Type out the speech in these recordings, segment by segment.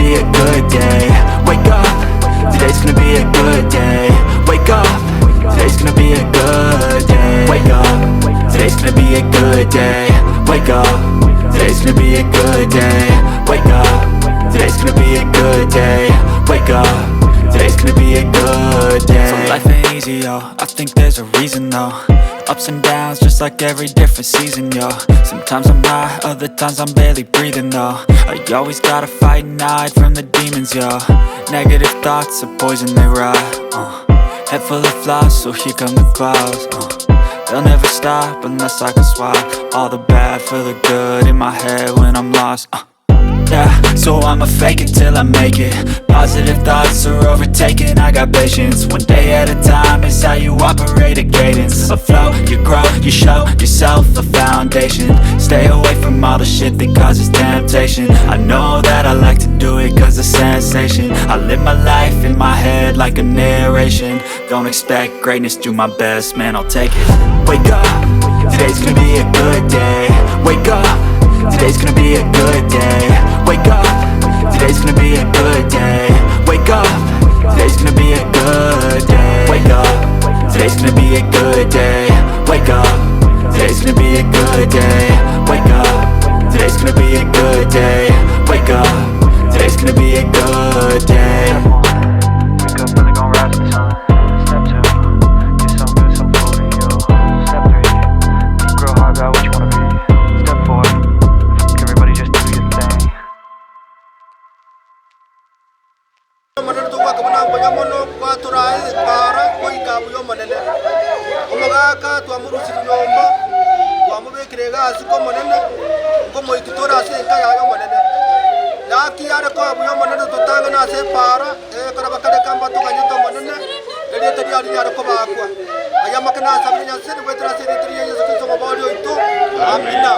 be a good day. Wake up, today's gonna be a good day. Wake up, today's gonna be a good day. Wake up, today's gonna be a good day. Wake up, today's gonna be a good day. Wake up, today's gonna be a good day. Wake up, today's gonna be a good day. So life ain't easy, yo, I think there's a reason though. Ups and downs, just like every different season, yo. Sometimes I'm high, other times I'm barely breathing though. I always gotta fight and hide from the demons, yo. Negative thoughts are poison, they rot. Head full of flies, so here come the clouds. They'll never stop unless I can swap all the bad for the good in my head when I'm lost. Yeah, so I'ma fake it till I make it. Positive thoughts are overtaken, I got patience. One day at a time is how you operate a cadence. A flow, you grow, you show yourself a foundation. Stay away from all the shit that causes temptation. I know that I like to do it cause it's sensation. I live my life in my head like a narration. Don't expect greatness, do my best, man, I'll take it. Wake up, today's gonna be a good day. Wake up, today's gonna be a good day. Wake up, today's gonna be a good day. Wake up, today's gonna be a good day. Wake up, today's gonna be a good day. Wake up, today's gonna be a good day. Wake up, today's gonna be a good day. Wake up, today's gonna be a good day. Step one, wake up early, gonna rise with the sun. Step two, get some good, some food in you. Step three, think real hard about what you wanna be. Step four, fuck everybody, just do your thing. Omonene togwaka mbuya mono gwatũrae bara goika buya omonene omogaka twamorusirie nyomba twamobekire egasi komonene nkomoiki tore ase enka yaye omonene yaki yare koa buya omonene totang'ana ase epara ekero bakareka mbatoganyete omonene eriete riari riare kobakwa aya make nasabire Nyasaye gwetera ase eriete ria Yesu Kristo omobori oito amina.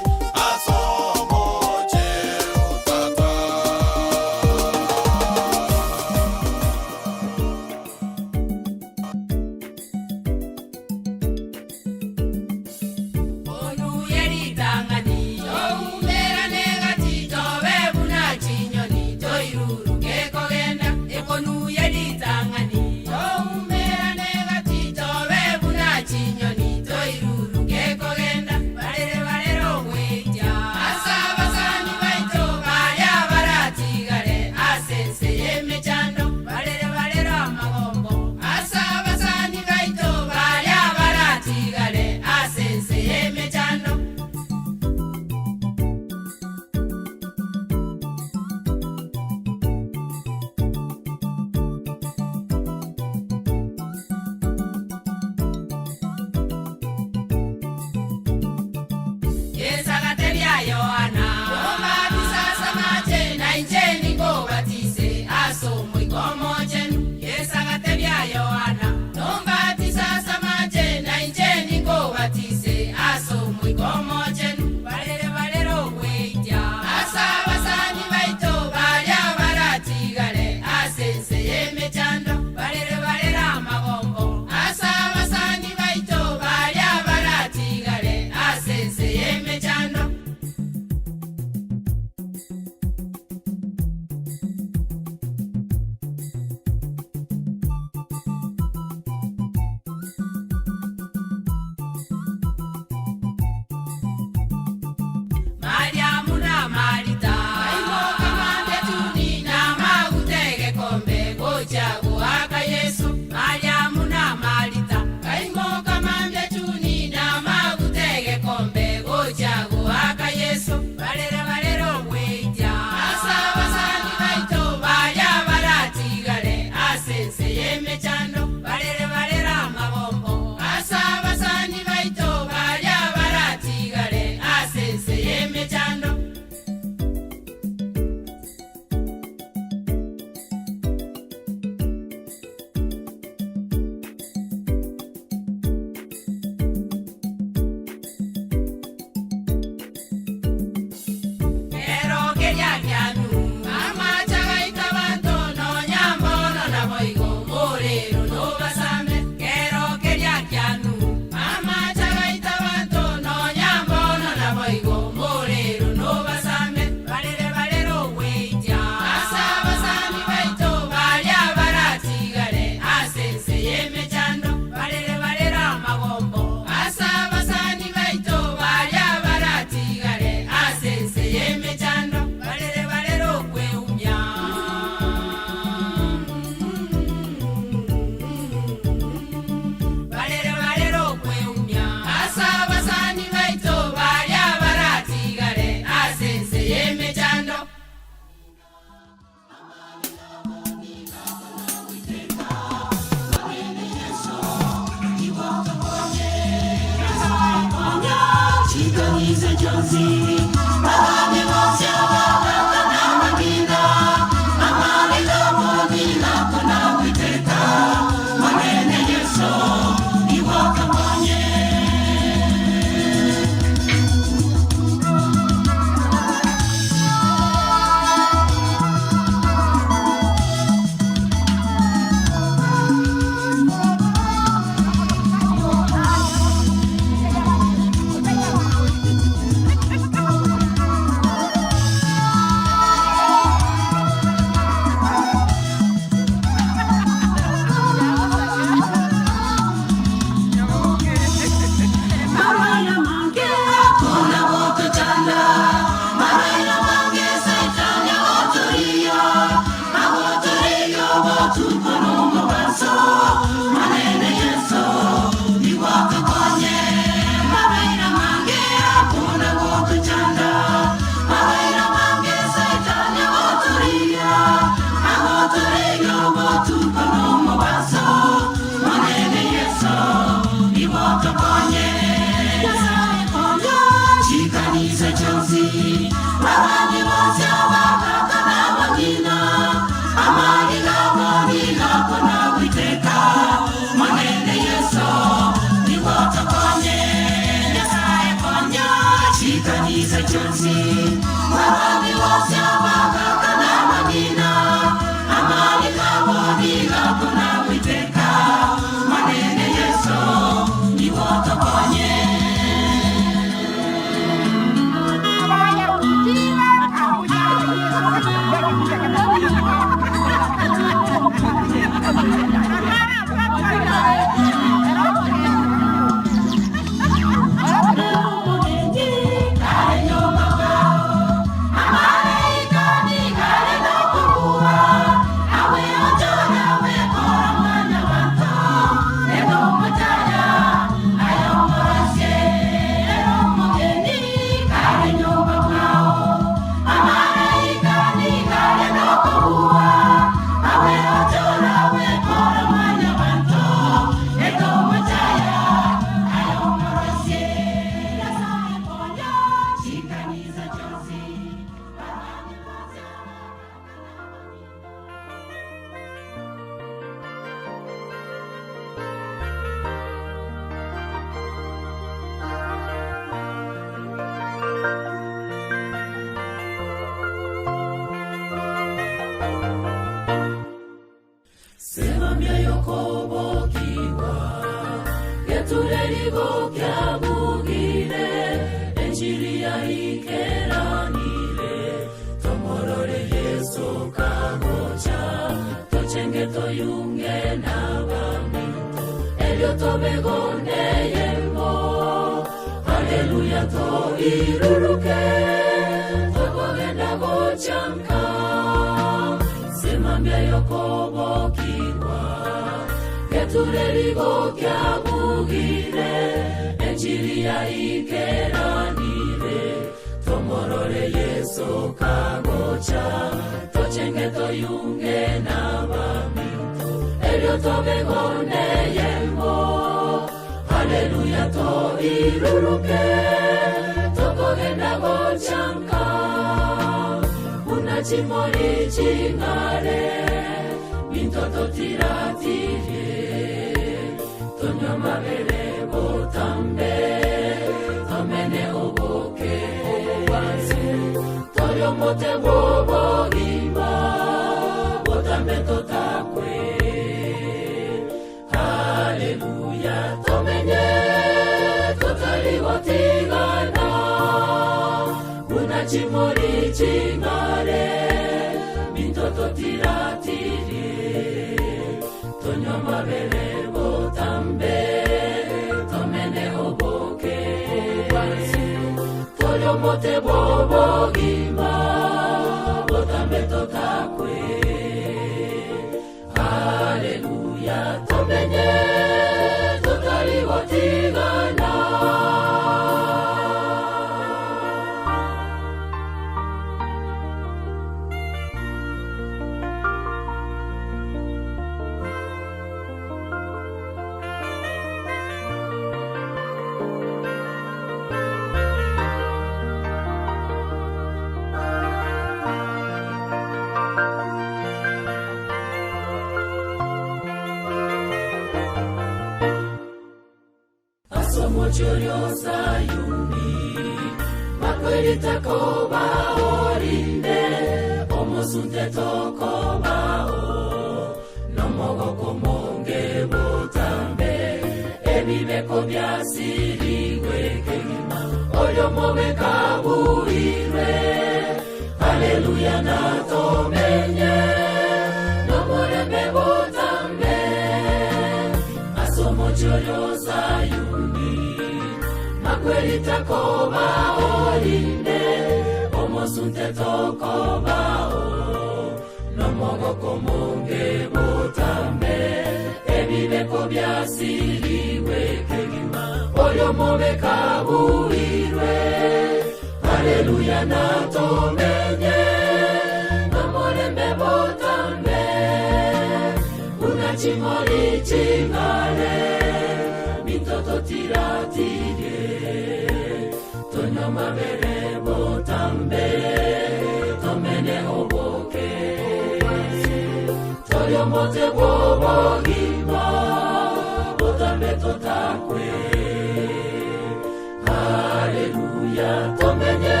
Hallelujah, tomenye,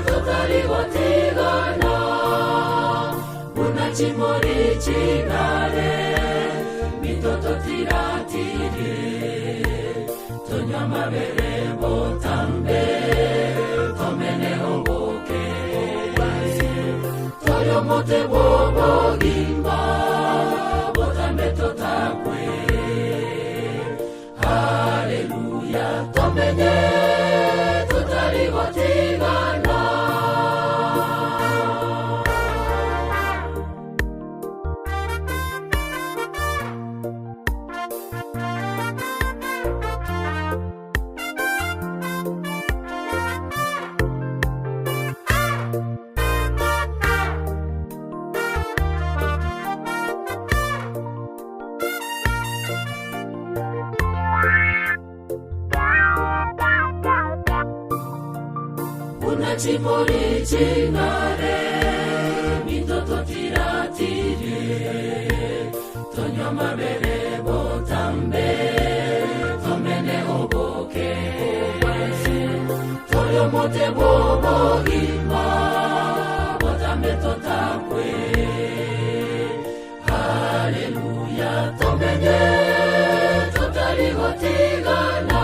totakwe. ching'are mitoto tiratire tonywa mabere botambe tomene oboke toyomote bobogimba botambe totakwe. Haleluya tomenye tutarigotigana. Chimori ching'are mitoto tiratire tonywa mabere botambe tomene oboke toyomote bobogimba botambe totakwe. Haleluya tomenye tutarigotigana.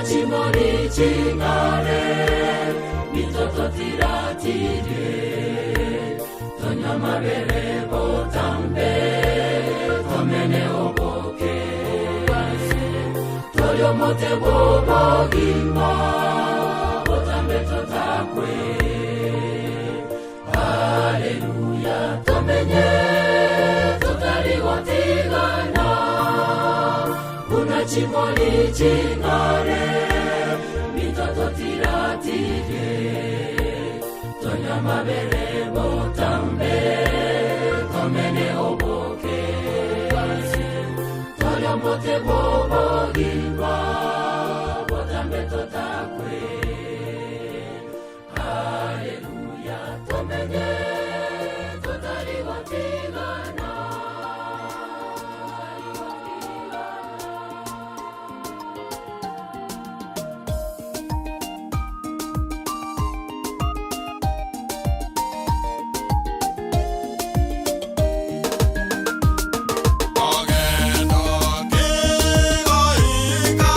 Chimori ching'are mitoto tiratire tonywa mabere botambe tomene oboke toyomote bobogimba botambe totakwe. Haleluya tomenye tutarigotigana. Chimori ching'are mitoto tiratire tonywa mabere botambe tomene oboke toyomote bobogimba botambe totakwe. Haleluya tomenye tutarigotigana. Ogendo kigoika.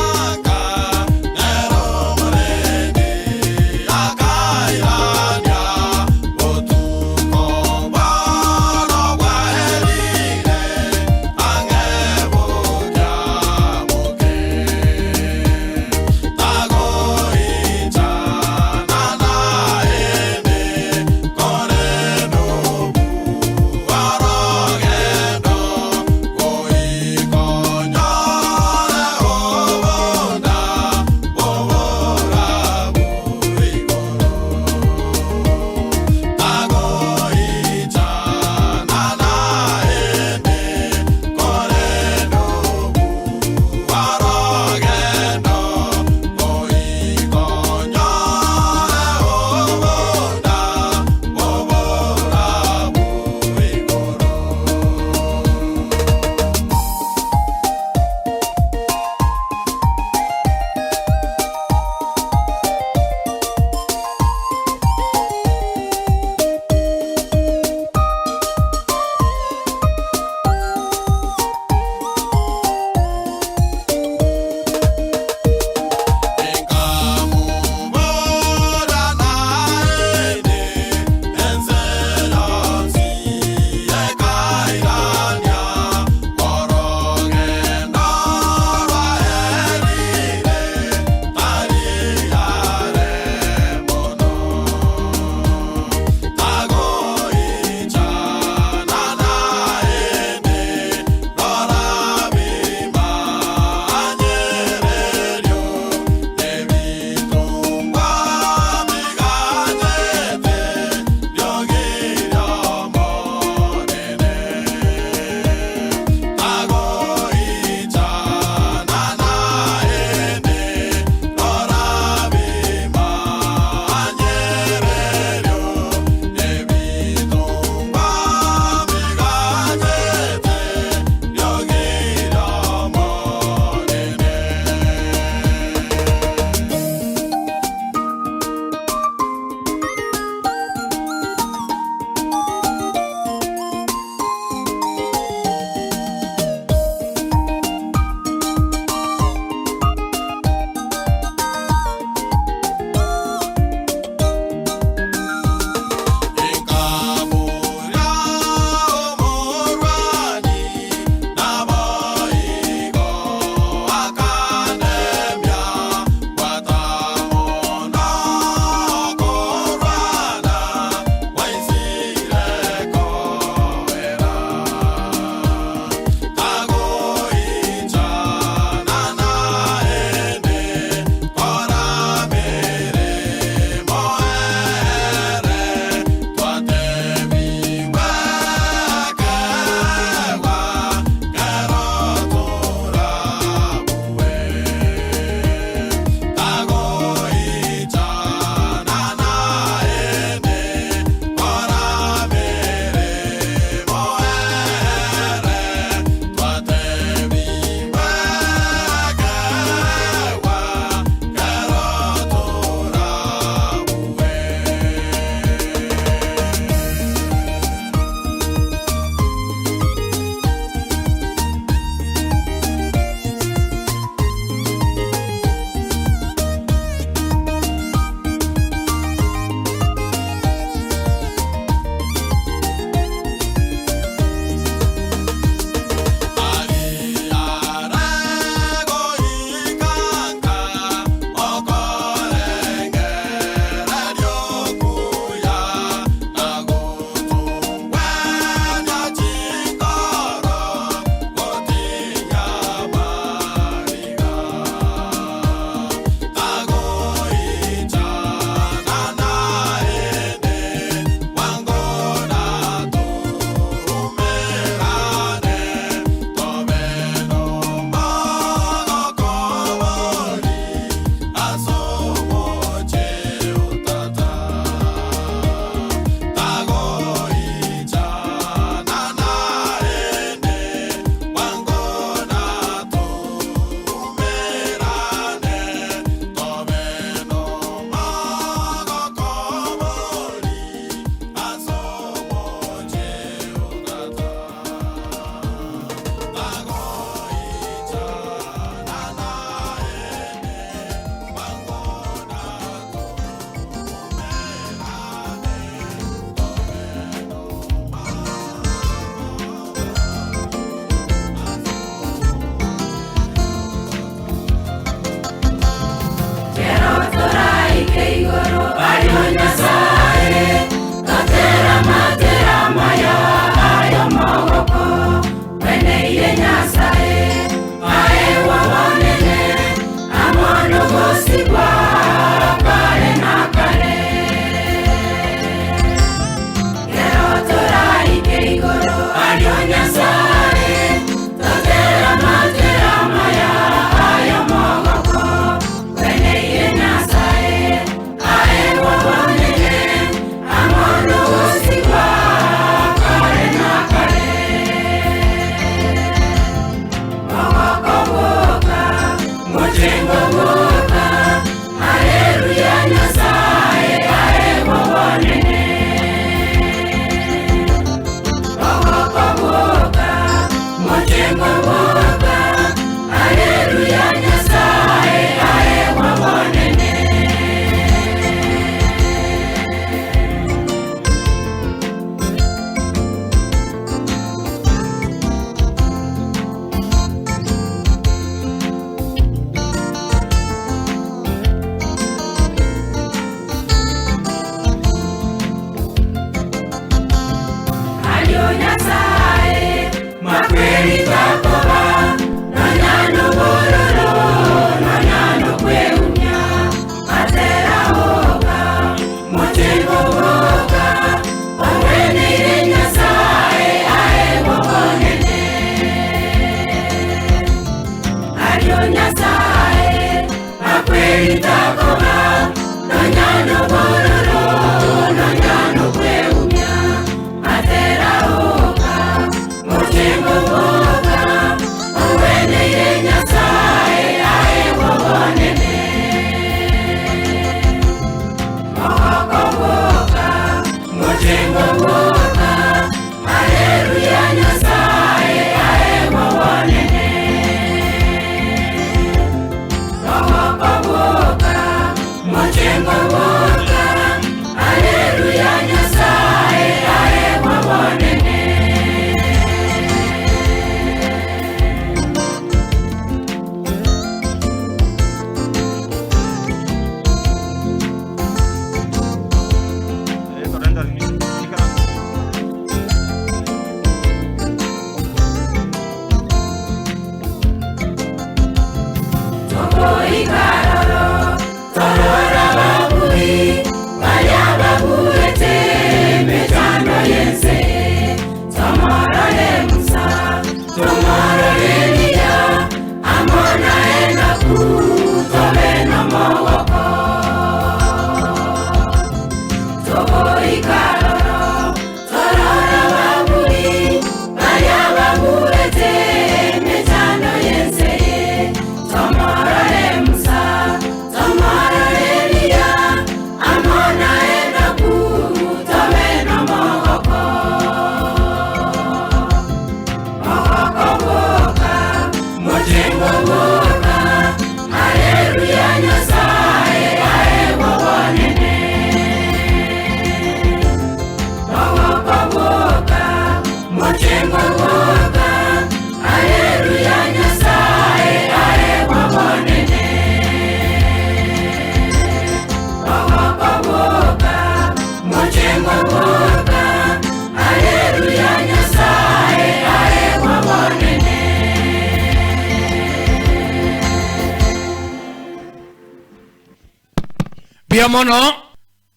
Mono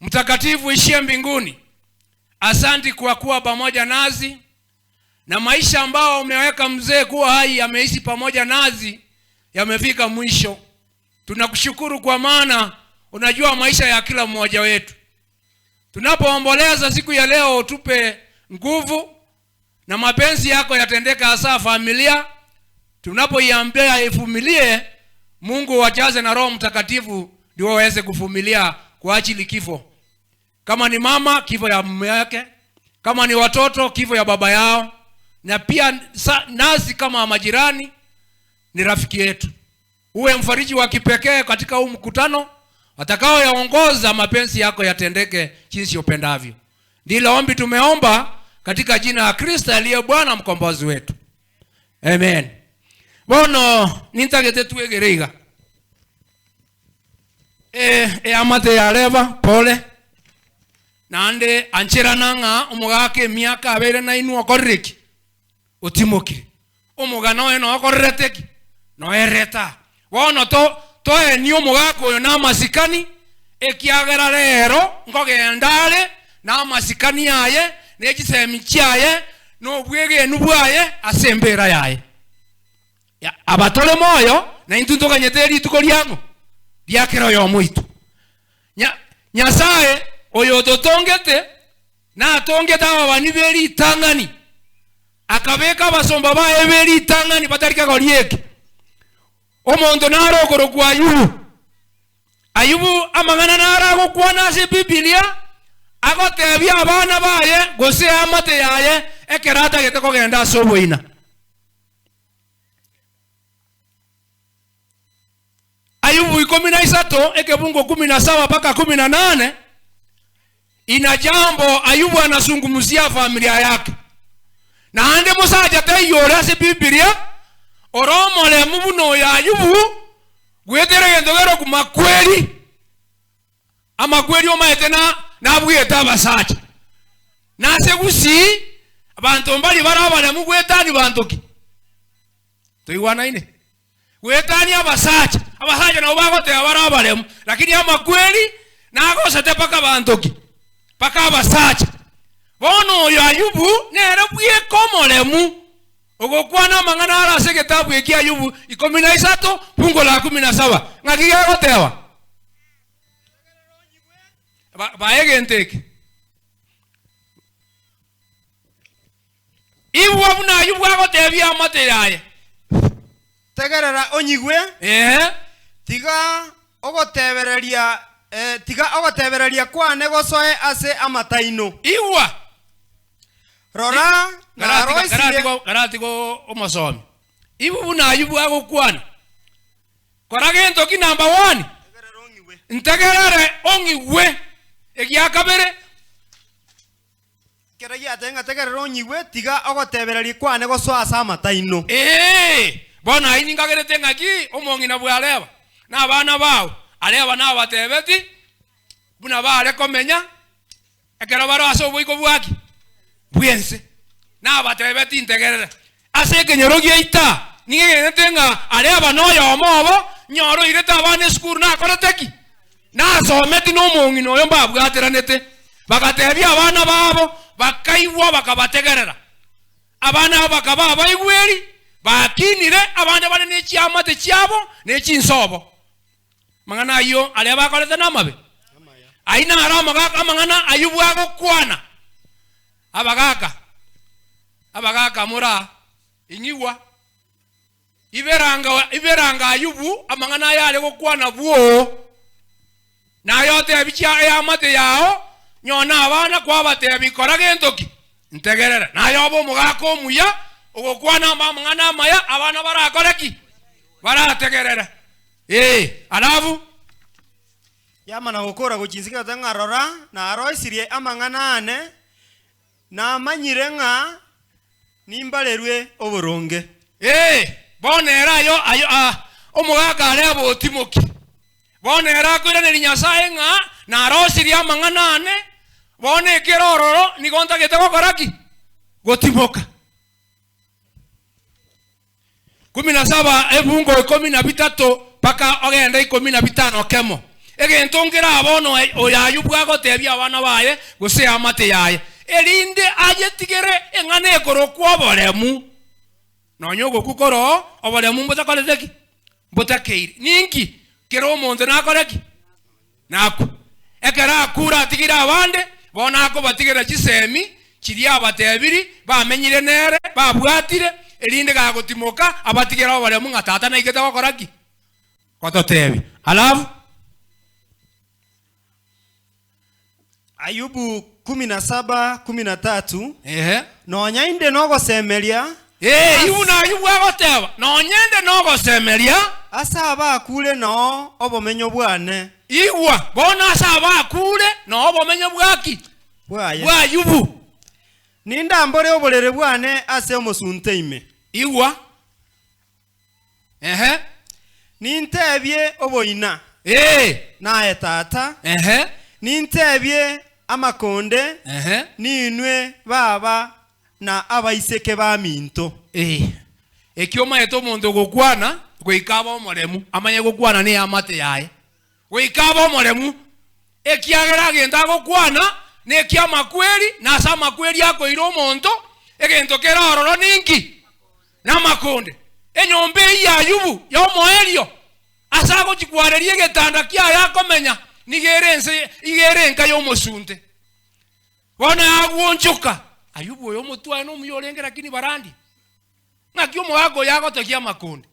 mtakatifu ishie mbinguni, asanti kwa kuwa pamoja nazi na maisha ambao umeweka mzee kuwa hai ameishi pamoja nazi yamefika mwisho. Tunakushukuru kwa maana unajua maisha ya kila mmoja wetu. Tunapoomboleza siku ya leo, utupe nguvu na mapenzi yako yatendeka, hasa familia tunapoiambia ivumilie. Mungu wajaze na Roho Mtakatifu ndio waweze kuvumilia kwa ajili kifo. Kama ni mama, kifo ya mume wake, kama ni watoto, kifo ya baba yao, na pia nasi kama majirani ni rafiki yetu. Uwe mfariji wa kipekee katika huu mkutano, atakao yaongoza mapenzi yako yatendeke jinsi upendavyo. Ndilo ombi tumeomba katika jina la Kristo aliye Bwana mkombozi wetu. Amen. Bono nintagete tuegereiga. Amate ya leva pole nande anchera nanga omogake miaka abere na inu okorreki otimokire omogano eno okorreteki no ereta bono to toeni omogako oyo na masikani ekiagera rero nkogendare na masikani yaye nechisemi chiaye nobwegenu bwaye asembera yaye ya abatole moyo na intu ntokanyete rituko riango riakero yo mwitu Nyasaye oyo totongete na atongete aba bani beri itang'ani akabeka abasomba baye beri itang'ani batarika gorieke omonto narokoro kwa Ayubu. Ayubu amang'ana naragokwana ase Biblia agotebia abana baye gose amate yaye ekerata gete kogenda ase oboina. Ayubu 13 ekebungo 17 mpaka 18 ina jambo Ayubu anazungumzia familia yake. Na ande musaja teyora ase Biblia oromole mubuno ya Ayubu gwetere gendogero kumakweli amakweli omaete na nabweta abasacha nase gusi abantu mbali barabana mugwetani bantoki Toigwanaine gwetania abasacha abasacha nabo bagoteba bare abaremu lakini amakweri nagosete paka bantoki paka abasacha bono oyo Ayubu nere bweka omoremu ogokwana amang'ana ara ase egetabu eki Ayubu 13 fungo la 17 ng'aki gegoteba baegente eke ibwa buna Ayubu agotebia amate yaye tegerera onyigwe tiga ogotebereria tiga ogotebereria kwane gosoe ase amataino iwa rora garatigo omosomi ibu buna Ayubu agokwana kora gento ki number 1 ntegerere ong'igwe egia kabere keragia atenga tegerere onyigwe tiga ogotebereria kwane gosoa ase amataino bona aini ngagerete ng'aki omong'ina bwareba na abana bao areba nabatebeti buna bare komenya ekero baro ase oboiko bwaki bwense nabatebeti ntegerere ase ekenyoro giaita nigegerete ng'a areba noyomo obo nyoro irete abana esukuru nakorete ki nasometi nomong'ina oyo mbabwateranete bagatebia abana babo bakaigwa bakabategerera abana abo bakaba abaigweri bakinire abande bane nechiamate chiabo nechinsobo mang'ana ayo aria bakorete namabe aina ara amagaka amang'ana Ayubu agokwana abagaka abagaka mura ing'iwa iberanga Ayubu amang'ana ayo are gokwana bwo nayo tebi amate yao nyona abana kwabatebi kora gentoki ntegerera nayo obo omogaka omuya ogokwana amang'ana amaya abana barakoreki barategerera alafu yamana gokora gochinsikira tang'arora naroisirie amang'ana ane namanyire ng'a nimbarerwe oboronge bonera ayo ayo omogaka aria botimoki bonera akoiraneri Nyasaye ng'a narosirie amang'ana ane bone ekero ororo nigo ntagete gokoraki gotimoka 17 ebungo 13 paka ogenda 15 kemo egento ngera bono oyo Ayubu agotebia abana baye gose amate yaye erinde ayetigere eng'ana ekorokwa oboremu nonya ogokukoro oboremu mbotakoreteki mbotakeire ninki kero omonto nakoreki naku ekero akura atigire abande bono akobatigera chisemi chiria abatebiri bamenyire nere babwatire erinde gagotimoka abatigera oboremu ng'a tata naigete gokoraki gototebi alafu Ayubu 17:13 nonya inde nogosemeria ibu na Ayubu agoteba nonya inde nogosemeria ase abakure noo obomenyo bwane igwa bona ase abakure noo obomenyo bwaki bwaye bwa Ayubu nindambore oborere bwane ase omosunte ime igwa nintebie oboina naye tata nintebie amakonde ninwe baba na abaiseke baminto ekio maete omonto gokwana goikaba omoremu amanye gokwana ne amate yaye goikaba omoremu ekiagera agento agokwana nekia amakweri nase amakweri akoira omonto egento kera ororo ninki namakonde enyomba eyi ya Ayubu yomoerio ase agochikwareria egetanda kiaye akomenya nigere ense igere enka yomosunte bona agwonchoka Ayubu oyo omotwae nomuya orenge lakini barandi ng'aki omogaka oyo agotokia amakonde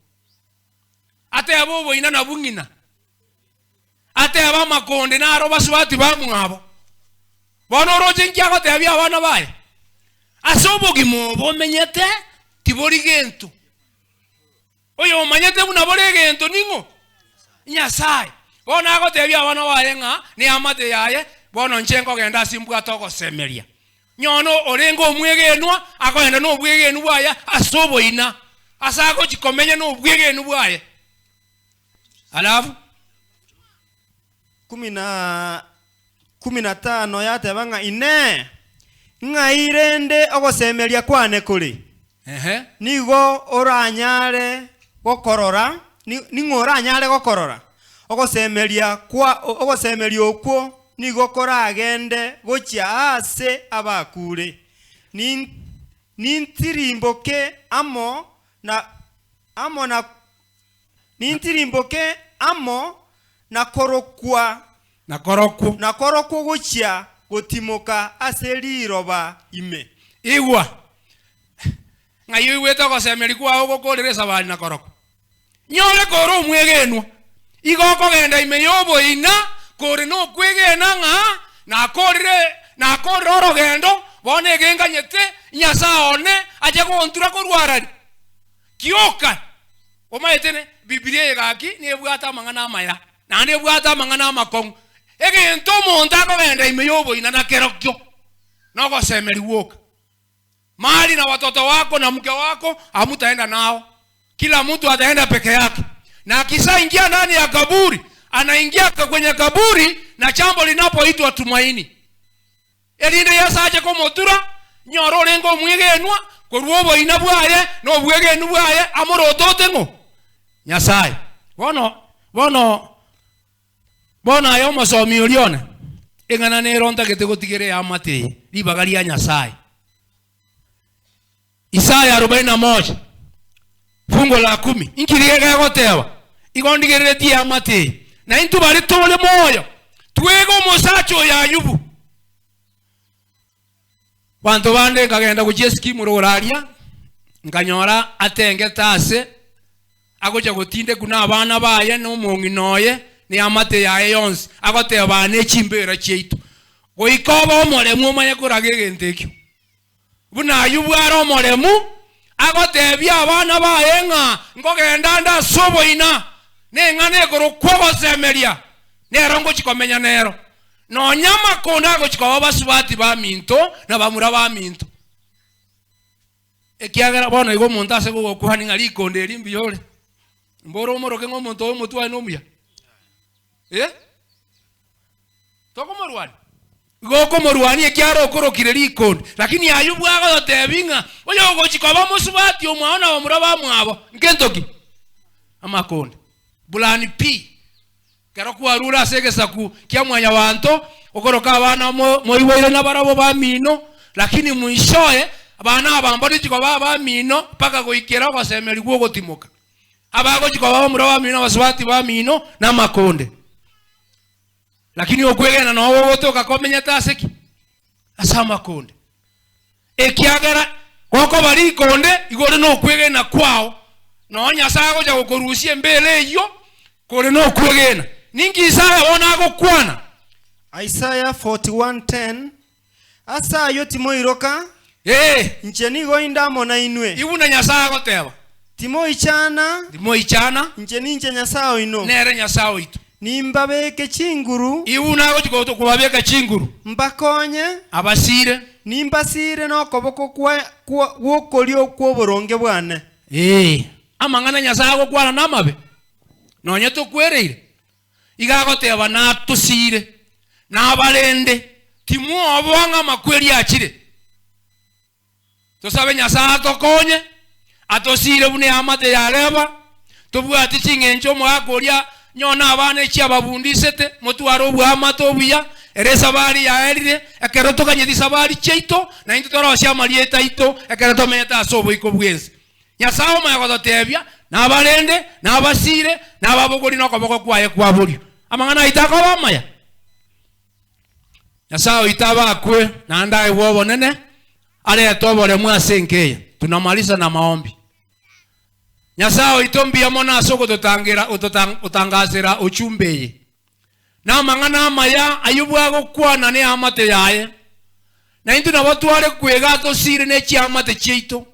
ateba oboina na bung'ina ateba amakonde naro basubati bamwabo bono oroche nki agotebia abana baye ase obogima obo omenyete tibori gento oyo omanyete buna bore egento ning'o Nyasaye bono agotebia abana baye ng'a ni amate yaye bono nche nkogenda ase mbwate ogosemeria nyono orenge omwegenwa akoenda nobwegenu bwaye ase oboina ase agochikomenya nobwegenu bwaye alafu 15 yateba ng'a ine ng'airende ogosemeria kwane kore Ehe. Nigo oranyare gokorora, ning'o oranyare gokorora. Ogosemeria kwa ogosemeria okwo nigo koragende gochia ase abakure. Nintirimboke amo na amo na nintirimboke amo na korokwa na korokwo na korokwo gochia gotimoka ase riroba ime. Igwa ng'ai oigwete ogosemeri kwao gokorere esabari na korokwo nyore kore omwegenwa igo okogenda ime ya oboina kore nokwegena ng'a nakorire nakorire orogendo bono egenganyete Nyasaye one aje gontura korwarari kioka omaetene Biblia egaki nebwata amang'ana amaya naende ebwata amang'ana amakong'u egento omonto akogenda ime ya oboina na kerokio nogosemeri gwoka. Mali na watoto wako na mke wako hamutaenda nao, kila mtu ataenda peke yake. Na akishaingia ndani ya kaburi, anaingia kwenye kaburi na chambo linapoitwa tumaini. Erinde Yesu aje komotura nyoro rengo mwigenwa korwo oboina bwaye no bwegenu bwaye amorotote ng'o Nyasaye. Bono bono bono ayo mosomi orione eng'ana neronta gete gotigere amate ribaga ria Nyasaye. Isaya 41 fungo la 10 inkiriega gotewa igondigeretie amate na intu bari tole moyo twego musacho ya Ayubu. Bantu bande nkagenda guchia skimu roraria nkanyora atengete ase agocha gotinde kuna abana baye no omong'ina oye ni amate yaye yonsi agoteba ne chimbera chiaitu goika oba omoremu omanye koraga egento ekio buna Ayubu are omoremu agotebia abana baye ng'a nkogenda nde ase oboina neng'ana ekoro kwogosemeria nero ngochikomenya nero nonya makonda agochikoba basubati ba minto na bamura ba minto ekiagera bono igo omonto ase gogokuhani ng'a rikonde eri mbuya ore mboro omoroke ng'a omonto oyo omotwani omuya tokomorwani gokomorwani ekiara okorokire rikonde lakini Ayubu agotebi ng'a oyo ogochikoba mosubati omwao na bamura bamwabo nkentoki amakonde bulani p kero kwarura ase egesaku kia mwanya wanto okoroka abana moiboire na barabo bamino lakini mwishoe abana abambori chikoba bamino mpaka goikera ogosemeri gwogotimoka abagochikoba bamura bamino basubati bamino na makonde lakini okwegena nowo gotoka komenyete ase ki ase amakonde ekiagera gokoba rikonde igore nokwegena kwao no Nyasaye agocha gokorusia embere eyo kore nokwegena ninki Isaya bona agokwana. Isaya 41:10 asayo timoiroka nche nigo indamo na inwe ibuna Nyasaye agoteba timoichana timoichana nche ninche Nyasaye oino nere Nyasaye oito nimbabeke chinguru ibuna agochikoto kubabeka chinguru mbakonye abasire nimbasire nokoboko kwa gwokorio kwoboronge bwane. Amang'ana Nyasaye agokwana namabe nonye tokwereire iga agoteba natusire nabarende timwoboa ng'a amakweri achire tosabe Nyasaye atokonye atosire buna amate yareba tobwati ching'encho omogaka oria nyona abana echi ababundisete motware obwamate obuya ere esabari yaerire ekero tokanyeti sabari chiaito naintwe torosia amarieta aito ekero tomenyete ase oboiko bwensi. Nyasaye omanya gototebia nabarende nabasire nababogori nokoboko kwaye kwaborio amang'ana aito akoba amaya. Nyasaye oito abakwe naende aebwe obonene arete oboremu ase enkeya. Tunamaliza na maombi. Nyasaye oito mbuya mono ase ogototangira otangasera ochumbeye na amang'ana amaya Ayubu agokwana ne amate yaye na intwe nabo tware kwega tosire ne chiamate chiaito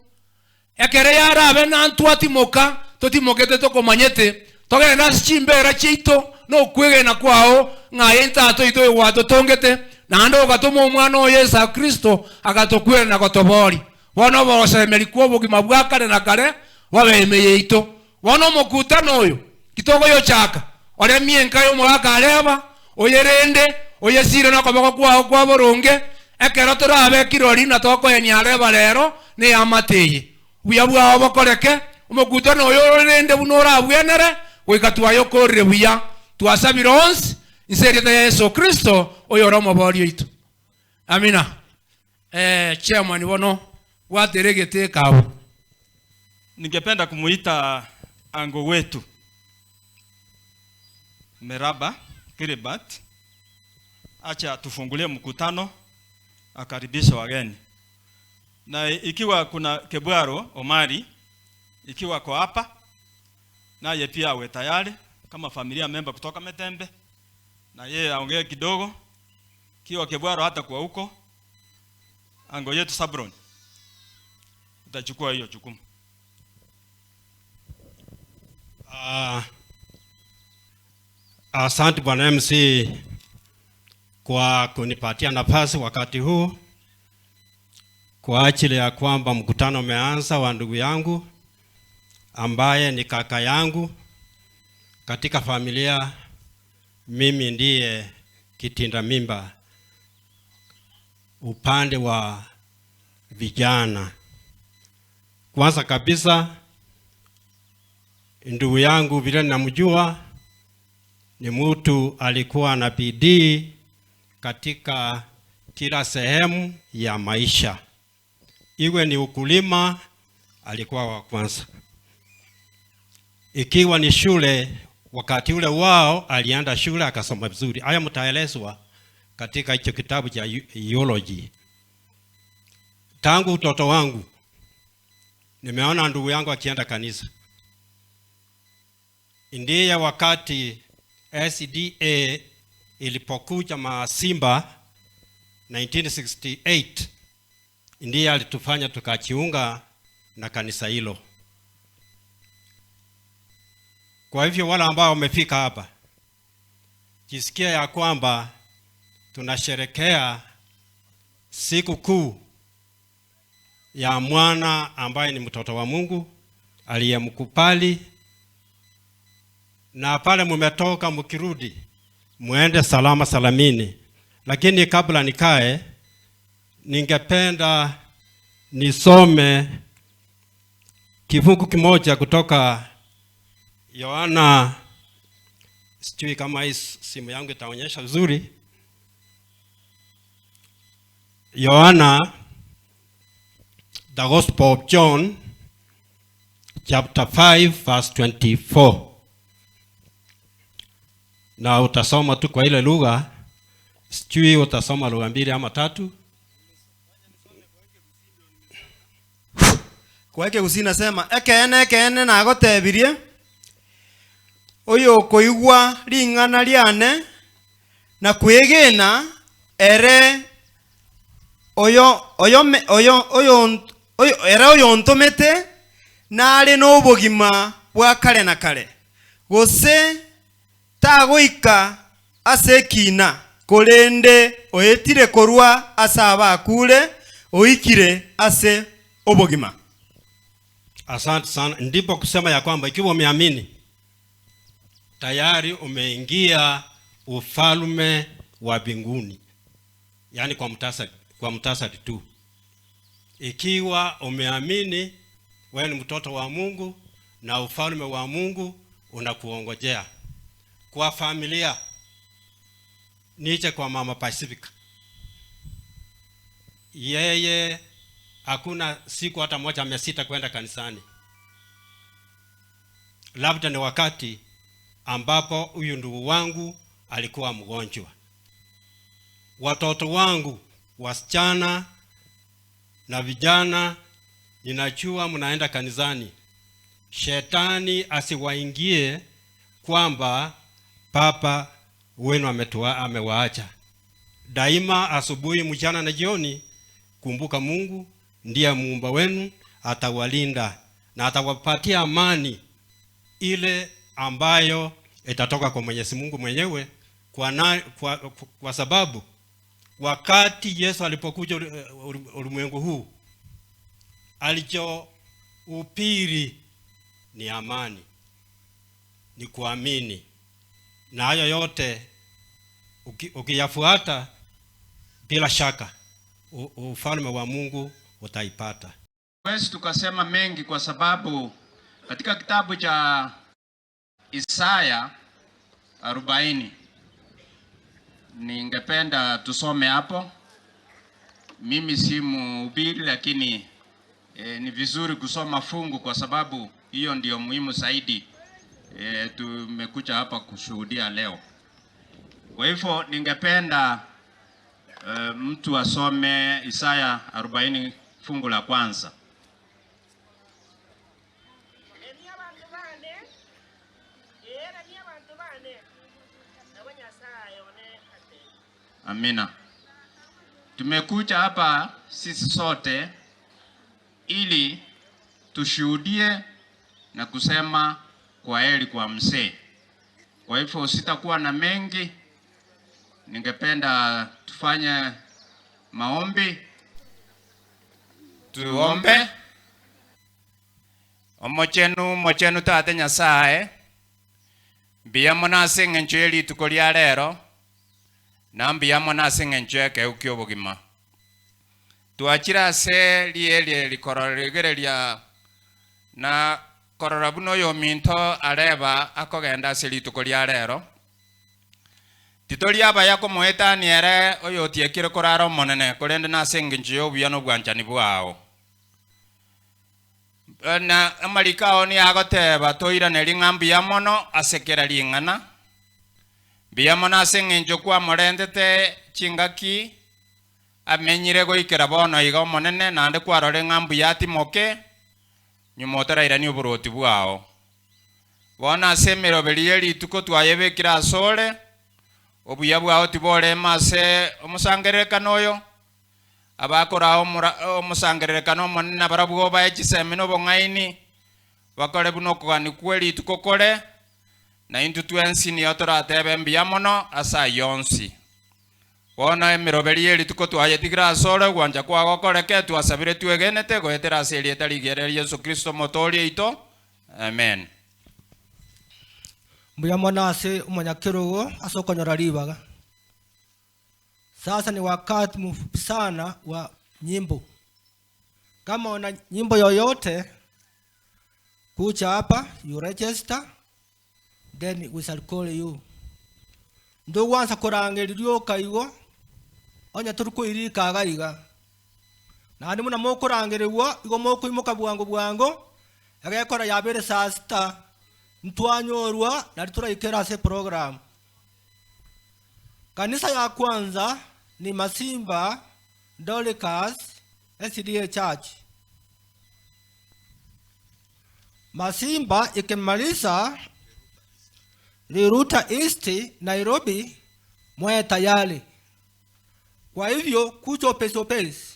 ekere yarabe nantwatimoka totimokete tokomanyete togenda ase chimbera chiaito nokwegena kwao ng'aye entato ito egwatotongete naende ogatoma omwana oyo Yesu Kristo agatokwera na gotobori bono obosemeri kwa obogima bwa kare na kare bwabe yaito bono omokutano oyo kitogoyochaka oremie enka omogaka areba oyerende oyesire nokoboko kwao kwa boronge ekero torabe kirori na tokoyenia areba rero ne amateye Buya bwao bokoreke omokutano oyo orende buna orabwenere goika twayokorire buya twasabire onsi insereta ya Yesu Kristo oyo ore omobori oito. Amina. Chairman bono bwateregete kabo. Ningependa kumuita ango wetu Meraba Kiribat, acha tufungulie mkutano, akaribisha wageni. Na ikiwa kuna Kebwaro Omari, ikiwa kwa hapa, naye pia awe tayari kama familia member kutoka Metembe, na yeye aongee kidogo. Kiwa Kebwaro hata kwa huko, ango yetu Sabron utachukua hiyo jukumu. Asante Bwana MC kwa kunipatia nafasi wakati huu kwa ajili ya kwamba mkutano umeanza wa ndugu yangu ambaye ni kaka yangu katika familia. Mimi ndiye kitinda mimba upande wa vijana. Kwanza kabisa, ndugu yangu vile ninamjua ni mtu alikuwa na bidii katika kila sehemu ya maisha. Iwe ni ukulima, alikuwa wa kwanza. Ikiwa ni shule, wakati ule wao alienda shule akasoma vizuri. Haya mtaelezwa katika hicho kitabu cha eulogy. Tangu utoto wangu nimeona ndugu yangu akienda kanisa. Ndiye wakati SDA ilipokuja Masimba 1968, ndiye alitufanya tukajiunga na kanisa hilo. Kwa hivyo wale ambao wamefika hapa, jisikia ya kwamba tunasherekea siku kuu ya mwana ambaye ni mtoto wa Mungu aliyemkubali, na pale mumetoka mkirudi muende salama salamini. Lakini kabla nikae, ningependa nisome kifungu kimoja kutoka Yohana. Sijui kama hii simu yangu itaonyesha vizuri. Yohana, the Gospel of John, chapter 5 verse 24. Na utasoma tu kwa ile lugha, sijui utasoma lugha mbili ama tatu. Kwa Ekegusii nasema ekeene ekeene nagotebirie oyo koigwa ring'ana riane na kwegena ere oyo oyo oyo oyo oyo ere oyo ntomete nare n'obogima bwa kare na kare gose tagoika ase ekina korende oetire korwa ase abakure oikire ase obogima. Asante sana. Ndipo kusema ya kwamba ikiwa umeamini tayari umeingia ufalme wa mbinguni. Yaani kwa mtasari tu. Ikiwa umeamini wewe ni mtoto wa Mungu na ufalme wa Mungu unakuongojea. Kwa familia, niche kwa Mama Pacifica. Yeye hakuna siku hata moja amesita kwenda kanisani. Labda ni wakati ambapo huyu ndugu wangu alikuwa mgonjwa. Watoto wangu wasichana na vijana, ninajua mnaenda kanisani. Shetani asiwaingie kwamba papa wenu amewaacha. Daima asubuhi, mchana na jioni, kumbuka Mungu ndiye muumba wenu, atawalinda na atawapatia amani ile ambayo itatoka kwa Mwenyezi Mungu mwenyewe, kwa sababu wakati Yesu alipokuja ulimwengu huu, alichohubiri ni amani, ni kuamini. Na hayo yote ukiyafuata bila shaka ufalme wa Mungu utaipata. Hatuwezi tukasema mengi kwa sababu katika kitabu cha Isaya 40 ningependa tusome hapo. Mimi si mhubiri, lakini ni vizuri kusoma fungu kwa sababu hiyo ndio muhimu zaidi. Tumekuja hapa kushuhudia leo. Kwa hivyo ningependa mtu asome Isaya 40 fungu la kwanza. Amina. Tumekuja hapa sisi sote ili tushuhudie na kusema kwa heri kwa mzee. Kwa hivyo sitakuwa na mengi. Ningependa tufanye maombi. Tuombe. Omochenu mochenu tate Nyasaye. Mbiya mono ase eng'encho ye rituko ria rero. Na mbiya mono ase eng'encho ekeu kia obogima. Twachire ase rierie rikorora na korora buna oyo ominto areba akogenda ase rituko ria rero. Titori abaya komoetani ere oyo otiekire korara omonene korende nase eng'encho ya obuya na obwanchani bwao. Na amariko ao niagoteba toiraneri ng'a mbuya mono ase kera ring'ana. Mbuya mono ase eng'encho kwamorentete chingaki amenyire goikera bono iga omonene naende kwarore ng'a mbuya atimoke nyuma otarairania oboroti bwao. Bono ase emeroberi ya rituko twayebekire ase ore obuya bwao tiborema ase omosangererekano oyo abakora omosangererekano omonene abarabwo bae chisemi na obong'aini bakore buna okogani kwe rituko kore na intwe twensi niyo toratebe mbuya mono ase aywo onsi. Bono emeroberi ya rituko twayetigire ase ore gwancha kwagokoreke twasabire twegenete goetera ase erieta rigere ria Yesu Kristo motoria oito. Amen. Mbuya mono ase omonyakerogo ase okonyora ribaga. Sasa ni wakati mfupi sana wa nyimbo. Kama una nyimbo yoyote, kuja hapa, you register, then we shall call you. Ndogwansa kurangerio kaigo, onya turuko irika gaiga. Na ndi muna mokurangerewa, igo mokuimoka bwango bwango, agekora yabere saa sita, ntwanyorwa na turaikera se program. Kanisa ya kwanza ni Masimba Dorcas SDA Church. Masimba ikimaliza Riruta East Nairobi mwe tayari. Kwa hivyo kucho peso pesi.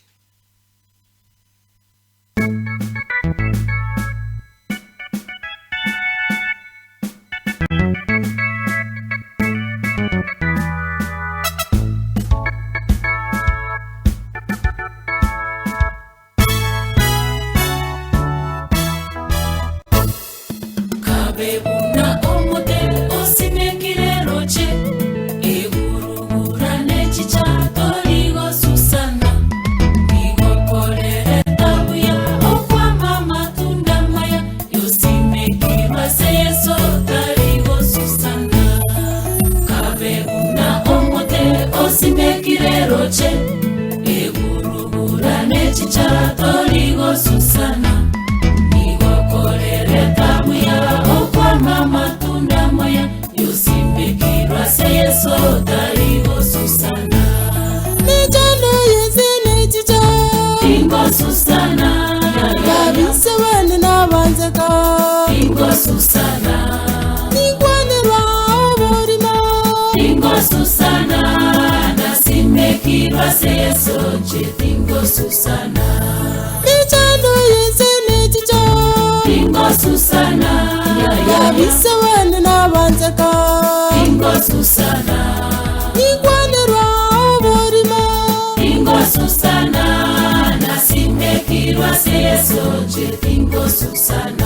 Susana.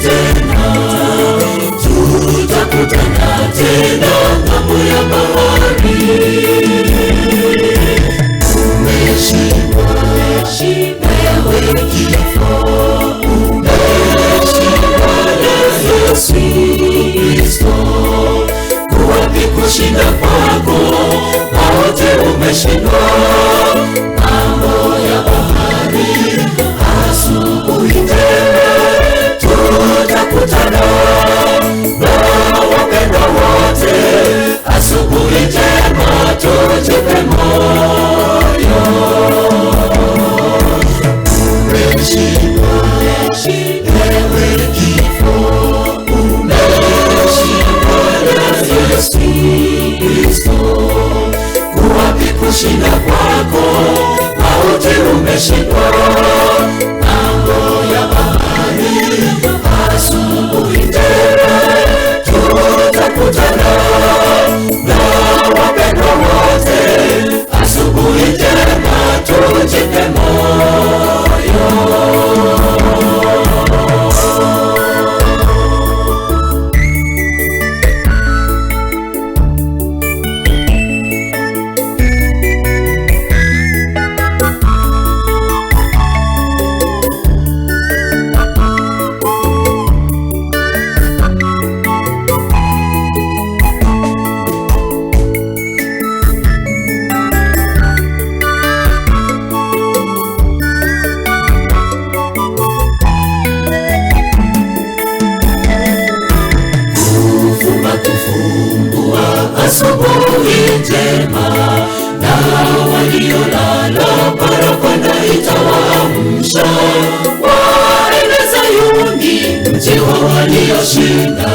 Tena, umeshindwa ng'ambo ya bahari. Asubuhi njema tutakutana na wapendwa wote, asubuhi njema tujipe moyo. Umeshindwa ewe kifo, umeshindwa na Yesu Kristo. Kuwapi kushinda kwako, mauti umeshindwa ng'ambo ya bahari. Asubuhi njema tutakutana na wapendwa wote, asubuhi njema tujipe moyo. Asubuhi njema na waliolala parapanda itawaamsha, waende Sayuni mji wa walioshinda.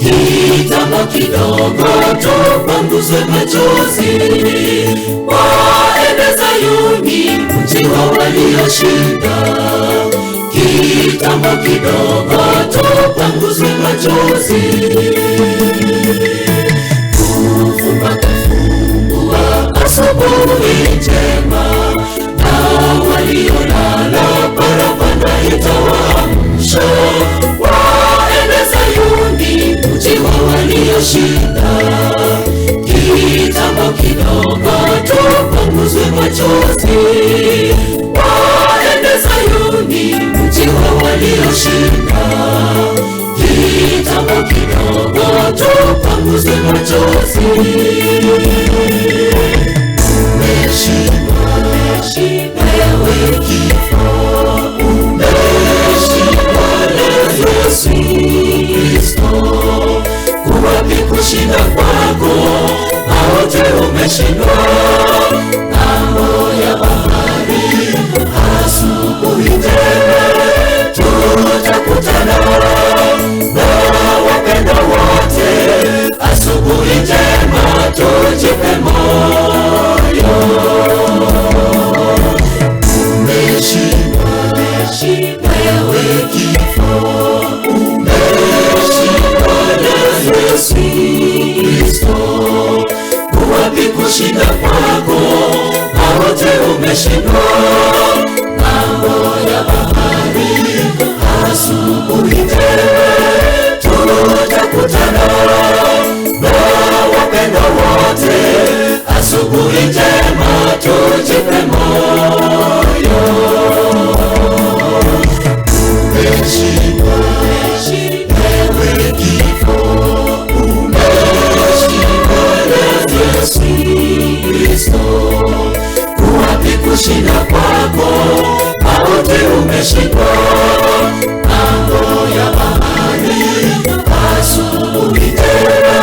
Kitambo kidogo tupanguzwe machozi, waende Sayuni mji wa walioshinda. Kitambo kidogo tupanguzwe machozi. Kufumba kufumbua asubuhi njema na waliolala parapanda itawaamsha, waende Sayuni mji wa walioshinda. Kitambo kidogo tupanguzwe machozi, waende Sayuni mji wa walioshinda. Kitambo kidogo tupanguzwe machozi. Umeshindwa ewe kifo, umeshindwa na Yesu Kristo. Kuwapi kushinda kwako, mauti umeshindwa ng'ambo ya bahari. Asubuhi njema tutakutana na wapendwa wote, asubuhi njema tujipe moyo. Umeshindwa ewe kifo, umeshindwa na Yesu Kristo. Kuwapi kushinda kwako, mauti umeshindwa ng'ambo ya bahari. Asubuhi njema tutakutana na wapendwa wote, asubuhi njema tujipe moyo. Umeshindwa ewe kifo, umeshindwa na Yesu Kristo. Kuwapi kushinda kwako, mauti umeshindwa ng'ambo ya bahari. Asubuhi njema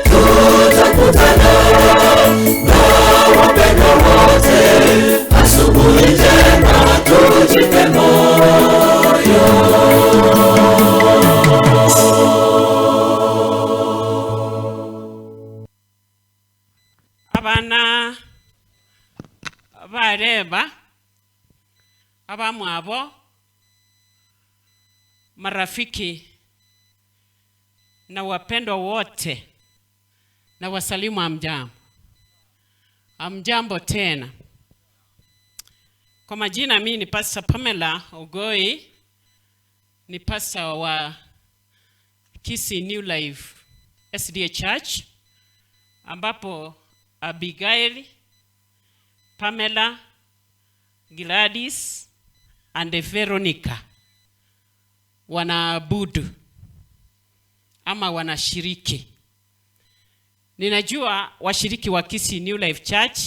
tutakutana na wapendwa wote, asubuhi njema tujipe moyo. Abana bareba abamwabo marafiki na wapendwa wote, na wasalimu amjambo. Amjambo tena. Kwa majina mimi ni Pastor Pamela Ogoi, ni pastor wa Kisii New Life SDA Church, ambapo Abigail, Pamela, Gladys and Veronica wanaabudu ama wanashiriki. Ninajua washiriki wa Kisii New Life Church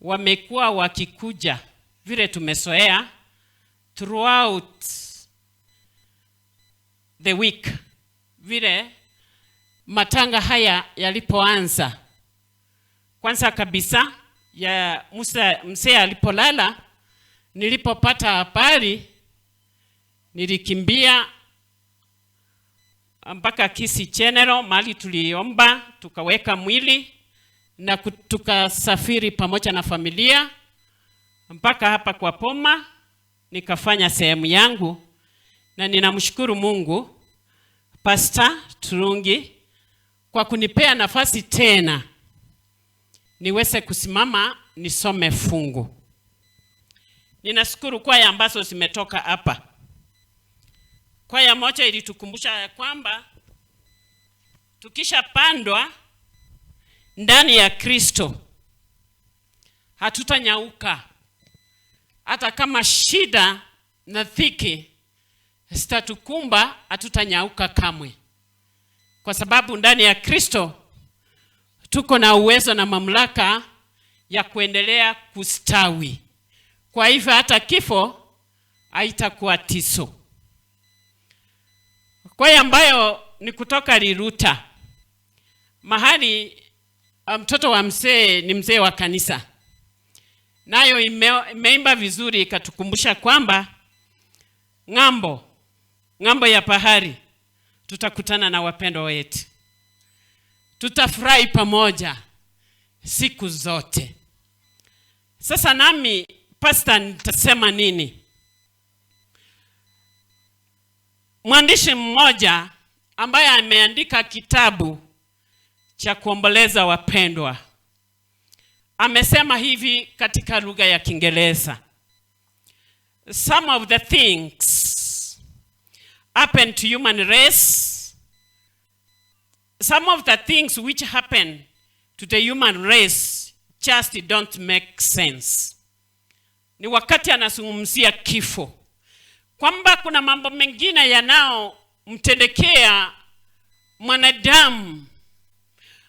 wamekuwa wakikuja vile tumezoea throughout the week, vile matanga haya yalipoanza. Kwanza kabisa ya Musa mzee alipolala, nilipopata habari nilikimbia mpaka Kisii General mahali tuliomba tukaweka mwili na tukasafiri pamoja na familia mpaka hapa kwa Poma, nikafanya sehemu yangu, na ninamshukuru Mungu Pastor Turungi kwa kunipea nafasi tena niweze kusimama nisome fungu. Ninashukuru kwaya ambazo zimetoka hapa. Kwaya moja ilitukumbusha ya kwamba tukishapandwa ndani ya Kristo hatutanyauka, hata kama shida na dhiki zitatukumba, hatutanyauka kamwe, kwa sababu ndani ya Kristo tuko na uwezo na mamlaka ya kuendelea kustawi. Kwa hivyo hata kifo haitakuwa tiso. Kwaya ambayo ni kutoka Riruta, mahali mtoto wa mzee ni mzee wa kanisa, nayo imeimba vizuri ikatukumbusha kwamba ng'ambo ya bahari tutakutana na wapendwa wetu, tutafurahi pamoja siku zote. Sasa nami pastor nitasema nini? Mwandishi mmoja ambaye ameandika kitabu cha kuomboleza wapendwa amesema hivi katika lugha ya Kiingereza: "Some of the things happen to human race, some of the things which happen to the human race just don't make sense." Ni wakati anazungumzia kifo, kwamba kuna mambo mengine yanayomtendekea mwanadamu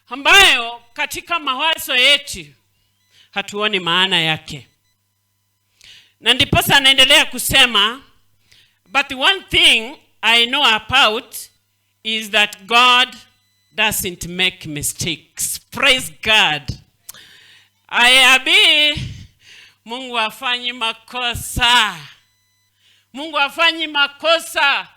ambayo katika mawazo yetu hatuoni maana yake. Na ndiposa anaendelea kusema, "But one thing I know about is that God doesn't make mistakes." Praise God. Ayabi, Mungu hafanyi makosa. Mungu hafanyi makosa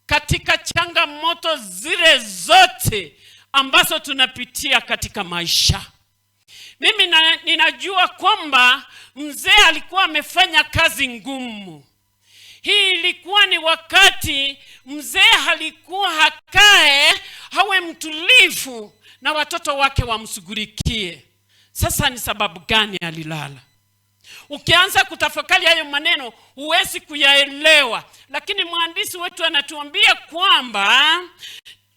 katika changamoto zile zote ambazo tunapitia katika maisha. Mimi ninajua kwamba mzee alikuwa amefanya kazi ngumu. Hii ilikuwa ni wakati mzee alikuwa hakae hawe mtulivu na watoto wake wamshughulikie. Sasa ni sababu gani alilala? Ukianza kutafakari hayo maneno huwezi kuyaelewa, lakini mwandishi wetu anatuambia kwamba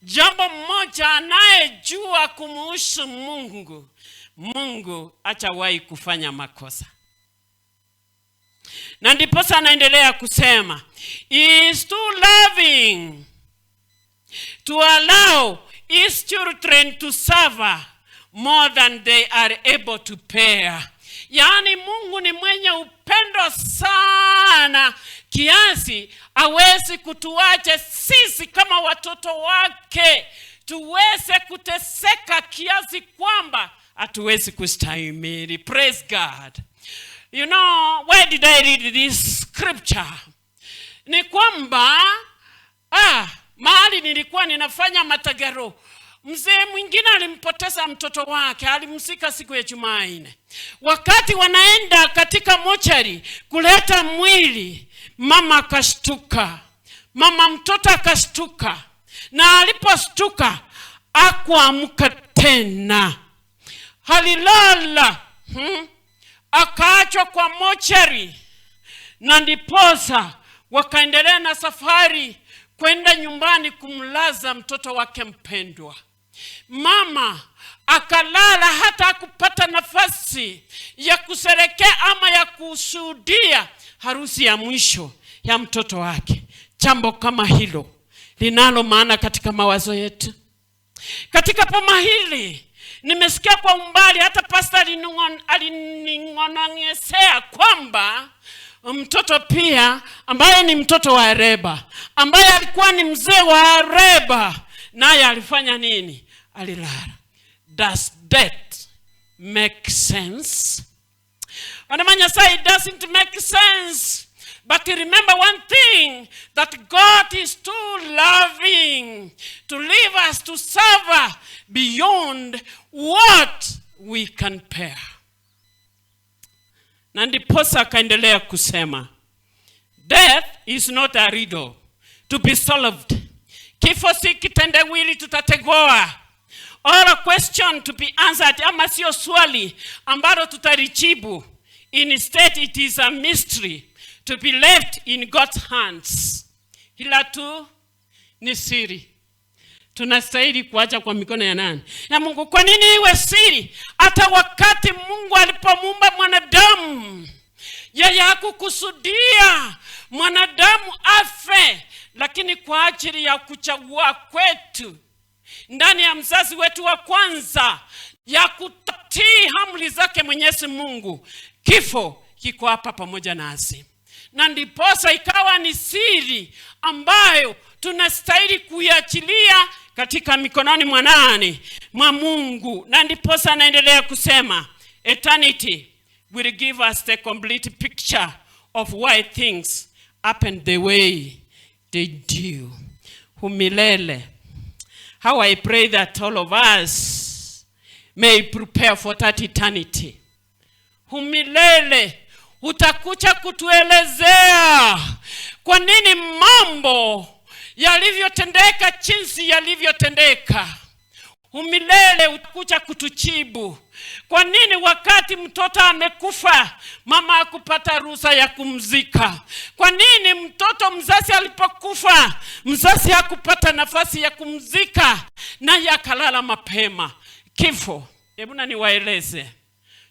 jambo mmoja anayejua kumuhusu Mungu, Mungu hajawahi kufanya makosa. Na ndiposa anaendelea kusema, "He is too loving to allow his children to suffer more than they are able to bear." Yaani Mungu ni mwenye upendo sana kiasi hawezi kutuacha sisi kama watoto wake tuweze kuteseka kiasi kwamba hatuwezi kustahimili. Praise God. You know, why did I read this scripture? Ni kwamba mahali nilikuwa ninafanya matagaro, mzee mwingine alimpoteza mtoto wake, alimzika siku ya Jumanne. Wakati wanaenda katika mochari kuleta mwili, mama akashtuka, mama mtoto akashtuka, na aliposhtuka hakuamka tena, alilala, akaachwa kwa mochari, na ndiposa wakaendelea na safari kwenda nyumbani kumlaza mtoto wake mpendwa. Mama akalala, hata hakupata nafasi ya kusherehekea ama ya kushuhudia harusi ya mwisho ya mtoto wake. Jambo kama hilo linalo maana katika mawazo yetu. Katika poma hili Nimesikia kwa umbali, hata pastor alining'onong'esea kwamba mtoto pia ambaye ni mtoto wa Areba, ambaye alikuwa ni mzee wa Areba, naye alifanya nini? Alilala. Does that make sense? Wanamanya say it doesn't make sense. But remember one thing, that God is too loving to leave us to suffer beyond what we can bear. Na ndiposa akaendelea kusema, death is not a riddle to be solved. Kifo si kitendawili tutategoa, or a question to be answered, ama sio swali ambalo tutalijibu. Instead it is a mystery to be left in God's hands. Ila tu ni siri tunastahili kuacha kwa mikono ya nani? Ya Mungu. Kwa nini iwe siri? Hata wakati Mungu alipomuumba mwanadamu, yeye hakukusudia mwanadamu afe, lakini kwa ajili ya kuchagua kwetu ndani ya mzazi wetu wa kwanza, ya kutii amri zake Mwenyezi Mungu, kifo kiko hapa pamoja nasi, na ndiposa ikawa ni siri ambayo tunastahili kuiachilia katika mikononi mwa nani? Mwa Mungu. Na ndiposa anaendelea kusema, eternity will give us the complete picture of why things happen the way they do. Humilele. How I pray that all of us may prepare for that eternity. Humilele utakuja kutuelezea kwa nini mambo yalivyotendeka jinsi yalivyotendeka. Umilele utakuja kutujibu kwa nini wakati mtoto amekufa mama hakupata ruhusa ya kumzika. Kwa nini mtoto mzazi alipokufa mzazi hakupata nafasi ya kumzika naye akalala mapema. Kifo, hebu na niwaeleze,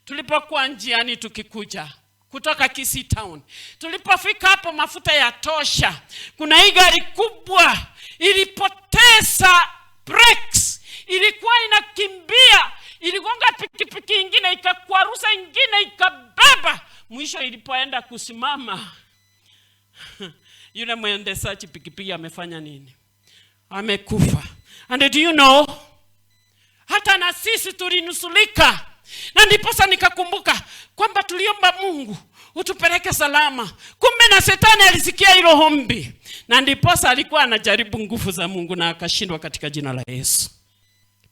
tulipokuwa njiani tukikuja kutoka Kisii Town, tulipofika hapo mafuta ya tosha, kuna hii gari kubwa ilipoteza brakes, ilikuwa inakimbia, iligonga pikipiki ingine, ikakwarusa ingine, ikabeba. Mwisho ilipoenda kusimama, yule mwendeshaji pikipiki amefanya nini? Amekufa. And do you know, hata na sisi tulinusulika. Na ndiposa nikakumbuka kwamba tuliomba Mungu utupeleke salama. Kumbe na shetani alisikia hilo ombi, na ndiposa alikuwa anajaribu nguvu za Mungu na akashindwa katika jina la Yesu.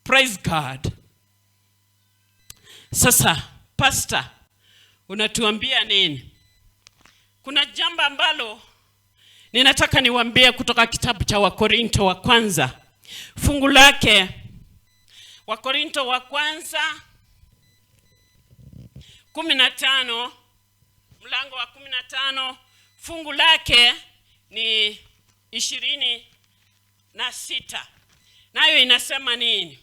Praise God. Sasa pastor, unatuambia nini? Kuna jambo ambalo ninataka niwaambie kutoka kitabu cha Wakorinto wa kwanza, fungu lake Wakorinto wa kwanza 15, mlango wa 15, fungu lake ni 26. Nayo inasema nini?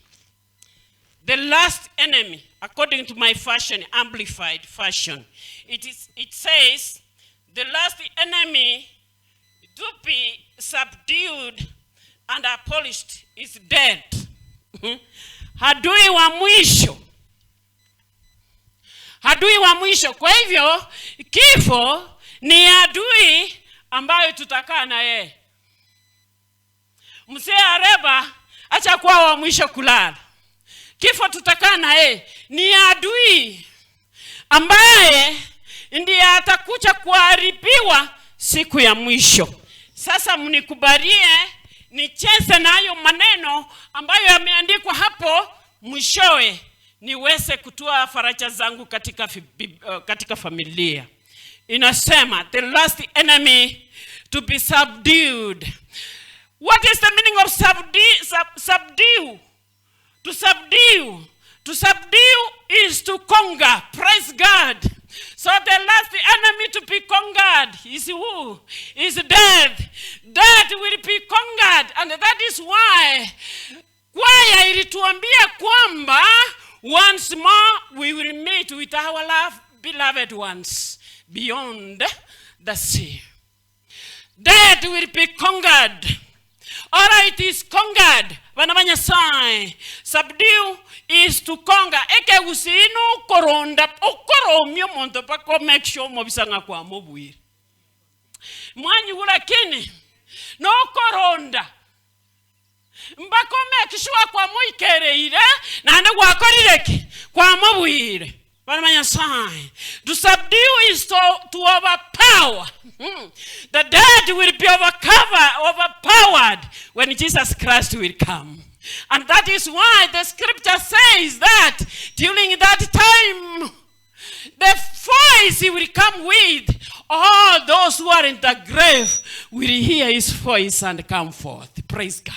The last enemy, according to my fashion, amplified fashion, it says, the last enemy to be subdued and abolished is death. Adui wa mwisho. Adui wa mwisho. Kwa hivyo kifo ni adui ambayo tutakaa na yeye. Mzee Areba acha kuwa wa mwisho kulala. Kifo tutakaa na yeye ni adui ambaye ndiye atakuja kuharibiwa siku ya mwisho. Sasa mnikubalie nicheze na hayo maneno ambayo yameandikwa hapo, mwishowe niweze kutoa faraja zangu katika familia. Inasema the last enemy to be subdued. What is the meaning of subdue? To subdue. To subdue is to conquer. Praise God. So the last enemy to be conquered is who? Is death. Death will be conquered. And that is why kwaya ilituambia kwamba once more we will meet with our love, beloved ones beyond the sea. Death will be conquered. All right, it is conquered. Bana ba Nyasaye. Nyasaye. Subdue is to conquer. Eke usinu koronda okoromyo monto pako make sure mobisanga kwa mobwire. Mwanyi lakini no koronda mbako make sure kwa moikereire na ande gwakorireki kwa mobwire. Bwana Nyasaye. To subdue is to overpower. The dead will be overpowered when Jesus Christ will come. And that is why the scripture says that during that time, the voice he will come with, all those who are in the grave will hear his voice and come forth. Praise God.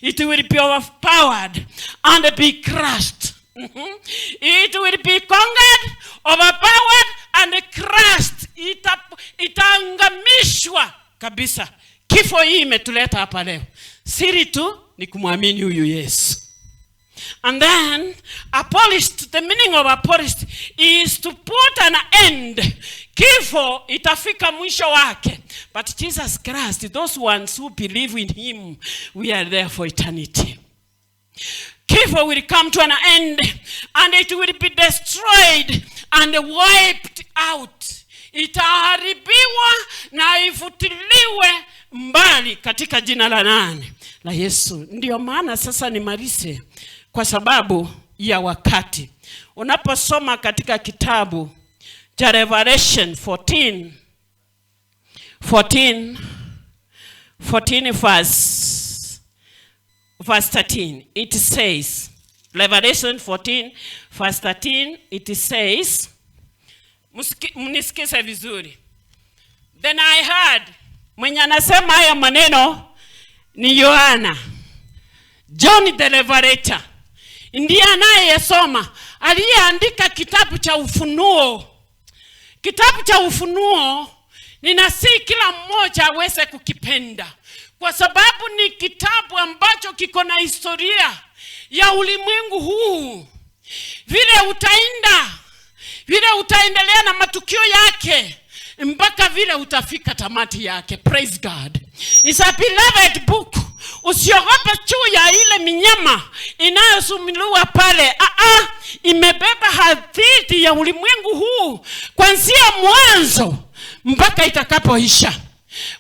It will be overpowered and be crushed. It will be conquered, overpowered and crushed. Itaangamishwa kabisa. Kifo hii imetuleta hapa leo. Siri tu ni kumwamini huyu Yesu. And then abolished, the meaning of abolished is to put an end. Kifo itafika mwisho wake. But Jesus Christ, those ones who believe in him, we are there for eternity. Kifo will come to an end and it will be destroyed and wiped out. Itaharibiwa na ifutiliwe mbali katika jina la nani? La Yesu. Ndio maana sasa nimalize kwa sababu ya wakati. Unaposoma katika kitabu cha Revelation 14 verse 13, it says, Revelation 14 verse 13, it says, mnisikize vizuri. Then I heard, mwenye anasema haya maneno ni Yohana, John the Revelator, ndiye anayesoma, aliyeandika kitabu cha Ufunuo. Kitabu cha Ufunuo ninasihi kila mmoja aweze kukipenda, kwa sababu ni kitabu ambacho kiko na historia ya ulimwengu huu, vile utaenda, vile utaendelea na matukio yake mpaka vile utafika tamati yake. Praise God. It's a beloved book. Usiogope juu ya ile minyama inayosumuliwa pale. Imebeba hadithi ya ulimwengu huu kuanzia mwanzo mpaka itakapoisha.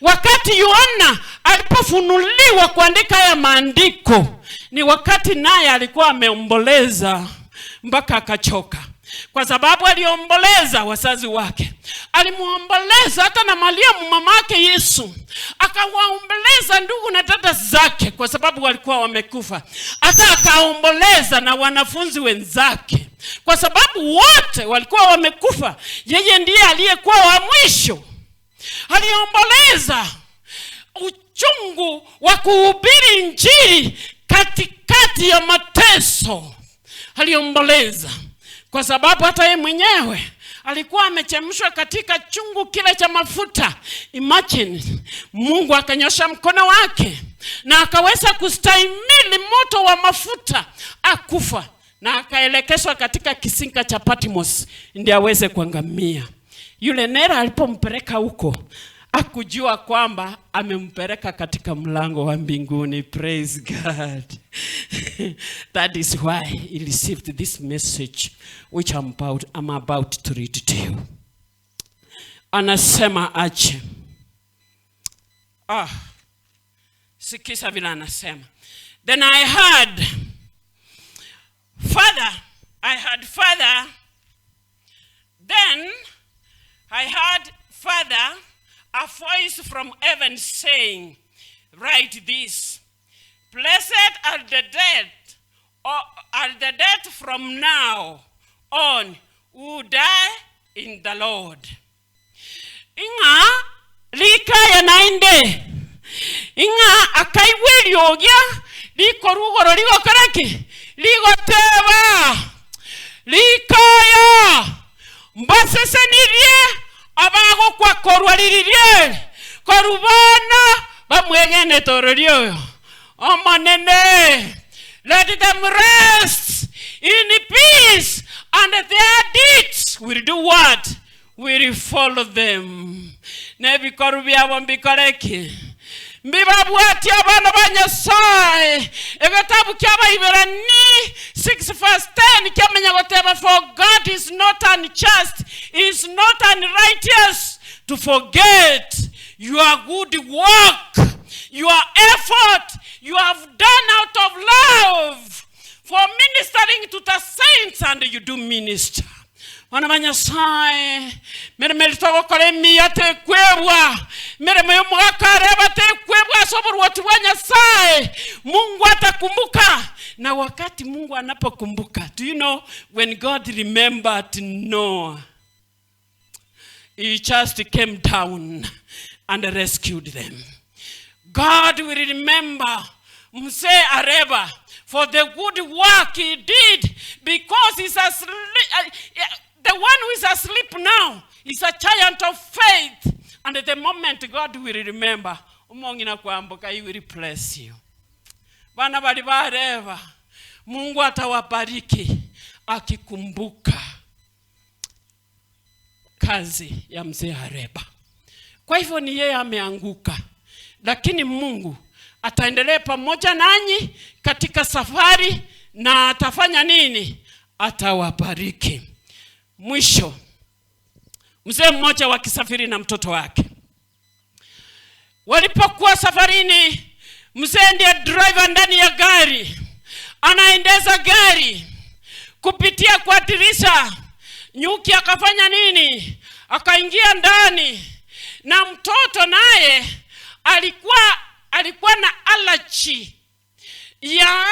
Wakati Yohana alipofunuliwa kuandika haya maandiko, ni wakati naye alikuwa ameomboleza mpaka akachoka. Kwa sababu aliomboleza wazazi wake, alimuomboleza hata na Mariamu mamake Yesu, akawaomboleza ndugu na dada zake kwa sababu walikuwa wamekufa, hata akaomboleza na wanafunzi wenzake kwa sababu wote walikuwa wamekufa. Yeye ndiye aliyekuwa wa mwisho. Aliomboleza uchungu wa kuhubiri Injili katikati ya mateso. Aliomboleza kwa sababu hata yeye mwenyewe alikuwa amechemshwa katika chungu kile cha mafuta. Imagine, Mungu akanyosha mkono wake na akaweza kustahimili moto wa mafuta, akufa na akaelekezwa katika kisinga cha Patmos ndiye aweze kuangamia. Yule Nera alipompeleka huko, akujua kwamba amempeleka katika mlango wa mbinguni. Praise God. That is why he received this message which I'm about to read to you. Anasema aje. Sikiza vile anasema. Then I heard Father, then I heard Father, a voice from heaven saying, write this, blessed are the dead, or are the dead from now on who die in the Lord. Inga likaya nainde, inga akaiweliogia likorugoro ligokaraki ligoteba likaya mbasesenirie abago kwa korwa liririe korubana bamwegene tororio omonene. Let them rest in peace, and their deeds will do what? Will follow them. Nebikoru byabo mbikoreki Mbibabwati abana ba Nyasaye. Egetabu ky'Abaibirani 6 verse 10 kyamenya goteba, for God is not unjust, is not unrighteous to forget your good work, your effort you have done out of love for ministering to the saints, and you do minister. Bana ba Nyasaye, mirimo togokora emiya tekwebwa, mirimo y'omugaka tekwebwa soborwoti bwa Nyasaye. Mungu atakumbuka. Na wakati Mungu anapokumbuka, do you know when God remembered Noah, he just came down and rescued them. God will remember Mzee Areba for the good work he did, because he's asleep. The one who is asleep now is a giant of faith. And at the moment God will remember, umongina kwamboka, he will bless you. Bana bali bareva, Mungu atawabariki akikumbuka kazi ya Mzee Areba. Kwa hivyo ni yeye ameanguka, lakini Mungu ataendelea pamoja nanyi katika safari, na atafanya nini? Atawabariki. Mwisho, mzee mmoja wakisafiri na mtoto wake. Walipokuwa safarini, mzee ndiye driver ndani ya gari, anaendeza gari. Kupitia kwa dirisha, nyuki akafanya nini? Akaingia ndani. Na mtoto naye alikuwa na allergy ya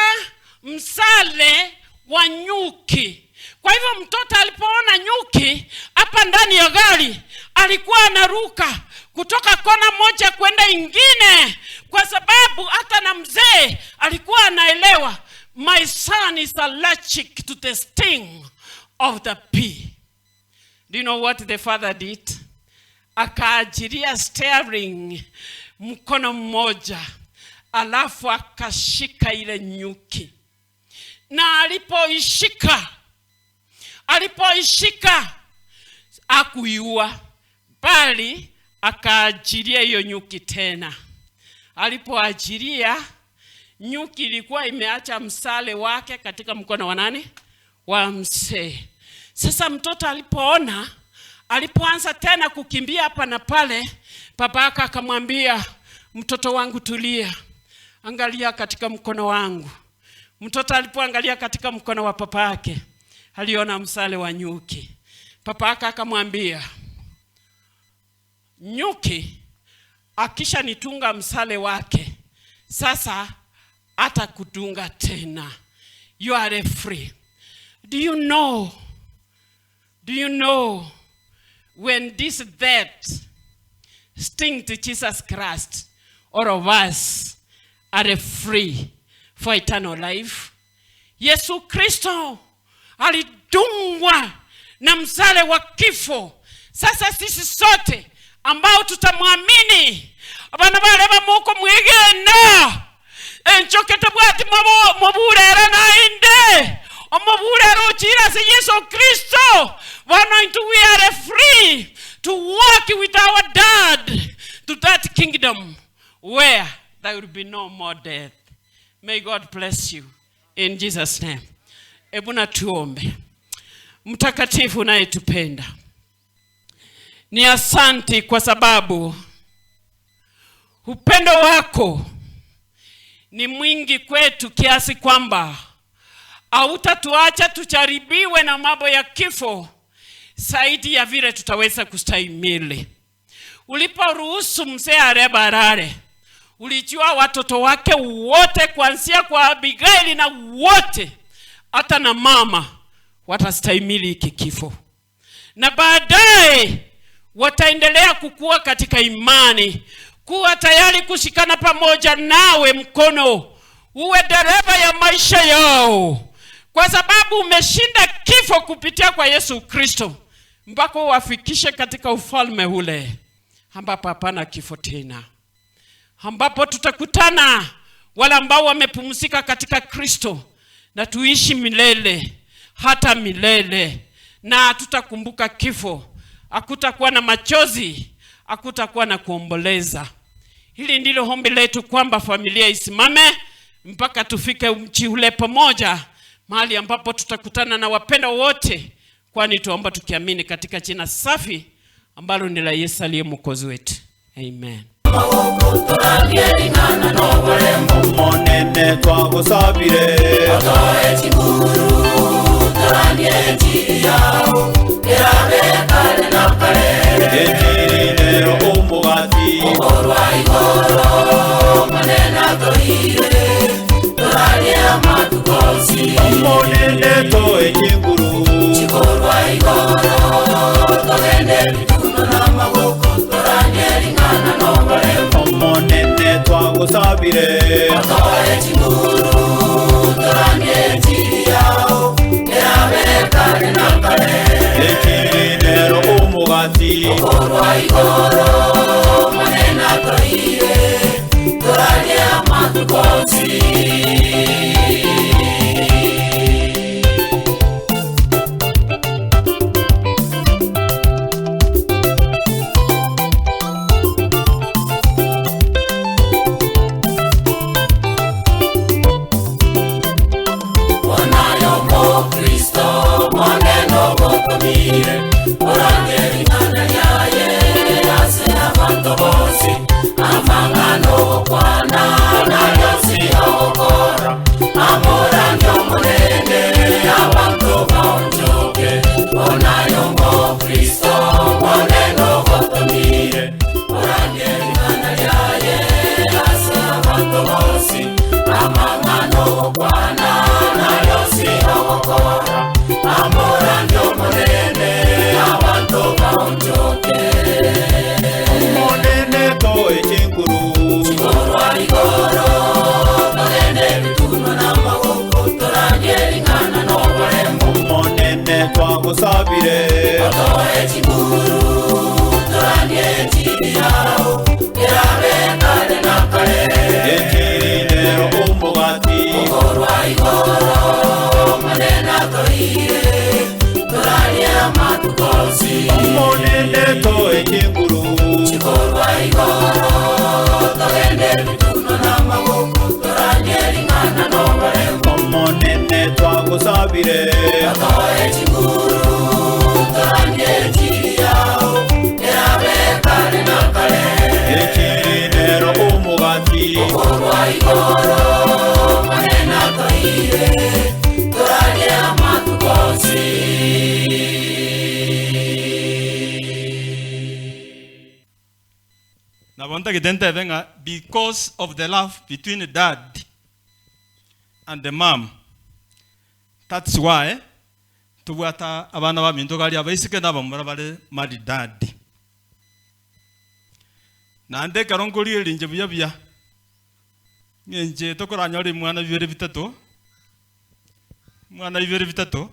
msale wa nyuki. Kwa hivyo mtoto alipoona nyuki hapa ndani ya gari, alikuwa anaruka kutoka kona moja kwenda ingine, kwa sababu hata na mzee alikuwa anaelewa, my son is allergic to the sting of the bee. Do you know what the father did? Akaajiria steering mkono mmoja, alafu akashika ile nyuki. Na alipoishika hakuiua, bali akaajiria hiyo nyuki tena. Alipoajiria, nyuki ilikuwa imeacha msale wake katika mkono wa nani? Wa mzee. Sasa mtoto alipoona, alipoanza tena kukimbia hapa na pale, babaka akamwambia, mtoto wangu tulia, angalia katika mkono wangu. Mtoto alipoangalia katika mkono wa papake, aliona msale wa nyuki. Papaka akamwambia, nyuki akisha nitunga msale wake, sasa atakudunga tena. You are free. Do you know when this death sting to Jesus Christ, all of us are free for eternal life? Yesu Kristo alidungwa na msale wa kifo. Sasa sisi sote ambao tutamwamini, abana bareba muko mwigena enchokete bwati mobulera nainde omobulera ochira se Yesu Kristo. We are free to walk with our dad to that kingdom where there will be no more death. May God bless you in Jesus name. Ebu na tuombe. Mtakatifu unayetupenda, ni asanti kwa sababu upendo wako ni mwingi kwetu kiasi kwamba hautatuacha tujaribiwe na mambo ya kifo zaidi ya vile tutaweza kustahimili. Uliporuhusu mzee Areba alale, ulijua watoto wake wote kuanzia kwa Abigaili na wote hata na mama watastahimili hiki kifo, na baadaye wataendelea kukua katika imani, kuwa tayari kushikana pamoja nawe mkono, uwe dereva ya maisha yao, kwa sababu umeshinda kifo kupitia kwa Yesu Kristo, mpaka uwafikishe katika ufalme ule ambapo hapana kifo tena, ambapo tutakutana wale ambao wamepumzika katika Kristo na tuishi milele hata milele, na tutakumbuka kifo. Hakutakuwa na machozi, hakutakuwa na kuomboleza. Hili ndilo ombi letu, kwamba familia isimame mpaka tufike mji ule pamoja, mahali ambapo tutakutana na wapendwa wote, kwani tuomba tukiamini katika jina safi ambalo ni la Yesu aliye Mwokozi wetu. Amen. Omonene twagusabire Ejirire omugati Omonene toe chinguru Omonene twagusabire Ejirire omugati Omonene toe chinguru Omonene twagusabire Ejirire omugati Omonene toe chinguru Omonene twagusabire Ejirire omugati Because of the love between the dad and the mom, that's why tubwata abana ba minto gali abaisike nabamura bale mari dad. Nande karongori erinje buya buya. Ngenje tokoranyore mwana bibere bitatu. Mwana bibere bitatu.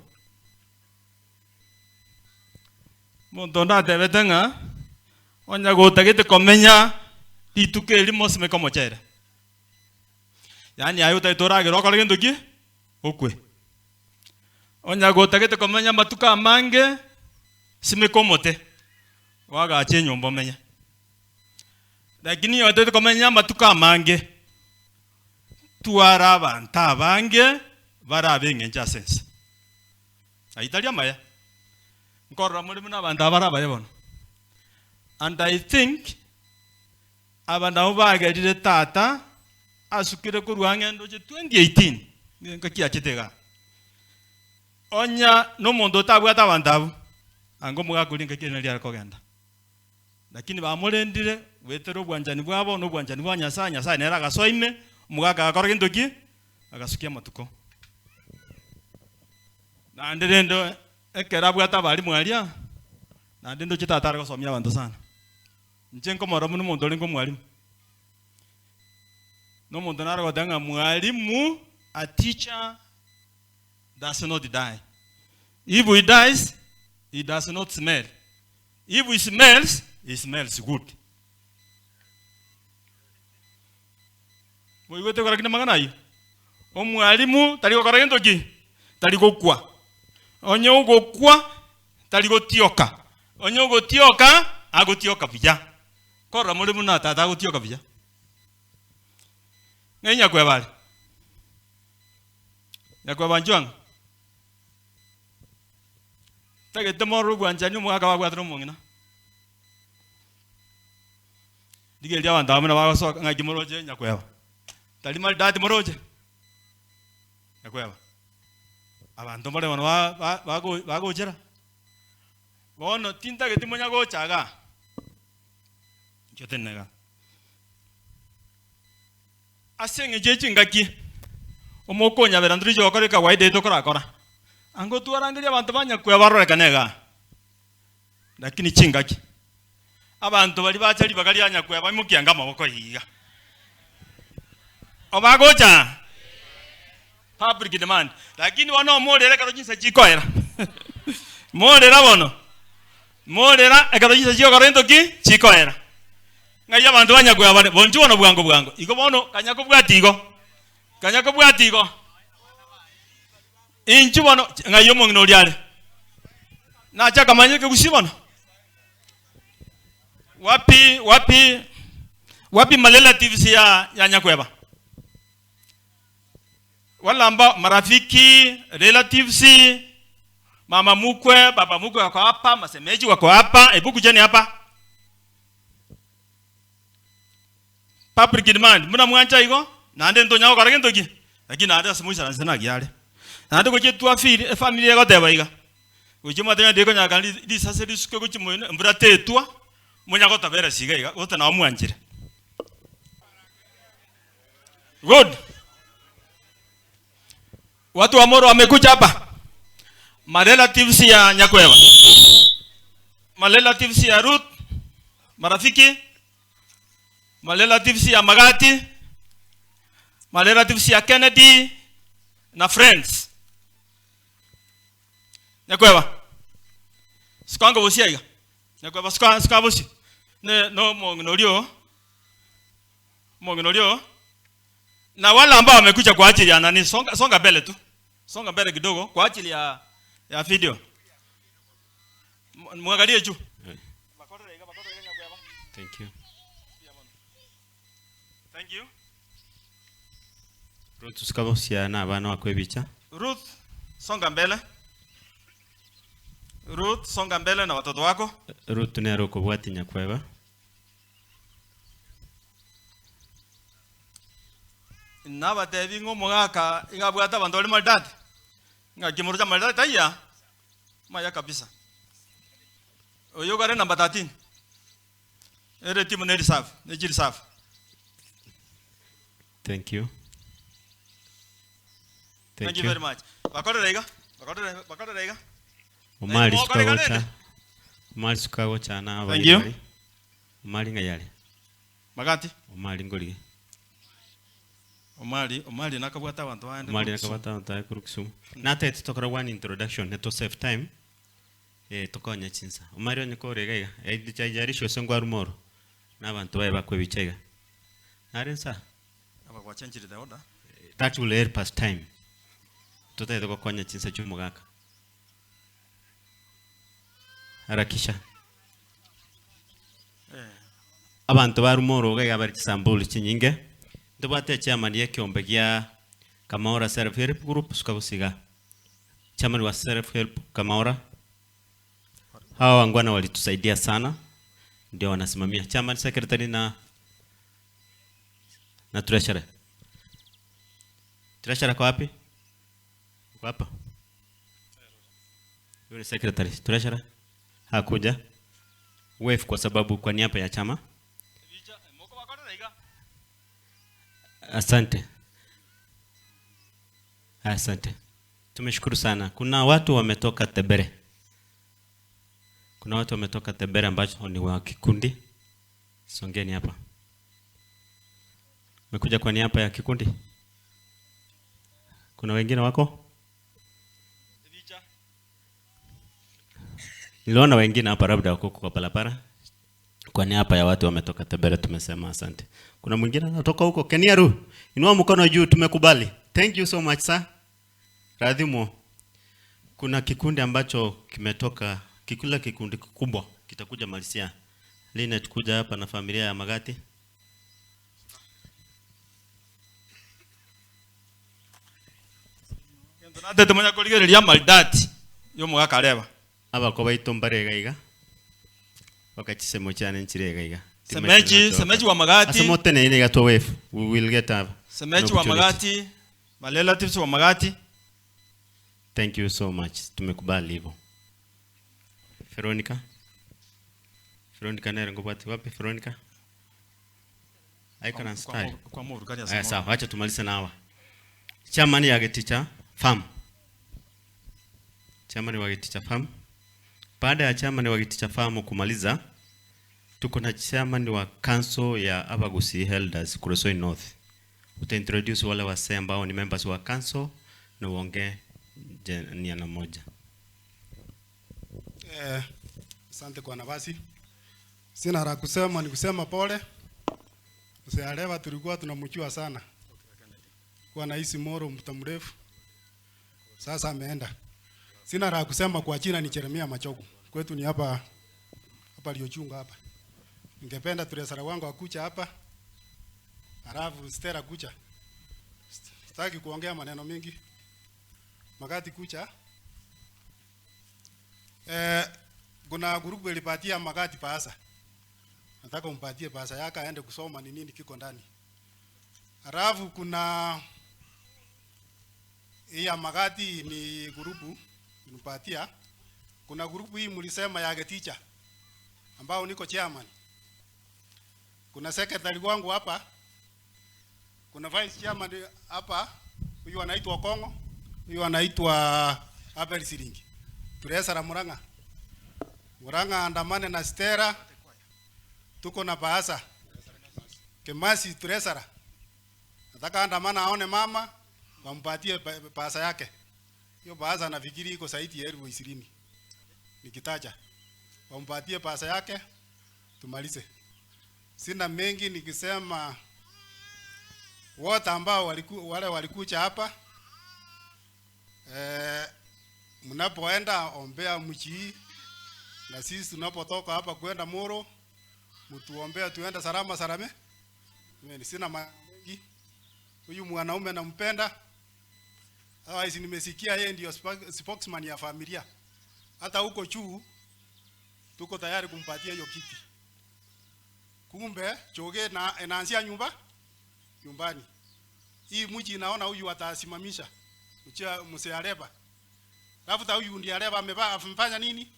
Muntu ndatebete onya gotagete komenya rituko erimo simeka mochere. Yaani ayo utaitoragera okore gento ki okwe. Onya gotagete komenya matuka amange simeka omote. Wagache enyomba omenye. Lakini otete komenya matuka amange twara abantu abange barabe eng'encho ase ense. Aitari amaya. Nkorora muri buna abantu abarabaye bono. And I think aba nabo bagerire tata asukire korwa ng'endo che 2018 nkakiachete onya nomonto otabwate abanto abo ango omogaka nkakiene riare kogenda lakini bamorendire gwetera obwanchani bwabo na obwanchani bwa Nyasaye. Nyasaye nere agasoime omogaka agakora gento ki agasukia amatuko naende rende ekero abwate abarimu aria naende ndoche tata are gosomia abanto sana. Nche nkomora muno omonto ore nkomwarimu nomonto nare goteba ng'a mwarimu, a teacher does not die. If he dies, he does not smell. If he smells, he smells good. Moigwete kora kinde mang'ana ayio. Omwarimu tari gokora gento ki? Tari gokwa. Onye ogokwa tari gotioka. Onye ogotioka agotioka buya. Korora more buna tata agotioka buya. Ng'ai Nyakweba are? Nyakweba nchwang'a. Tagete mororo obwanchani omogaka babwatire omong'ina. Rigereria abanto abwo buna bagosoka ng'aki moroche Nyakweba. Tari maridadi moroche Nyakweba. Abanto mbare bono bagochera. Bono tintageti monya gocha iga. Inche tenena iga. Ase eng'encho ye chingaki, omokonyabera ntoriche gokora ekawaida eye tokorakora. Ango twarangerie abanto ba Nyakweba barorekane igaa. Lakini chingaki, abanto baria bacha ribaga ria Nyakweba baimokiange amaboko iga. Obagocha public demand. Lakini bono omorere ekero chinsa chikoera. Morera bono. Morera ekero chinsa chiokora gento ki? Chikoera. Ng'ai abanto ba Nyakweba bare? Bonchwe bono bwango bwango. Igo bono kanya kobwatia igo. Kanya kobwatia igo. Inchuo bono ng'ai omong'ina oria are? Nache akamanya ekegusii bono. Wapi wapi wapi marelatives ya ya Nyakweba? Wale ambao marafiki, relatives, mama mukwe, baba mukwe wako hapa, masemeji wako hapa, hebu kujeni hapa. Public demand, muna mwancha igo? Naende ntonya gokora gento ki? Lakini naende ase moisaranse naki are. Naende gochia twafeel, efamily egoteba iga. Gochia mwateba ng'a ndikonyara risase risuke gochia moino, embura tetwa, monya gotabera ase iga iga, gose nabo mwanchire. Good. Watu wa Moro wamekuja hapa. Marelatives ya Nyakweba. Marelatives ya Ruth, marafiki, marelatives ya Magati, marelatives ya Kennedy na friends. Nyakweba. Sikwanga bosia iga. Nyakweba sikwa sikwa bosia. Ne no mong'ina orio. Mong'ina orio. Na wale ambao wamekuja kwa ajili ya nani, songa, songa mbele tu. Songa mbele kidogo kwa ajili ya video. Mwangalie juu. Thank you. Thank you. Ruth sikabosia na abana wakwebicha. Ruth, songa mbele. Ruth, songa mbele na watoto wako. Ruth nere okobwati Nyakweba. Nabatebi ng'a omogaka iga abwate abanto bare maridadi. Ng'a kimoro chia maridadi taiya. Maya kabisa. Oyo kare number 13. Ere timu ne reserve, ne chi reserve. Thank you. Thank you very much. Bakorere iga. Bakorere, bakorere iga. Omari Naye mokorega sukagocha. rende. Omari sukagocha na Thank you. abari. Omari ng'a yare. Magati. Omari ngorige. Omari, Omari nakabwata abanto baende Omari korwa Kisumu. nakabwata abanto baye korwa Kisumu. Natete tokora one introduction neto save time. Eh tokonya chinsa. Omari onye kore iga iga. Haijalishi ose ngwaru moro. Na abantu baye bakwebicha iga. Nare nsa. Aba gwachenchire the order. That will help us time. Totete gokonya chinsa chi'omogaka. Harakisha. Abanto barumoro iga iga bari chisambuli chinyinge. Ntobwate chairman ya ekiombe gia Kamaora Self Help Group sukabusiga. Chairman wa Self Help Kamaora. Hawa wangwana walitusaidia sana, ndio wanasimamia. Chairman, secretary na treasurer. Treasurer kwa wapi? Uko hapa? Yule secretary, treasurer hakuja. Wave kwa sababu kwa niaba ya chama. Asante. Asante. Tumeshukuru sana. Kuna watu wametoka Tebere. Kuna watu wametoka Tebere ambacho ni wa kikundi. Songeni hapa. Umekuja kwa niaba ya kikundi? Kuna wengine wako? Niliona wengine hapa labda wako kwa barabara. Kwa niaba ya watu wametoka Tebere tumesema asante. Kuna mwingine anatoka huko Keniaru. Inua mkono juu, tumekubali. Thank you so much sir. Radhimo. Kuna kikundi ambacho kimetoka, kikula kikundi kikubwa kitakuja Malisia. Linet kuja hapa na familia ya Magati. Natete monya korigereria maridadi yo mugakareba. Abako baito mbarega iga. Wakachisemo chane nchirega iga. Semeji, semeji wa Magati. Asemote ne ine gato wave. We will get up. Semeji wa Magati, ma relatives wa Magati. Thank you so much. Tumekubali hivyo. Veronica. Veronica nere ngobati wapi Veronica? Icon and style. Kwa mu Aya sawa, acha tumalize na hawa. Chairman ya Geticha Farm. Chairman wa Geticha Farm. Baada ya chairman wa Geticha Farm kumaliza, tuko na chairman wa council ya Abagusi Elders Kuresoi North. Uta introduce wale wasee ambao ni members wa council na uongee niana moja. Asante kwa nafasi. Sina la kusema, ni kusema pole. Mzee Areva tulikuwa tunamjua sana. Kwa naishi Moro muda mrefu. Sasa ameenda. Sina la kusema, kwa jina ni Jeremia Machogu. Kwetu ni hapa hapa Liochunga hapa. Ningependa Turesara wangu akucha hapa. Halafu Stella kucha. Sitaki kuongea maneno mingi. Magati kucha. Kuna grupu ilipatia Magati pasa. Nataka umpatie pasa yake aende kusoma ni nini kiko ndani. Halafu kuna hii ya Magati ni grupu nipatia. Kuna grupu hii mlisema ya teacher ambao niko chairman. Kuna secretary wangu hapa. Kuna vice chairman hapa, huyu anaitwa Kongo, huyu anaitwa Abel Siringi. Turesara Murang'a. Murang'a andamane na Stella. Tuko na Baasa. Kemasi Turesara. Nataka andamana aone mama, wampatie Baasa yake. Hiyo Baasa nafikiri iko zaidi ya 20,000. Nikitaja. Wampatie Baasa yake tumalize. Sina mengi nikisema wote ambao wale walikuja hapa, mnapoenda ombea mchi, na sisi tunapotoka hapa kwenda Moro mtuombea tuenda salama salame. Mimi sina mengi. Huyu mwanaume nampenda. Otherwise nimesikia yeye ndio spokesman ya familia. Hata huko juu tuko tayari kumpatia hiyo kiti. Kumbe choge na inaanzia nyumbani. Hii mji naona huyu atasimamisha. Mzee Areva. Alafu huyu ndiye Areva amefanya nini?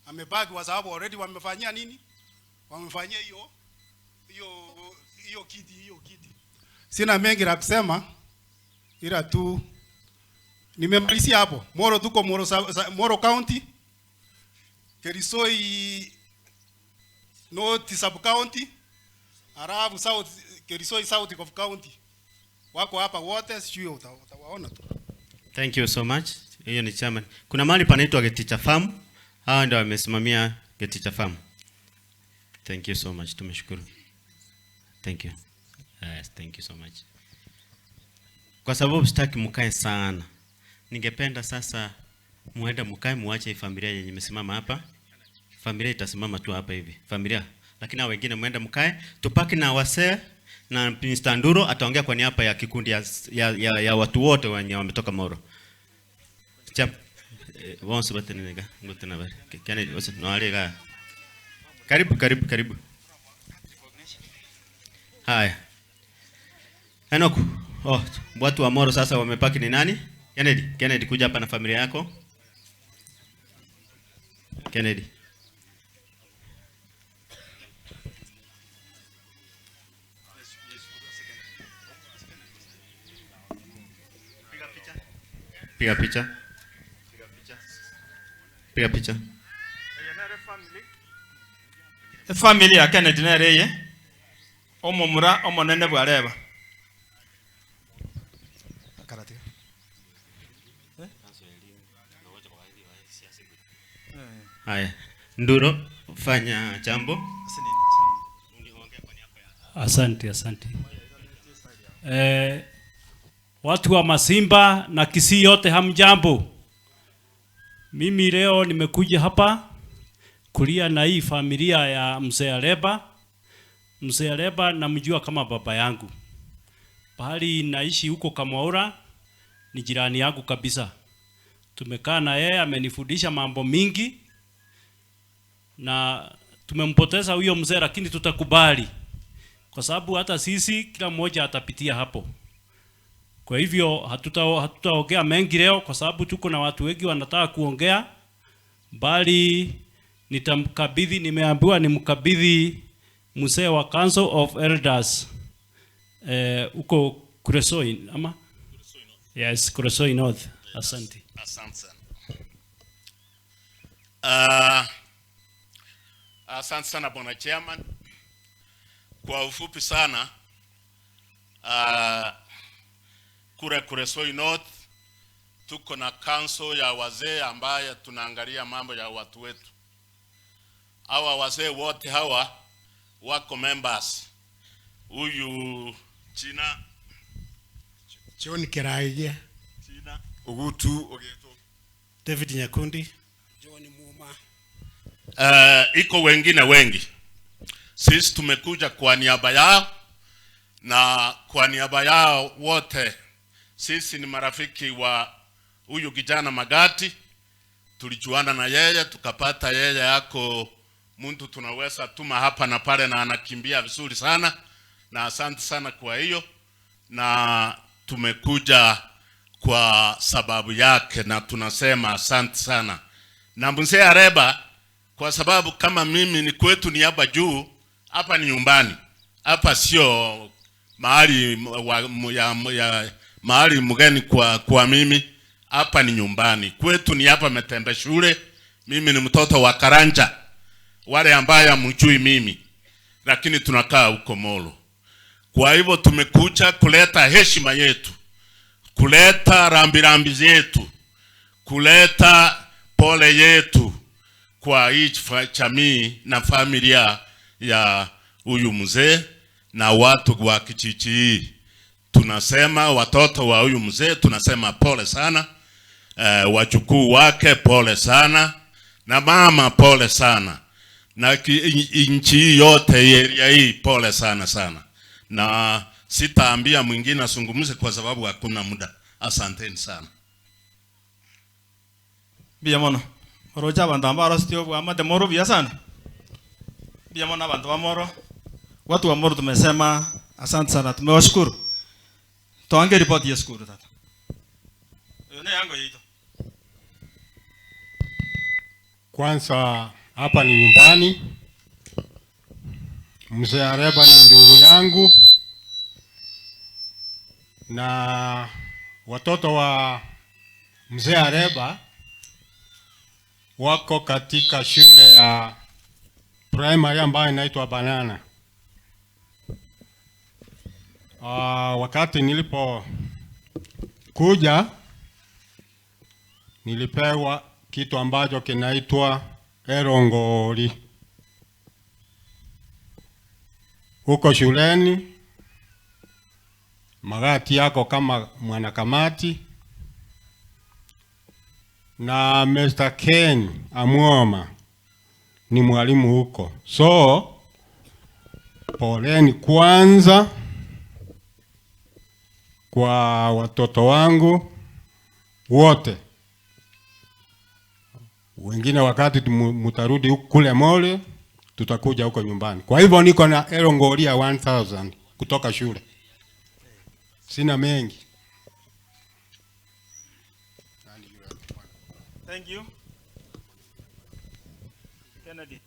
Amebaki kwa sababu already wamefanyia nini? Wamefanyia hiyo kiti, hiyo kiti. Sina mengi la kusema ila tu nimemalizia hapo. Moro tuko Moro, Moro County, Kerisoi North Sub County, Arabu South, Kerisoi South of County. Wako hapa wote, sijui utawaona tu. Thank you so much. Hiyo ni chairman. Kuna mahali panaitwa Geticha Farm. Hawa ndio wamesimamia Geticha Farm. Thank you so much. Tumeshukuru. Thank you. Yes, thank you so much. Kwa sababu sitaki mkae sana. Ningependa sasa muende mkae, muache familia yenye imesimama hapa. Familia itasimama tu hapa hivi. Familia. Lakini hao wengine muende mkae, tupaki na wasee na Mr. Nduro ataongea kwa niaba ya kikundi ya watu wote wenye wametoka Moro. Chap. Wonse batenega, ngotena bari. Kene wose no alega. Karibu karibu karibu. Haya. Enoku. Oh, watu wa Moro sasa wamepaki ni nani? Kennedy, Kennedy kuja hapa na familia yako. Kennedy. Piga picha. Piga picha. Family ya Kennedy nereye. Omomura omonene bwareba. Haya, Nduro fanya jambo. Asante, asante. Watu wa Masimba na Kisii yote hamjambo. Mimi leo nimekuja hapa kulia na hii familia ya Mzee Areba. Mzee Areba namjua kama baba yangu. Pahali naishi huko Kamwaura Ni jirani yangu kabisa. Tumekaa na yeye, amenifundisha mambo mingi, na tumempoteza huyo mzee, lakini tutakubali kwa sababu hata sisi kila mmoja atapitia hapo. Kwa hivyo hatutaongea mengi leo kwa sababu tuko na watu wengi wanataka kuongea, bali nitamkabidhi, nimeambiwa nimkabidhi mzee wa Council of Elders huko Kuresoi ama? Yes, Kuresoi North. Asante. Asante sana. Asante sana Bwana Chairman. Kwa ufupi sana, kule Kuresoi North tuko na council ya wazee ambaye tunaangalia mambo ya watu wetu. Hawa wazee wote hawa wako members. Huyu China John Kiraige, China Ugutu Ogeto, David Nyakundi, John Muma. Iko wengine wengi. Sisi tumekuja kwa niaba yao, na kwa niaba yao wote sisi ni marafiki wa huyu kijana Magati. Tulijuana na yeye, tukapata yeye yako mtu tunaweza tuma hapa na pale, na anakimbia vizuri sana, na asante sana kwa hiyo, na tumekuja kwa sababu yake, na tunasema asante sana. Na mzee Areba, kwa sababu kama mimi ni kwetu ni hapa juu, hapa ni nyumbani, hapa sio mahali mahali mgeni kwa mimi, hapa ni nyumbani kwetu, ni hapa Metembe shule. Mimi ni mtoto wa Karanja, wale ambaye hamjui mimi, lakini tunakaa huko Molo. Kwa hivyo tumekuja kuleta heshima yetu, kuleta rambirambi zetu, kuleta pole yetu kwa hii jamii na familia ya huyu mzee na watu wa kijiji hii. Tunasema watoto wa huyu mzee tunasema pole sana, wajukuu wake pole sana, na mama pole sana, na nchi yote area hii pole sana sana. Na sitaambia mwingine asungumuze kwa sababu hakuna muda. Asanteni sana. Biamono morocha abantu ambaro sitio bwa moro bia sana. Biamono abantu wa Moro, watu wa Moro tumesema asante sana, tumewashukuru. Tuange ripoti ya shukuru tata. Yone yango yito. Kwanza hapa ni nyumbani. Mzee Areba ni ndugu yangu, na watoto wa Mzee Areba wako katika shule ya primary ambayo inaitwa Banana. Wakati nilipo kuja nilipewa kitu ambacho kinaitwa erongori. Huko shuleni Magati yako kama mwanakamati, na Mr. Ken Amuoma ni mwalimu huko. So poleni kwanza kwa watoto wangu wote. Wengine wakati mutarudi kule Mole, tutakuja huko nyumbani. Kwa hivyo niko na elongoria 1000 kutoka shule. Sina mengi. Thank you. Kennedy.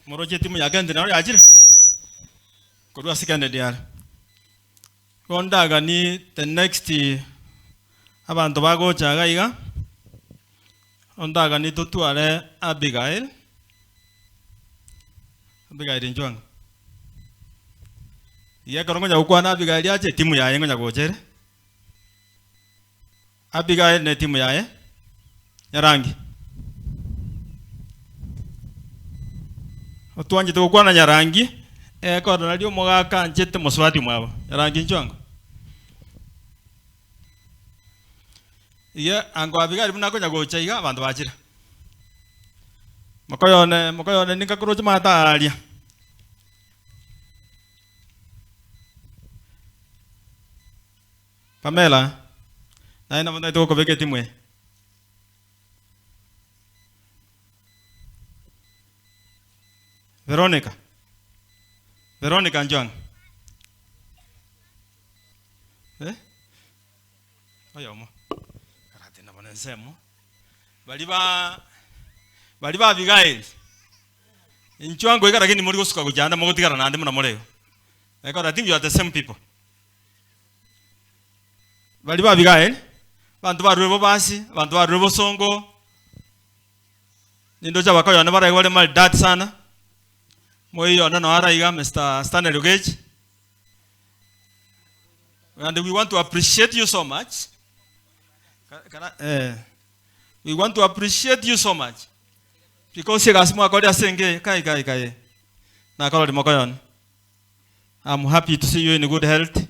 Moroche timu ya Kennedy na ajira. Korwa si Kennedy yale. Kondaga ni the next abantu bagochaga iga. Ondaga ni tutuare Abigail. Abigail Njwanga. Iye korongo nya ukwana Abigail ache timu yaye ngonya gochere. Abigail ne timu yaye Nyarangi. Otwanje tukwana Nyarangi kora nalio mogaka nchete muswati mwabo Nyarangi Njwanga. Iye ango Abigail buna gocha iga abantu bachira. Mokoyone ningakuroche mataria. Pamela naye nabo ndaite gokobeka etimwe. Veronica. Veronica Njong. Eh? Oyomo. Karate nabo nsemo. Bali ba Abigail. Inchwango ikara lakini muri gosuka kujanda mogotigara nande muna morego. I think you are the same people. Bali ba Abigail. Bantu barwe basi, bantu barwe bosongo. Nindocha bakayo na bara wale mali dat sana. Moyo na araiga Mr. Stanley Lugeji. And we want to appreciate you so much. We want to appreciate you so much. Because you guys senge kai kai kai. Na kolo mokoyon. I'm happy to see you in good health.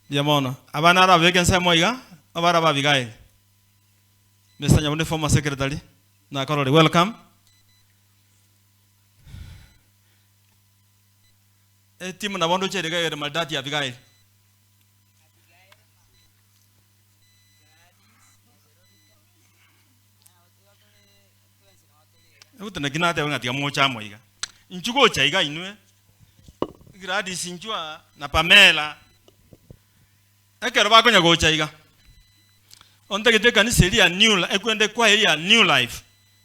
Yamono. Abana ra vacancy moiga, abara ba bigai. Mr. Nyabune former secretary. Na kolo welcome. Timu na bondo chere ga maldati ya Abigail. Uta gina te ngati mocha moiga. Nchugo cha iga inwe. Gladys njua na Pamela. Ekero bakonya gocha iga. Onde gete kanisa ya new ekwende kwa ya new life.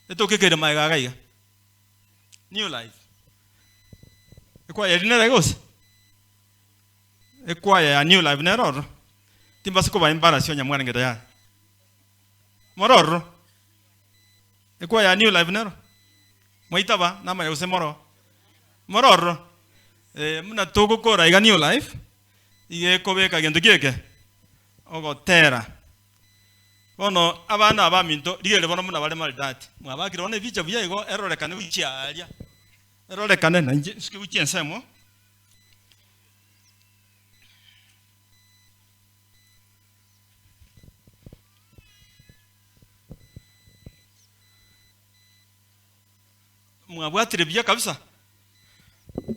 Etokekere maiga ga iga. New life. Ekwaya rinera gose. Ekwaya ya new life neroro. Timbasiko ba embarrass yonya mwana ngeta ya. Mororo. Ekwaya ya new life nero. Mwaitaba nama yose moro. Mororo. Muna togokora iga new life. Ige kobeka gento kieke. Ogotera. Bono abana abaminto rigere bono muna bale malidati. Mwabakire bono ebicha buya igo erorekane buchiaria. Erorekane na nje sike buchiensemo. Mwabwatire buya kabisa.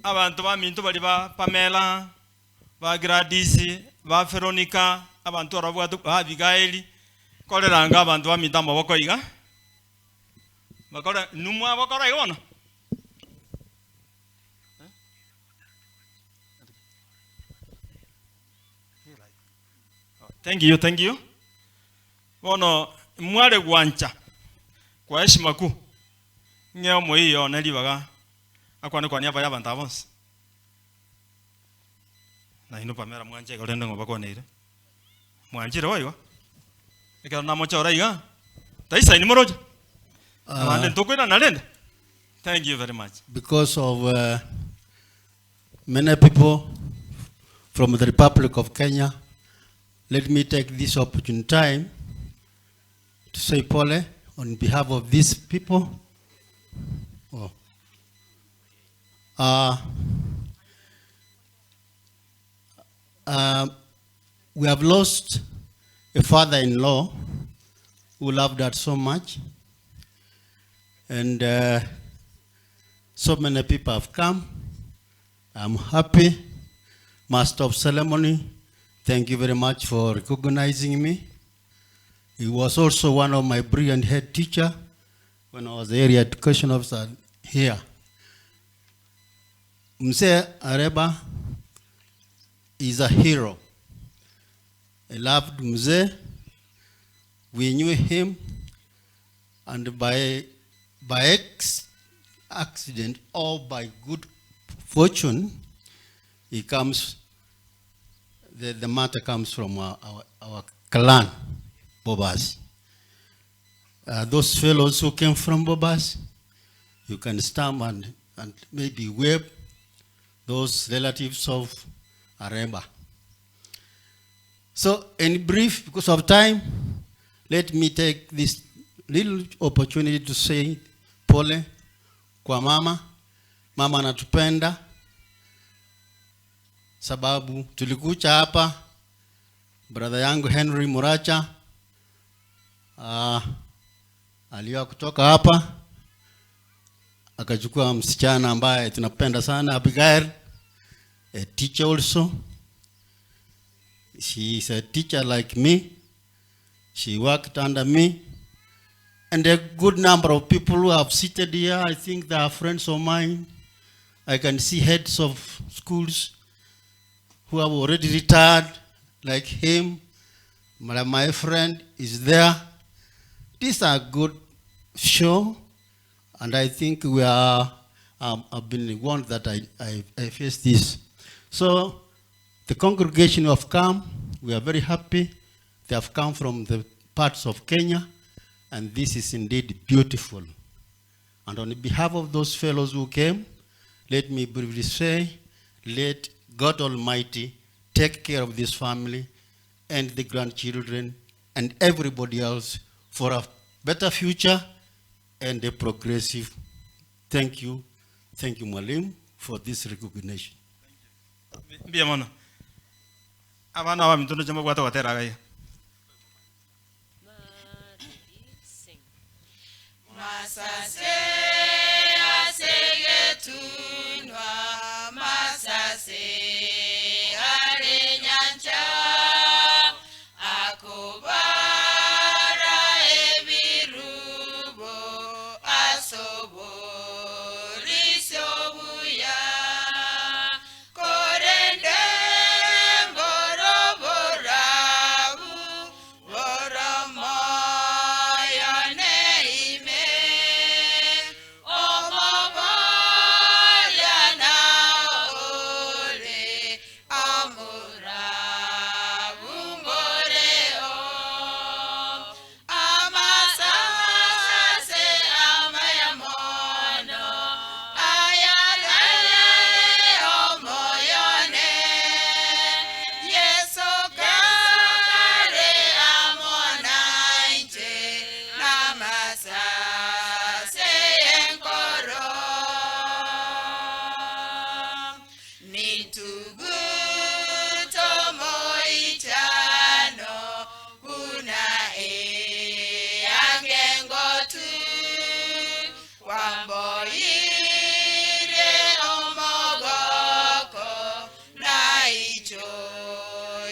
Abantu baminto bali ba Pamela, ba Gladys, ba Veronica, abantu arabwatu ba Abigail. Koreranga abantu baminto amaboko iga. Bakora numwa bakora igono. Thank you, thank you. Bono mwale gwancha kwa heshima kuu. Ngeo moyo nelibaga akwane kwa niaba y'abantu abonse. Na ino Pamela mwanje golende ngo bakoneire. Mwanjire oyo. Ekero namochora iga. Taisa ni moroja. Abande ntokwira nalenda. Thank you very much. Because of many people from the Republic of Kenya, let me take this opportune time to say pole on behalf of these people. Oh. We have lost a father-in-law who loved us so much, and so many people have come. I'm happy. Master of ceremony, thank you very much for recognizing me. He was also one of my brilliant head teacher when I was the area education officer here. Mzee Areba is a hero. I loved Mzee. We knew him, and by accident or by good fortune, he comes. The matter comes from our clan, Bobas. Those fellows who came from Bobas, you can stamp and maybe wave those relatives of Areba. So in brief, because of time, let me take this little opportunity to say pole kwa mama. Mama anatupenda sababu tulikuja hapa, brother yangu Henry Muracha aliwa kutoka hapa akachukua msichana ambaye tunapenda sana, Abigail, a teacher also. She is a teacher like me. She worked under me. And a good number of people who have seated here, I think they are friends of mine. I can see heads of schools who have already retired, like him. My friend is there. These are good show, and I think we are, I've been the one that I faced this. So the congregation who have come, we are very happy. They have come from the parts of Kenya, and this is indeed beautiful. And on behalf of those fellows who came, let me briefly say, let God Almighty take care of this family and the grandchildren and everybody else for a better future and a progressive. Thank you. Thank you, Mwalimu, for this recognition. Mbiya mono. Abana ba mitondo chama bwata watera gaya. Masase asegetunwa masase arenyancha akobara ebirubo asoborisobuya korende mboroborabu boromoyane ime omoboyana ole amurabumboreo amasase amayamono ayalale omoyone Yesu kare amonainche namasase enkoro nituguto moichano una eangengotu wamboire omogoko naicho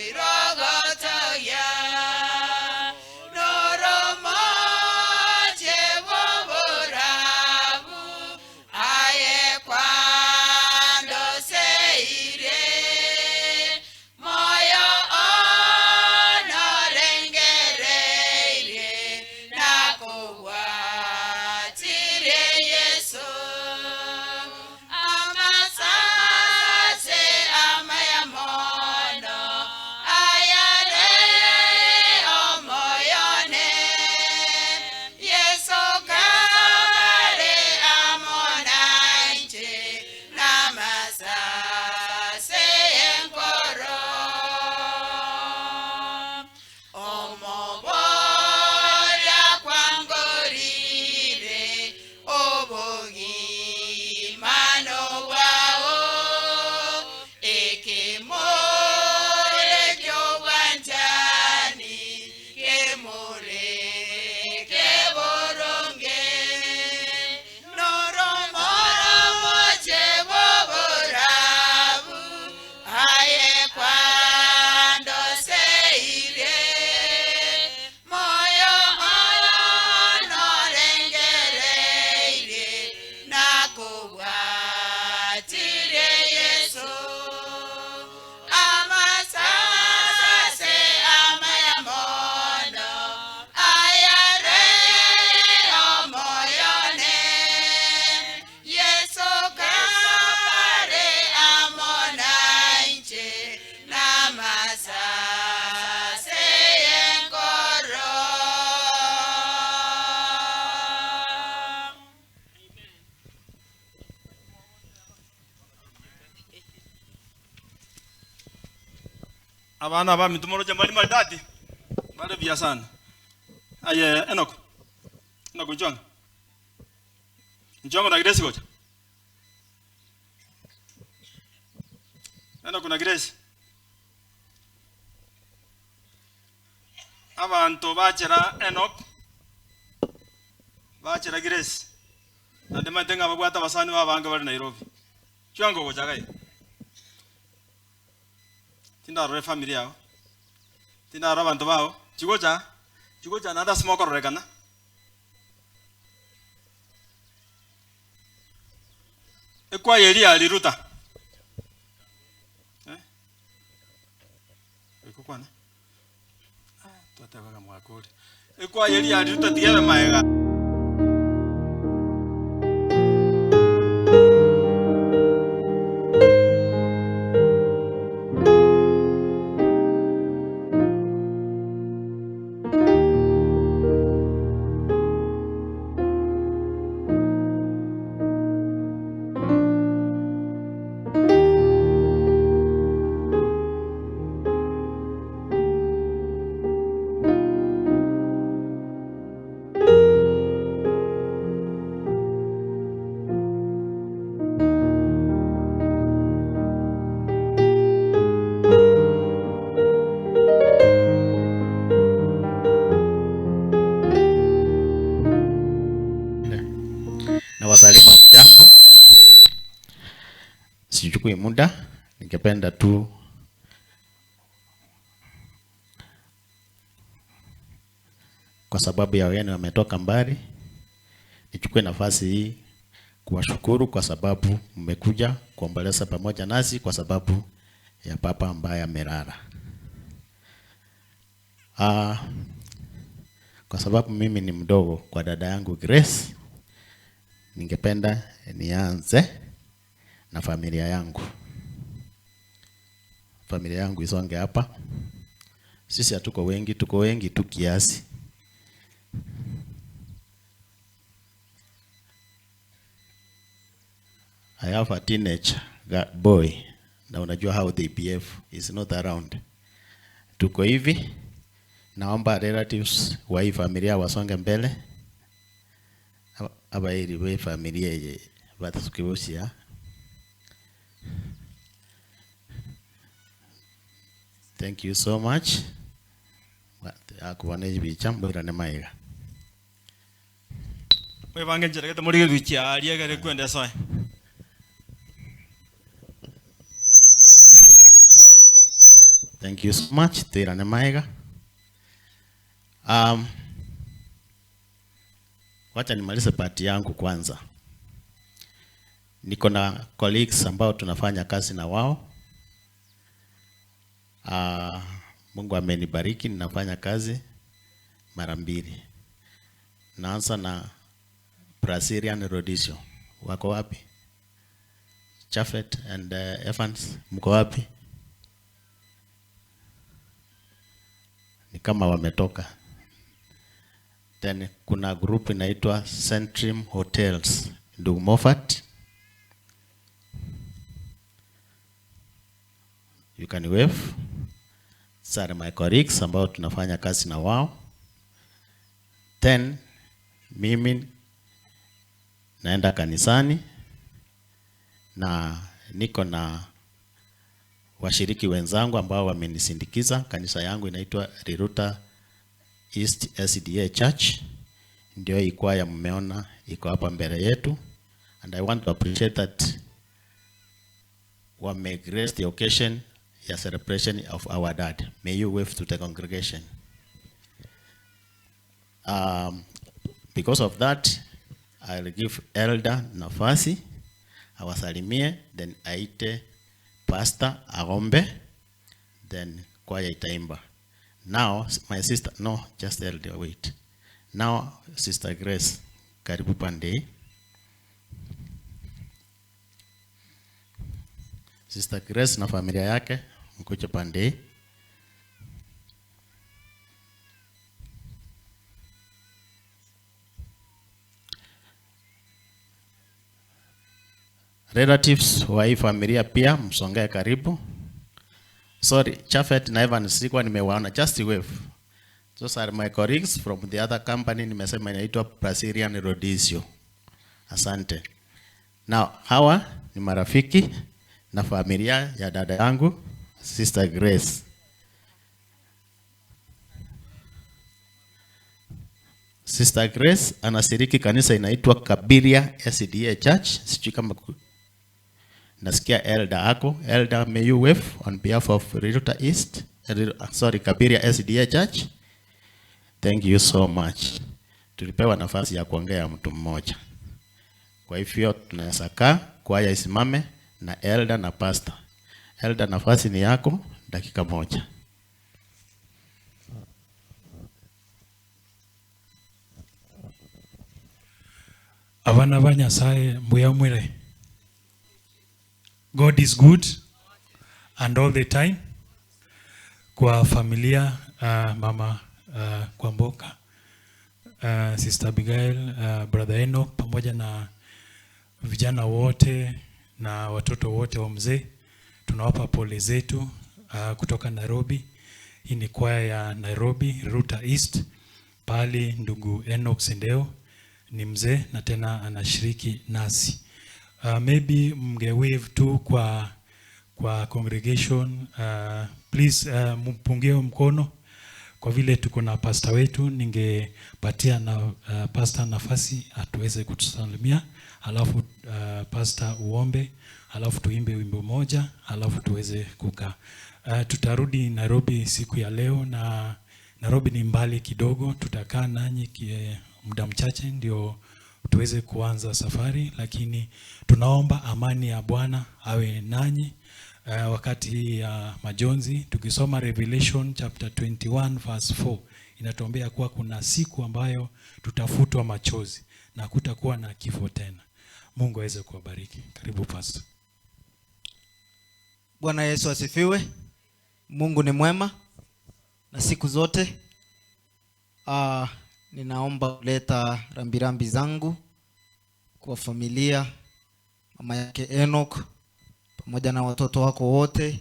irogotoya noromoche boborabu aye kwando seire moyo onorengereire nakobwatire Yesu amasase amayamono ayare omoyone Yesu kare amonainche namasase enkoro omoboria kwangorire obogimano bwao ekemore kyobwanchani kemore keboronge noromoromoche boborabu aye kwando seire moyo onorengereire nakobwatire Yesu amasase amayamono ayare omoyone Yesu kare amonainche namasase enkoro. Abana ba mitumoro jambali maridadi. Bale vya sana. Aye Enoch. Enoch njonga. Njonga na Grace gocha. Enoch na Grace. Abantu bachera Enoch. Bachera Grace. Na ndema tenga babwata basani babanga bali Nairobi. Chwango gocha gai. Tindarore family yao. Tinara bantu bao. Chigocha. Chigocha nada smokororekana. Ekwa yeri aliruta. Eh? Ekwa na. Ah, twatabaga mwakuri. Ekwa yeri aliruta tigere maega. Wasalimu jambo. Sichukui muda, ningependa tu kwa sababu ya wageni wametoka mbali, nichukue nafasi hii kuwashukuru kwa sababu mmekuja kuomboleza pamoja nasi kwa sababu ya papa ambaye amelala. Kwa sababu mimi ni mdogo kwa dada yangu Grace, ningependa nianze na familia yangu. Familia yangu isonge hapa. Sisi hatuko wengi, tuko wengi tu kiasi. I have a teenage boy. Na unajua how they behave. Is not around. Tuko hivi. Naomba relatives wa hii familia wasonge mbele. Abairi we familia ye batasukibusia. Thank you so much. Akuwaneji bichambura ne maiga. We bange njereke muri gwikia ariegere kwenda soe. Thank you so much. Tira ne maiga. Wacha nimalize part yangu kwanza. Niko na colleagues ambao tunafanya kazi na wao. Mungu amenibariki, ninafanya kazi mara mbili. Naanza na Brazilian Rodizio. Wako wapi? Chaffet and Evans, mko wapi? Ni kama wametoka. Then kuna group inaitwa Centrim Hotels. Ndugu Moffat, you can wave. Sorry, my colleagues ambao tunafanya kazi na wao. Then mimi naenda kanisani na niko na washiriki wenzangu ambao wamenisindikiza. Kanisa yangu inaitwa Riruta East SDA Church. Ndio ikwaya mmeona iko hapa mbele yetu. And I want to appreciate that wame grace the occasion ya celebration of our dad. May you wave to the congregation. Because of that, I'll give elder nafasi awasalimie, then aite pastor aombe, then kwaya itaimba. Now, my sister, no, just elder, wait. Now, Sister Grace, karibu pande. Sister Grace na familia yake, mkuje pande. Relatives wa hii familia pia msongee karibu. Sorry, Chaffet na Evans sikuwa nimewaona, just wave. Those are my colleagues from the other company, nimesema inaitwa Brazilian Rodizio. Asante. Now, hawa ni marafiki na familia ya dada yangu, Sister Grace. Sister Grace anashiriki kanisa inaitwa Kabiria SDA Church. Sijui kama nasikia elder ako. Elder, may you wave on behalf of Riruta East sorry, Kabiria SDA Church. Thank you so much. Tulipewa nafasi ya kuongea mtu mmoja. Kwa hivyo tunaweza kaa, kwaya isimame na elder na pastor. Elder, nafasi ni yako, dakika moja. Abana ba Nyasaye mbuya mwire. God is good and all the time. Kwa familia mama Kwamboka, Sister Abigail, Brother Enoch pamoja na vijana wote na watoto wote wa mzee, tunawapa pole zetu kutoka Nairobi. Hii ni kwaya ya Nairobi Ruta East, pale ndugu Enoch Sendeo ni mzee na tena anashiriki nasi. Maybe mge wave tu kwa congregation, please mpungie mkono kwa vile tuko na pastor wetu. Ningepatia na pastor nafasi atuweze kutusalimia, alafu pastor uombe, alafu tuimbe wimbo moja, alafu tuweze kukaa. Tutarudi Nairobi siku ya leo, na Nairobi ni mbali kidogo, tutakaa nanyi muda mchache ndio tuweze kuanza safari, lakini tunaomba amani ya Bwana awe nanyi wakati hii ya majonzi. Tukisoma Revelation chapter 21 verse 4 inatuambia kuwa kuna siku ambayo tutafutwa machozi na kutakuwa na kifo tena. Mungu aweze kuwabariki. Karibu pastor. Bwana Yesu asifiwe. Mungu ni mwema na siku zote. Ninaomba kuleta rambirambi zangu kwa familia, mama yake Enoch pamoja na watoto wako wote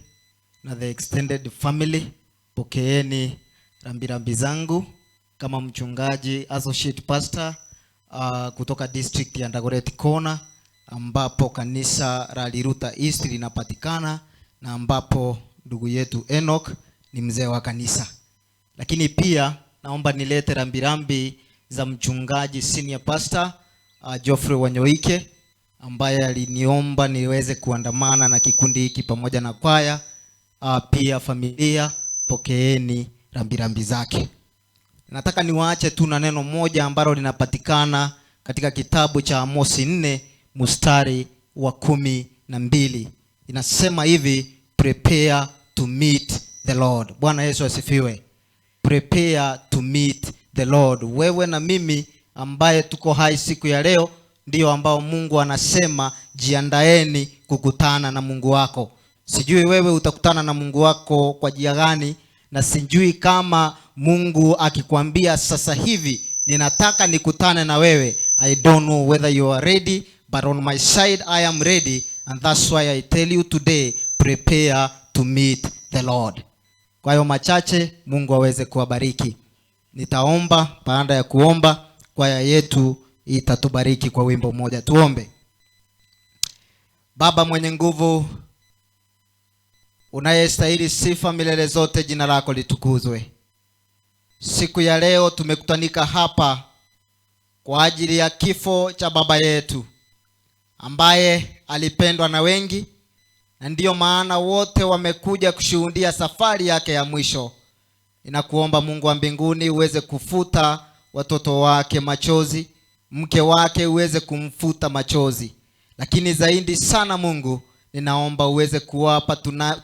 na the extended family. Pokeeni rambirambi zangu kama mchungaji associate pastor kutoka district ya Dagoretti Corner, ambapo kanisa la Riruta East linapatikana na ambapo ndugu yetu Enoch ni mzee wa kanisa. Lakini pia naomba nilete rambirambi za mchungaji senior pastor Geoffrey Wanyoike, ambaye aliniomba niweze kuandamana na kikundi hiki pamoja na kwaya. Pia familia, pokeeni rambirambi zake. Nataka niwaache tu na neno moja ambalo linapatikana katika kitabu cha Amosi 4 mstari wa 12. Inasema hivi: prepare to meet the Lord. Bwana Yesu asifiwe. Prepare to meet the Lord. Wewe na mimi ambaye tuko hai siku ya leo ndio ambao Mungu anasema jiandaeni kukutana na Mungu wako. Sijui wewe utakutana na Mungu wako kwa jia gani, na sijui kama Mungu akikwambia sasa hivi ninataka nikutane na wewe. I don't know whether you are ready, but on my side I am ready, and that's why I tell you today, prepare to meet the Lord. Kwa hiyo machache, Mungu aweze kuwabariki. Nitaomba, baada ya kuomba kwaya yetu itatubariki kwa wimbo mmoja. Tuombe. Baba mwenye nguvu, unayestahili sifa milele zote, jina lako litukuzwe. Siku ya leo tumekutanika hapa kwa ajili ya kifo cha baba yetu ambaye alipendwa na wengi, na ndiyo maana wote wamekuja kushuhudia safari yake ya mwisho. Ninakuomba Mungu wa mbinguni uweze kufuta watoto wake machozi, mke wake uweze kumfuta machozi. Lakini zaidi sana Mungu, ninaomba uweze kuwapa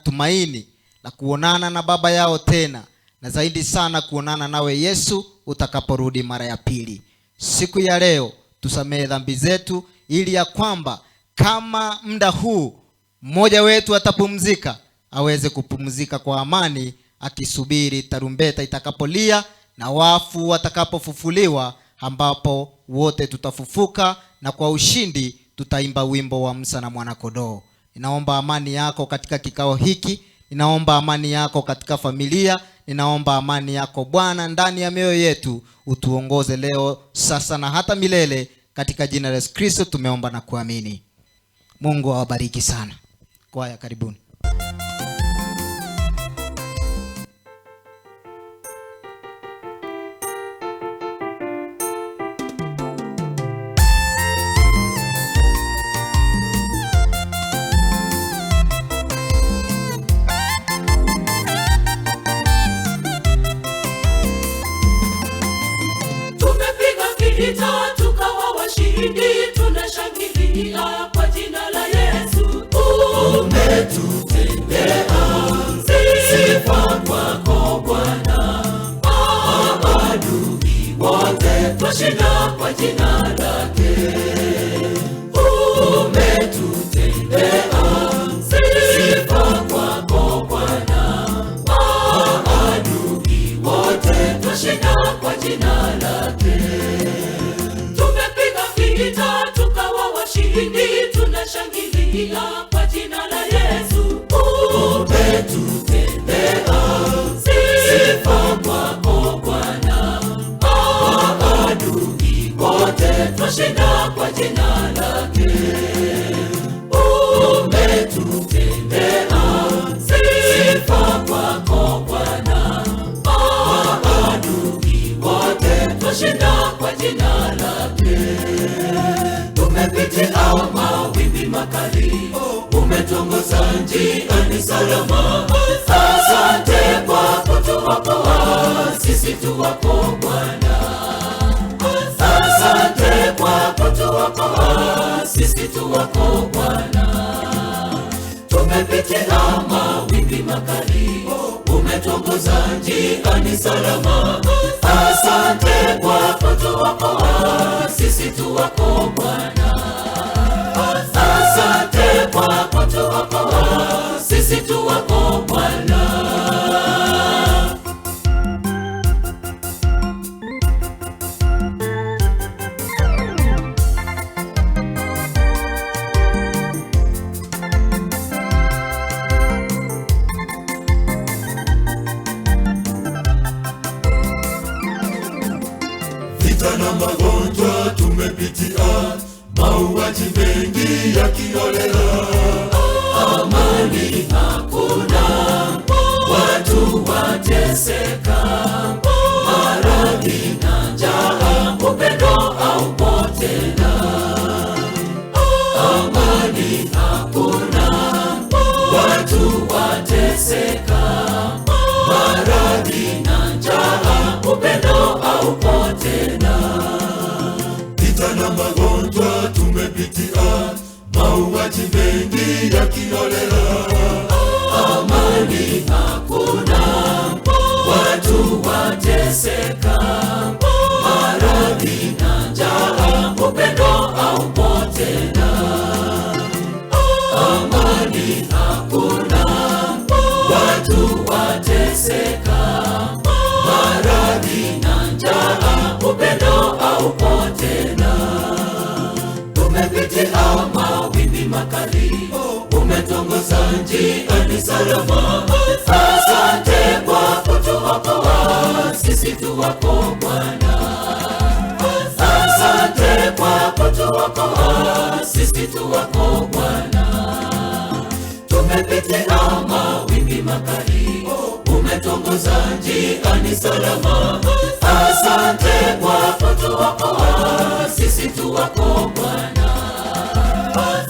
tumaini la kuonana na baba yao tena, na zaidi sana kuonana nawe Yesu utakaporudi mara ya pili. Siku ya leo tusamehe dhambi zetu, ili ya kwamba kama muda huu mmoja wetu atapumzika, aweze kupumzika kwa amani, akisubiri tarumbeta itakapolia na wafu watakapofufuliwa, ambapo wote tutafufuka na kwa ushindi tutaimba wimbo wa Musa na Mwana-Kondoo. Ninaomba amani yako katika kikao hiki, ninaomba amani yako katika familia, ninaomba amani yako Bwana ndani ya mioyo yetu. Utuongoze leo, sasa na hata milele, katika jina la Yesu Kristo tumeomba na kuamini. Mungu awabariki sana. Kwaya, karibuni. Tunashangilia kwa jina la Yesu. Umetutendea sifa kwako Bwana, maadui wote twashinda kwa jina lake. Umetutendea sifa kwako Bwana, maadui wote twashinda kwa jina lake. Tumepiga vita tukawa washindi, tunashangilia kwa jina la Yesu. Umetutendea sifa kwako Bwana, maadui wote twashinda kwa jina lake. Umetutendea sifa kwako Bwana, maadui wote twashinda kwa jina lake. Tumepitia mawimbi makali, umetuongoza njiani salama. Asante kwa kutuokoa, sisi tu wako Bwana. Asante kwa kutuokoa, sisi tu wako Bwana. Tumepitia mawimbi makali, umetuongoza njiani salama. Asante kwa kutuokoa, sisi tu wako Bwana. Asante kwa kutuokoa, sisi tu wako Bwana. Vita na magonjwa tumepitia, mauaji mengi ya kiholela. Amani hakuna, watu wateseka, maradhi na njaa, upendo haupo tena. Amani hakuna, watu wateseka, maradhi na njaa, upendo haupo tena. Vita na magonjwa tumepitia, mauaji mengi ya kiholela. Amani hakuna, watu wateseka, maradhi na njaa, upendo haupo tena. Amani hakuna, watu wateseka, maradhi na njaa, upendo haupo tena. Tumepitia mawimbi makali, umetuongoza njiani salama. Asante kwa kutuokoa, sisi tu wako Bwana. Asante kwa kutuokoa, sisi tu wako Bwana. Tumepitia mawimbi makali, umetuongoza njiani salama. Asante kwa kutuokoa, sisi tu wako Bwana.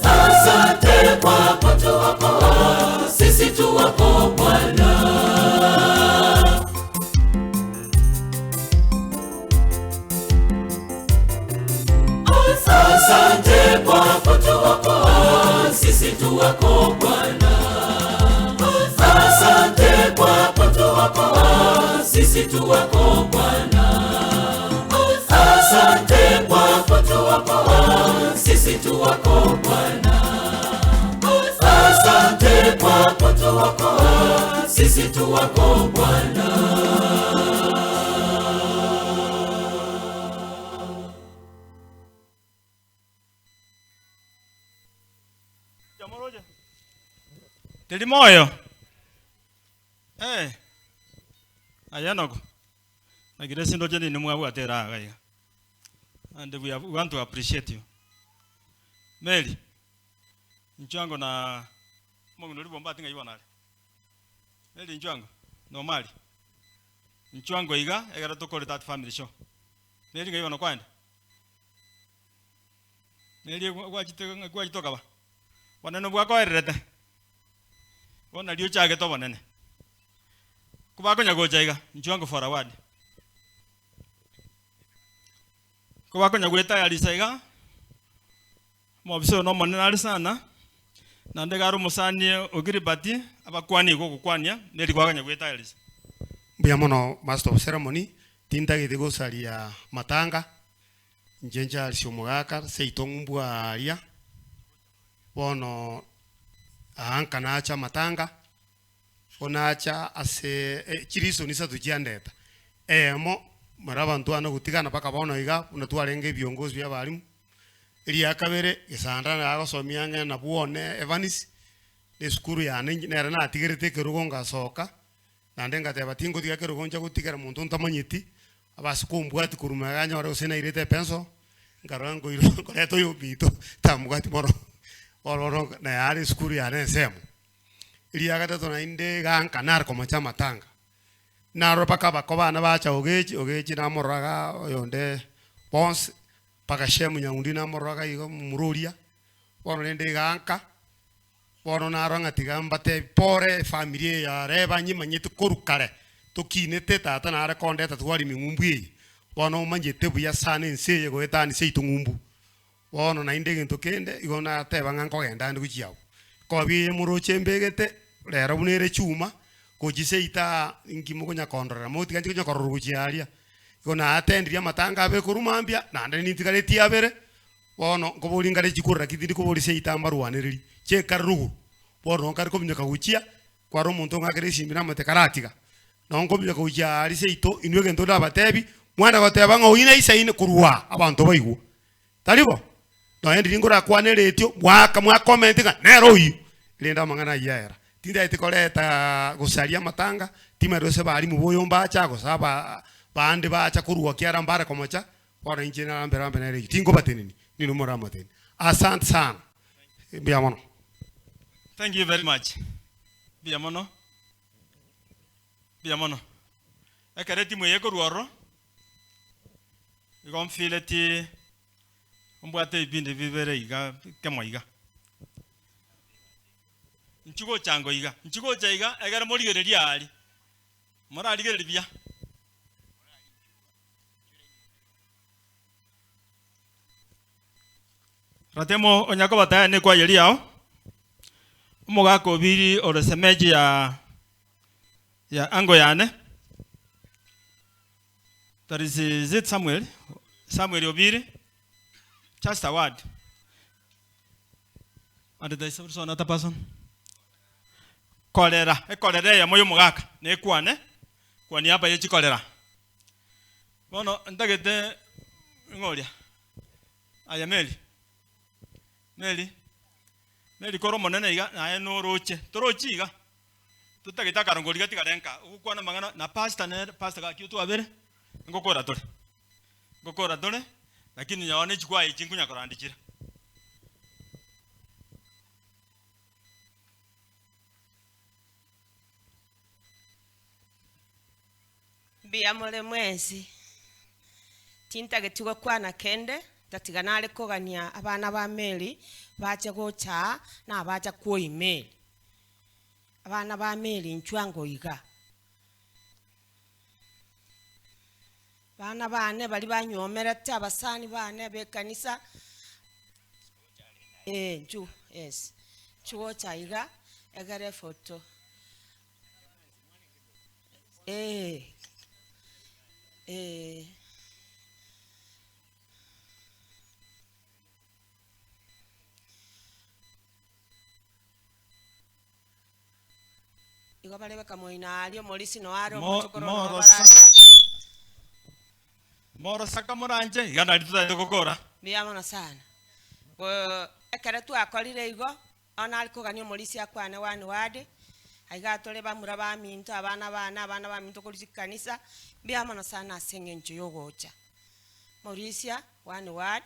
Asante kwa kutuokoa, sisi tu wako Bwana. Asante kwa kutuokoa, sisi tu wako Bwana. Asante kwa kutuokoa, sisi tu wako Bwana. Asante kwa kutuokoa, sisi tu wako Bwana. Asante kwa kutuokoa, sisi tu wako Bwana. Tili moyo. Ayanogo. Nagire sindo jeni ni mwa atera gaiga. And we want to appreciate you. Mary. Nchwango na Mungu ndio bomba tinga ibona. Mary nchwango. Normali. Nchwango iga egara to call that family show. Mary ngai kwenda. Mary gwachitoka ba. Waneno bwako erete. Bona lio chage to bonene. Kubakonya gocha iga nchwango for award. Kubakonya gweta ya lisa iga. Mobisho no monene ari sana. Nande garo musanie ogiribati abakwani gogukwania neri kwaganya gwetayarisa. Mbuya mono master of ceremony tintagete gosaria matanga njenja alisio mugaka seito ngumbwa aria bono ahanka nacha matanga onacha ase chiriso nisa tuchiandeta emo marabantu ano gutigana paka bono iga unatwarenge viongozi bya barimu ria kabere gisanda nagosomia ng'ena bwone Evanis ne sukuru yane nere natigerete kerugo ngasoka nande ngateba tingotiga kerugo nja gutigera muntu ntamanyeti abasi kumbwati kuruma ganyore gose nairete penso nkarora ngoiro nkoreta oyo bito tambwati moro ororo na yari sukuru yane ensemo ria gatato nainde ganka narkomocha matanga naro paka bako bana bacha ogechi ogechi namoraga oyonde bonse paka shemu nyaundi namoraga igo mururia bono rende ganka bono naro ng'atiga mbate pore familia ya reba nyimanyete korukare tokinete tata nare kondeta twari ming'umbu eye bono omanyete buya sana ense eye goetani seito ng'umbu bono nainde gento kende igo nateba ng'a nkogenda ande gochiao kobi moroche mbegete rero buna ere chuma gochiseita inki mokonyakondorera motiga nchi konyakorora gochiaria igo natendirie amatanga abe korwa mambia naende nintigaretie abere bono nkobori nkare chikurora kitindi kobori seita mbarwanereri chekare ruguru bono nkare kominyoka gochia kwara omonto ng'akere esimbi namate karatiga nongo nkominyoka gochia aria seito inwe egento ndabatebi mwana goteba ng'a oyi naisaine korwa abanto baigwa taribo noendi ngorakwana eretio mwaka mwakomenti ng'a nero oyo rende amang'ana aywo aera tindaete koreta gosaria amatanga timari ase barimu boyo mbacha gose aba bande bacha korwa kiara mbare komocha bono inche narambere rambe nere tingobateneni nino moramateni asante sana mbuya mono. Thank you very much. Mbuya mono. Mbuya mono. Ekere timu eye korwa oro igo mfileti ombwate ebinde bibere iga kemo iga nchigochango iga nchigocha iga egere morigereria ari morarigereria buya ratemo onyako bataya ne kwa yeri yao omogaka obiri orosemeji ya ango yane. That is it Samuel Samuel Obiri just a word and there is also another person kolera ekolera ya moyo mugaka nekwane kwani hapa yechikolera bono ndagete ngoria aya meli meli meli koro monene iga naye noroche torochi iga tutageta karongori gatigarenka ugukwana mang'ana na pastor ne pastor gaki twabere ngokora tore lakini nyaone chikwa ichi nkunya korandichira Mbuya more mwezi tintagetigwe kwana kende tatiga nare kogania abana ba Mary bache gocha na bacha kuoi Mary abana ba Mary nchwango iga bana bane bali banyomerete abasani bane bekanisa nchu yes chugocha iga egere foto igo bare bakamoina ario morisi no aro moro saka moranje iga nari tutaete gokora mbuya mono sana ekere twakorire igo ona ari kogania omorisi akwane wani wade aiga tore bamura baminto abana bana abana baminto kori kanisa mbuya mono sana ase eng'encho yogocha Mauricia wani wade.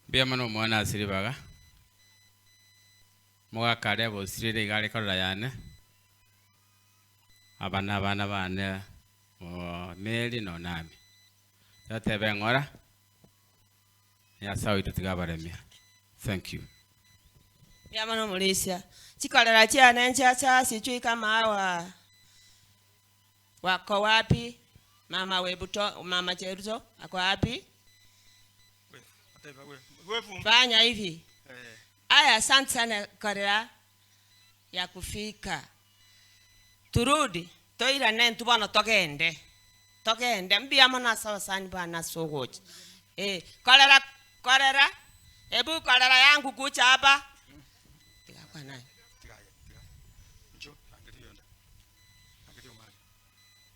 Mbuya mono omwana asiribaga mugakare bosirire igare korora yane abana abana bane Mary no nami tatebe ngora nyasawe tutigabaremia. Thank you. Mbuya mono Mauricia chikorera chiane nchacha sichui kama hawa Wako wapi? Mama Webuto, Mama Cheruto ako wapi? Fanya hivi. Aya, asante sana Korera ya kufika. Turudi toira nentu bwana togende. Togende mbia mona sawa sani bwana sogoji. Korera korera ebu korera yangu kucha hapa. Tika nayo.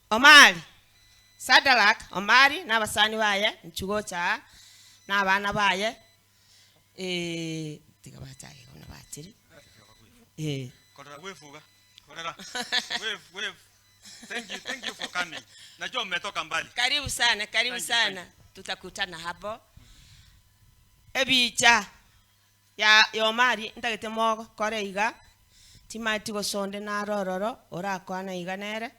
Omari Sadalak Omari n'abasani baye nchugocha n'abana baye tika bataye ona batiri Korera wefuga korera wave wave. Thank you for coming. Najua mmetoka mbali. Karibu sana, karibu sana. Tutakutana hapo. Ebicha ya Omari ndagete mogo kore iga timati gosonde na rororo orakwana iga nere.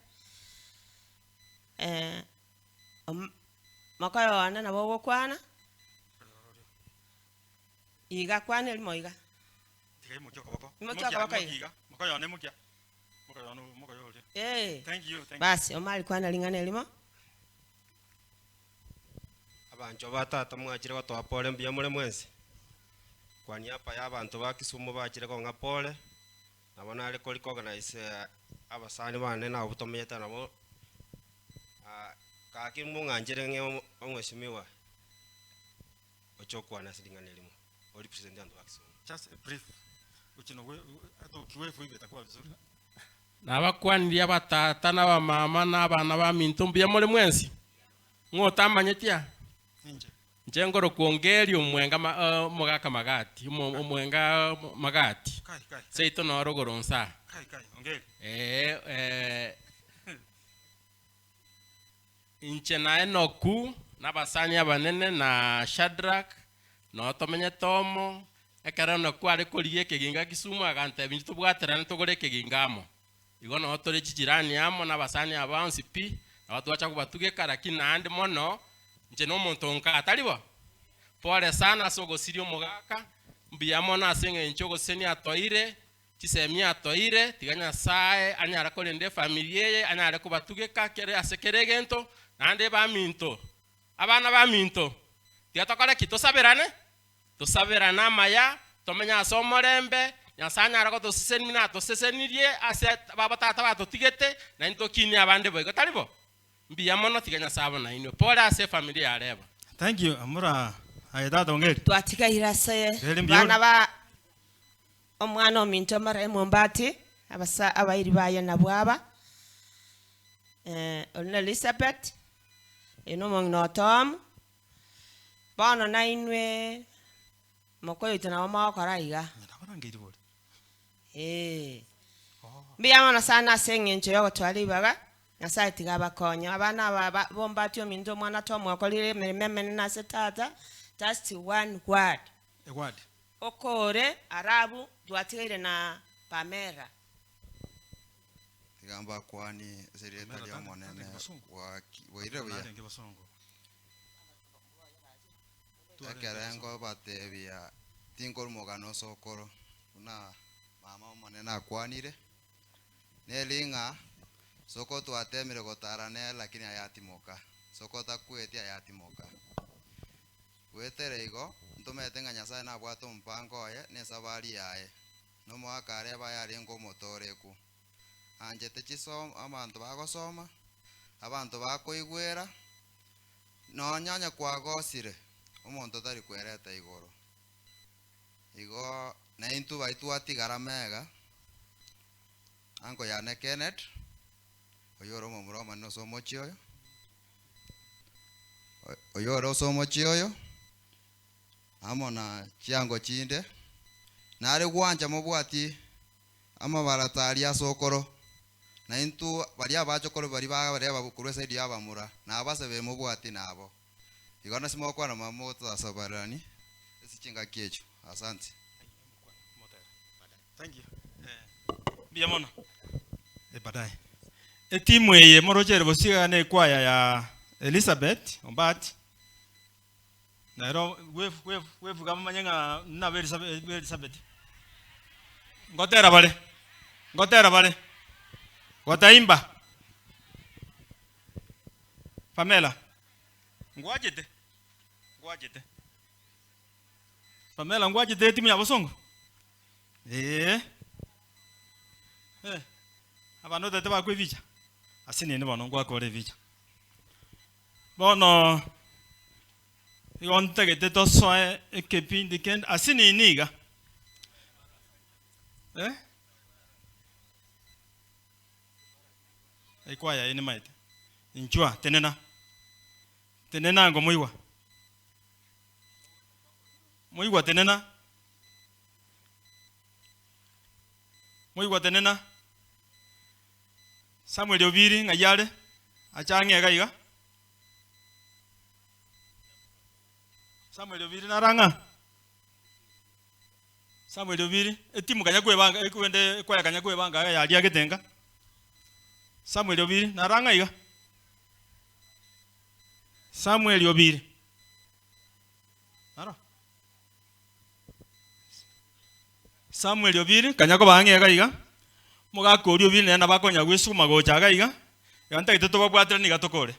Makayo wana na wogo kwana iga kwana elimo iga tiga imokia koboko imokia koboko iga makayo ane mokia makayo ane makayo ore. Thank you, thank you. Basi Omari kwana lingana elimo abancho batata mwachire gotoa pole mbuya more mwensi kwani hapa ya abantu ba Kisumu bachire kong'a pole nabo nare kori organize abasani bane nabo butomenyete nabo kaki mung'anjire ng'e omweshimiwa ochokwana ase ring'ana elimo ori president andu wa Kisumu. Just a brief uchino we ato kiwefu hivi itakuwa vizuri. Nabakwaniria batata na bamama na abana ba minto mbuya more mwensi ng'otamanyetia nje nje ngoro kuongeria omwenga omogaka magati omwenga magati kai kai seito norogoro nsa kai kai ongeri inche na Enoku n'abasani abanene na Shadrach notomenye tomo ekero Enoku are korigia ekeginga Kisumu agantebia inche tobwaterane togore ekeginga amo igo no tore chijirani amo n'abasani abansi pi nabo twacha kobatugeka lakini naende mono inche nomonto nka ataribo pole sana ase ogosiria omogaka mbuya mono ase eng'encho ogosenia atoire chisemi atoire tiga Nyasaye anyara korenda efamili eye anyare kobatugeka kere ase kere egento naende baminto abana baminto tiga tokore ki tosaberane tosaberane amaya tomenya ase omorembe Nyasaye anyare gotoseseni na atosesenirie ase baba tata batotigete naintwe tokinie abande boigo taribo mbuya mono tiga Nyasaye abo nainwe pole ase efamili yareba. Thank you amura aye tata ongeri twatigaire ase bana ba omwana ominto mara emombati abasa abairi baye nabwaba olina Elizabeth eno mong'ina Tom bono nainwe mokoyoito nabo mogokora iga mbuya mono sana ase eng'encho yogotwara ribaga Nyasaye tiga abakonya abana aba bombati ominto omwana Tom okorire emeremo emenene ase tata. Just one word. A word. Okore Arabu twatigaire na Pamela. Tigamba kwani serieta lya monene wa waire buya. Ekerengo batebia tinkor mogano sokoro una mama monene akwanire nelinga soko twatemire gotarane lakini ayatimoka soko takweti ayatimoka wetere igo ntumete ng'a Nyasaye nabwate omupango oye nesabari yaye nomwakare bayarenga omotoreku anjete chisoma abantu bagosoma abantu bakoigwera nonyonya kwagosire omonto tari kwereta igoro igo naintu baitu atigara mega anko yane Kenneth oyoro omomura omonene ase omochie oyo oyoro ase omochie oyo amo na chiango chinde nare gwancha mobwati amabaratari asokoro naintu baria abachokoro bari baria babukurwe saidi yabamura nabasebe mobwati nabo igo nasimokwana mamotasabarani esichinga kiecho. Asante. Thank you. Mbuya mono baadaye etimu eye morochere bosiga ne kwaya ya Elizabeth Ombati Nairo wave wave wave kama manyanga na Elizabeth ngotera bale wataimba Pamela. Ngwajete. Ngwajete. Pamela ngwajete timu ya Bosongo. Eh. Eh. Abano tete bakwe bicha. Asinene bono ngwakore bicha. Bono igontegete tosoe ekepindi kende asininiga. Eh? Ekwaya ene maite. Inchwa tenena. Tenena ngo muiwa. Muiwa tenena. Muiwa tenena. Samuel Obiri ngayale achange gaiga. Samuel Obiri naranga. Samuel Obiri etimu kanya kwebanga ekwende kwaya kanya kwebanga yalia getenga. Samuel Obiri naranga iga. Samuel Obiri. Naro. Samuel Obiri kanya ko bange gaiga. Mugakori Obiri nena bakonya gwisuma gocha gaiga. Yanta itoto babwatira niga tokore.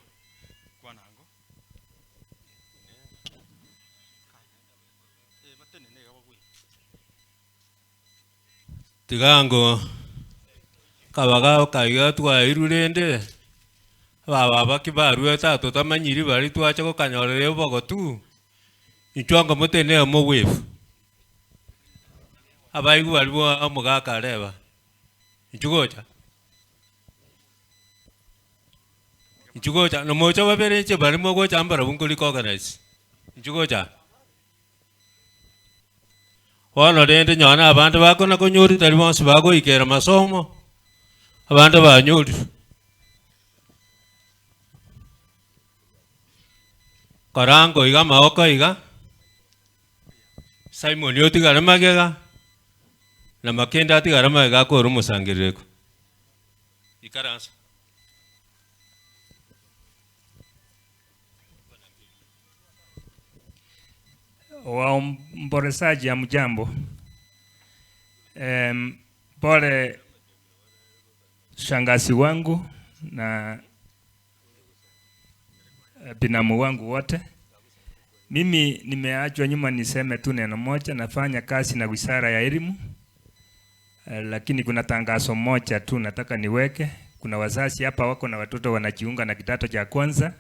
Tigango kabaga kaiga twairurende baba bakibarue tatu tamanyiri bari twacha gokanyorere obogotu inchwango motene omogwefu abaigu bari bo omogaka areba inchugocha inchugocha nomocha baberenche bari mogocha ambara bunkoli organize inchugocha bono rende nyona abandu bakona konyori tari bonsi bagoikera masomo abandu banyori karango iga maoko iga Simon yotigara magega na Makenda atigara magega akora omosangerereko ikaransa. Waombolezaji hamjambo. Pole shangazi wangu na binamu wangu wote. Mimi nimeachwa nyuma, niseme tu neno moja. Nafanya kazi na Wizara ya Elimu, lakini kuna tangazo moja tu nataka niweke. Kuna wazazi hapa wako na watoto wanajiunga na kidato cha kwanza.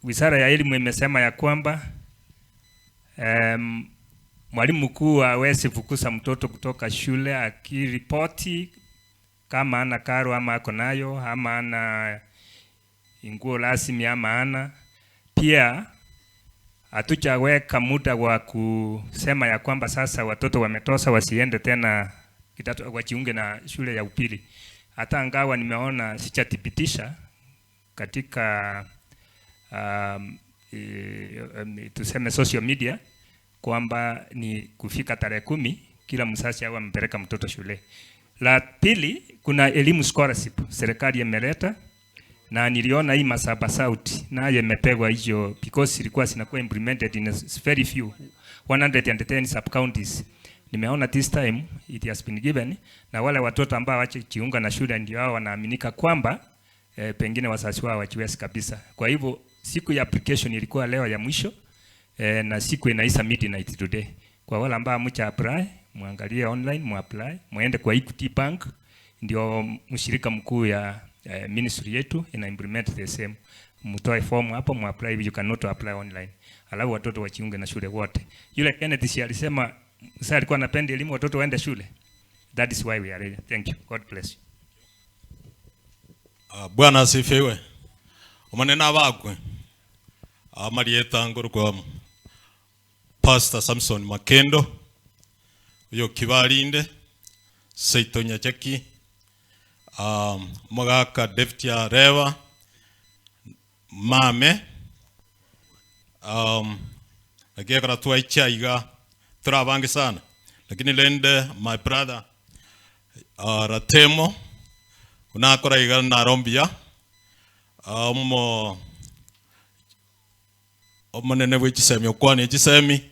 Wizara ya Elimu imesema ya kwamba mwalimu mkuu hawezi fukuza mtoto kutoka shule akiripoti kama ana karo ama ako nayo ama ana nguo rasmi ama ana. Pia hatujaweka muda wa kusema ya kwamba sasa watoto wametosa wasiende tena kidato, wajiunge na shule ya upili. Hata ingawa nimeona sijathibitisha katika tuseme social media kwamba ni kufika tarehe 10 kila mzazi awe amepeleka mtoto shule. La pili, kuna elimu scholarship serikali imeleta, na niliona hii Masaba South naye imepegwa hiyo because ilikuwa zinakuwa implemented in very few 110 sub counties. Nimeona this time it has been given, na wale watoto ambao hawajiunga na shule ndio hao wanaaminika kwamba pengine wazazi wao hawajiwezi kabisa. Kwa hivyo siku ya application ilikuwa leo ya mwisho, na siku inaisha midnight today. Kwa wale ambao hamja apply, muangalie online, muapply, muende kwa Equity Bank, ndio mshirika mkuu ya ministry yetu ina implement the same. Mtoe form hapo, muapply, you cannot apply online. Alafu watoto wajiunge na shule wote. Yule Kenneth si alisema sasa alikuwa anapenda elimu watoto waende shule. That is why we are here. Thank you. God bless you. Bwana asifiwe. Omanene abakwe amarieta ngorukwa Pastor Samson Makendo uyo kibalinde Seito Nyacheki Mogaka David Arewa Mame agekora twaichaiga turabangi sana, lakini lende my brother Ratemo unakora iga narombia omonene bw'echisemi okwana echisemi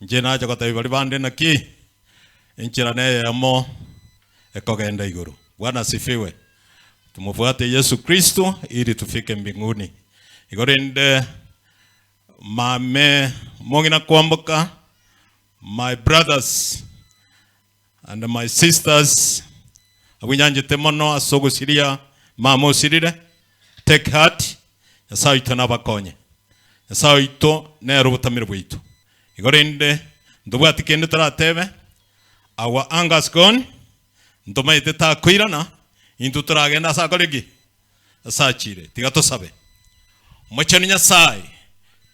nje nacha gotebi bari bande naki enchera neyemo ekogenda igoro. Bwana asifiwe. Tumfuate Yesu Kristo ili tufike mbinguni. Igorende mame mongina Kwamboka, my brothers and my sisters, awinyanjete mono asogusiria mama osirire. Take heart. Nyasaye oito nabakonye. Nyasaye oito nere obotamire bwaitu. Igorende ndobwati kende toratebe, our anger's gone, ntomaete takoirana, intu toragenda ase akoreki ase achire. Tiga tosabe. Mochenu Nyasaye,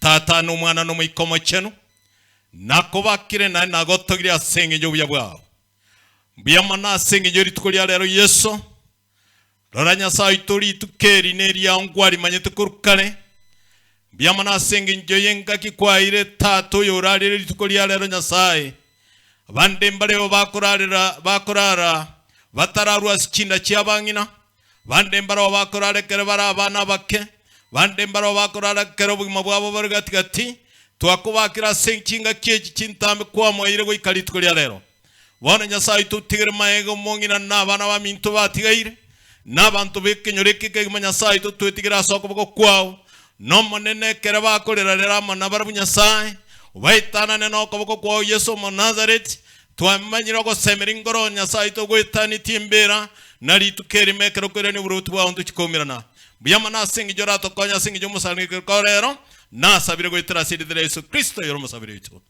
tata n'omwana n'omoika omochenu, nakobakire naye nagotogire ase eng'encho obuya bwao. Mbuya mono ase eng'encho rituko ria rero Yeso. Rora Nyasaye oito rituko eri neria ngwarimanyete korwa kare. Mbuya mono ase eng'encho y'engaki kwaire tata oyo orarire rituko ria rero Nyasaye. Abande mbareo bakorarera bakorara batararwa ase chinda chiabang'ina. Bande mbareo bakorarekere bara abana bake. Bande mbareo bakorarekere obogima bwabo bore gatigati. Twakobakira ase chingaki echi chintambe kwamoeire goika rituko ria rero. Bono Nyasaye oito otigere maega omong'ina na abana baminto batigaire. N'abantu b'ekenyoro eke kegima Nyasaye oito twetigere ase okoboko kwao. Nomonene ekere bakorera rero amo nabarabwo Nyasaye. Obaitanane n'okoboko kwao Yesu omonazareti. Twamanyire ogosemera engoro Nyasaye oito goetanitie embera na rituko erimo ekero koirania oboruoti bwao ntochikomirana. Mbuya mono ase eng'encho oratokonya ase eng'encho omosangererekano rero nasabire goetera ase erieta ria Yesu Kristo oyore omosabiri oito.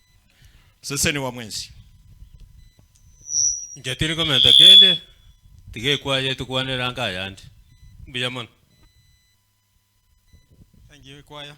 Seseni wa mwensi. Inche tiri komenta kende tiga ekwaye tukwanera nkayande. Mbuya mono. Thank you, choir.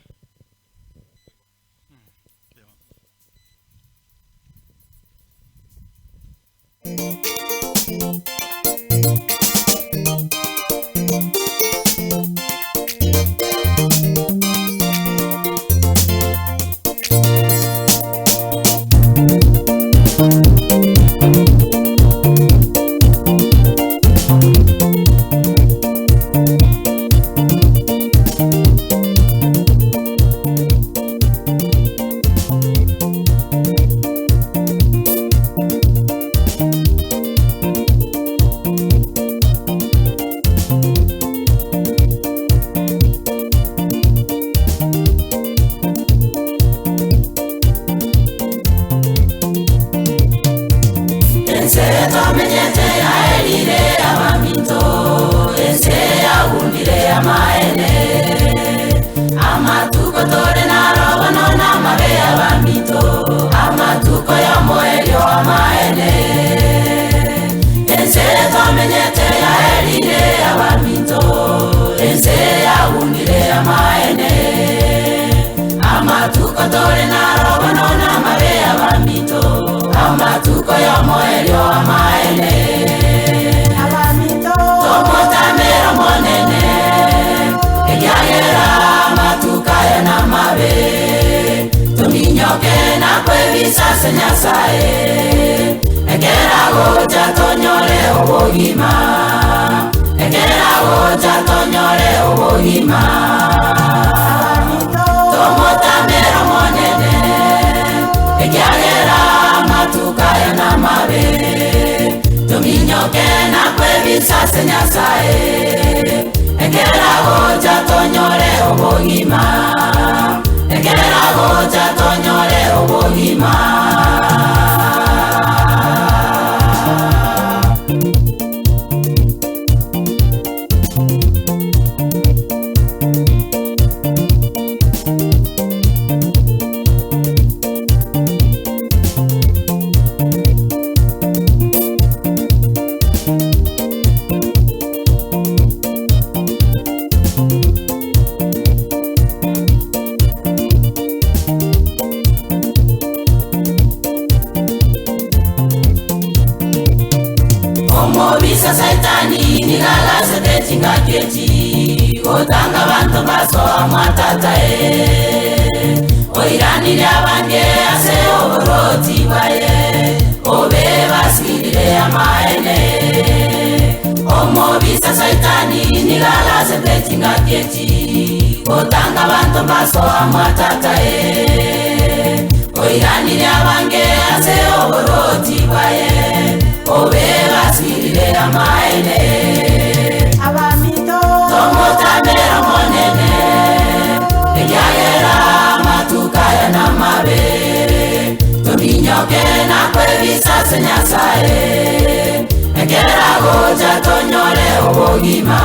Tominyoke na kwebisase Nyasaye ekera gocha tonyore obogima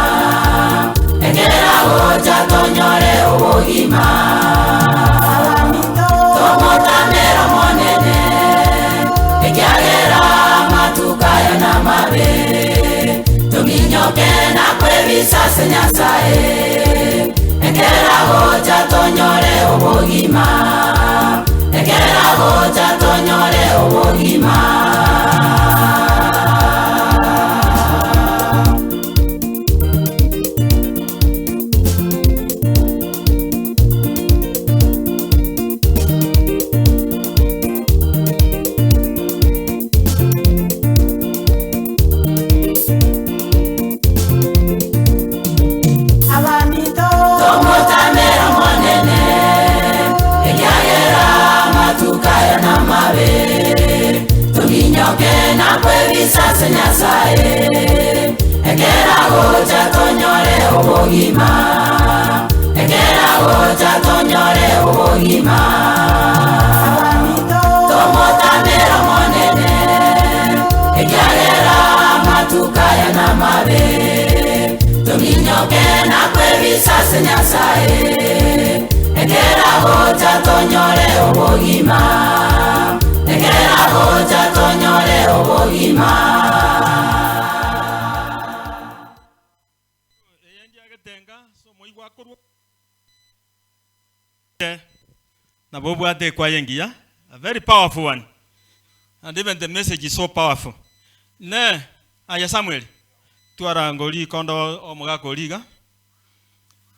ekera gocha tonyore obogima tomotamero monene ekiagera matukayo na mabe tominyoke na kwebisase Nyasaye ekera gocha tonyore obogima ekera gocha tonyore obogima. Kwebisase Nyasaye ekera gocha tonyore obogima ekera gocha tonyore obogima tomotamero monene ekiagera matukaya na mabe tominyoke na kwebisase Nyasaye ekera gocha tonyore obogima ekera gocha tonyore obogima. Nabobwate kwa yengia, a very powerful one, and even the message is so powerful. Ne aya Samuel tuarangoli kondo omugako liga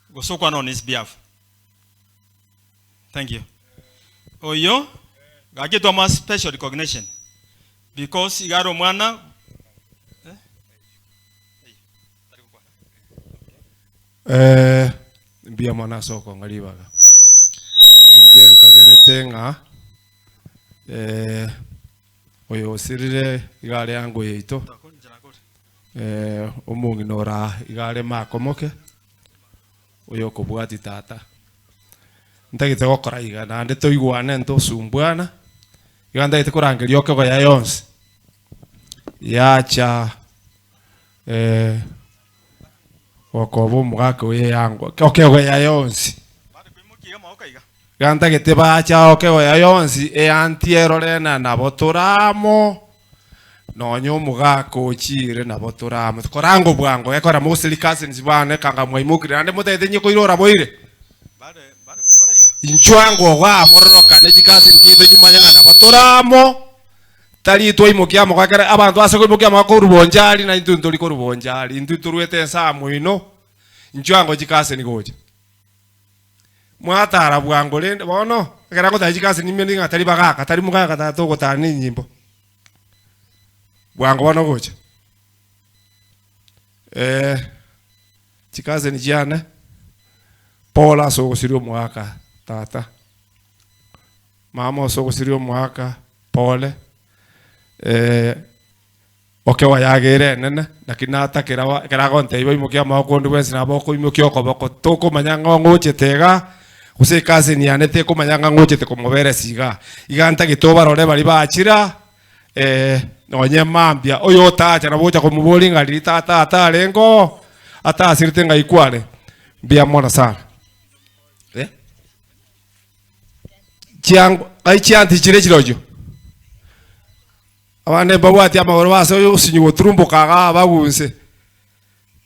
gosokwa on his behalf. Thank you. Oyo gagitwa ma special recognition because igaro mwana mbia mwana soko ngalibaga inje nkagerete nga oyo osirire igare yangu yeito omunginora igare makomoke oyo kobwati tata ntagite gokora iga nande toigwane ntosumbwana iga ndagite kurangeria okegoya yonsi yacha okobo omogaka oye yangu okegoya yonsi iga ntagete bacha okegoya yonsi eantierorena nabo toramo nonye omogaka ochire nabo toramo korango bwango ekora mosili cousins bane kanga mwaimukire nande motete nye koirora boire inchwango wa mororoka ne chikasi nkinto chimanyanga nabo toramo tari twaimokia mogakera abantu ase koimokia makorubonjari na intu nturi korubonjari intu turwete ensamu ino inchwango chikasi nigocha mwatara bwango rende bono ekera gotari chikasi nimye ninga tari bagaka tari mugaka tatogotara ni nyimbo bwango bono gocha chikasi ni chiane Paula sogosirio mwaka tata mama sogosirio mwaka pole okewa yagere nene lakini natakira keragonte ibo imokia makondi wensi naboko imokia okoboko tokomanya ng'ochete iga gose ekasi yane tekomanya ng'a ng'ochete komobere siga iga ntagete obarore bari bachira nonye mambia oyo otacha nabocha komobori ng'a riri tata atarengo atasirete ng'a ikware mbia mona sana chiango ai chianti chire chirojo abande babwati amagoro base oyo osinyi goturumbukaga bagunse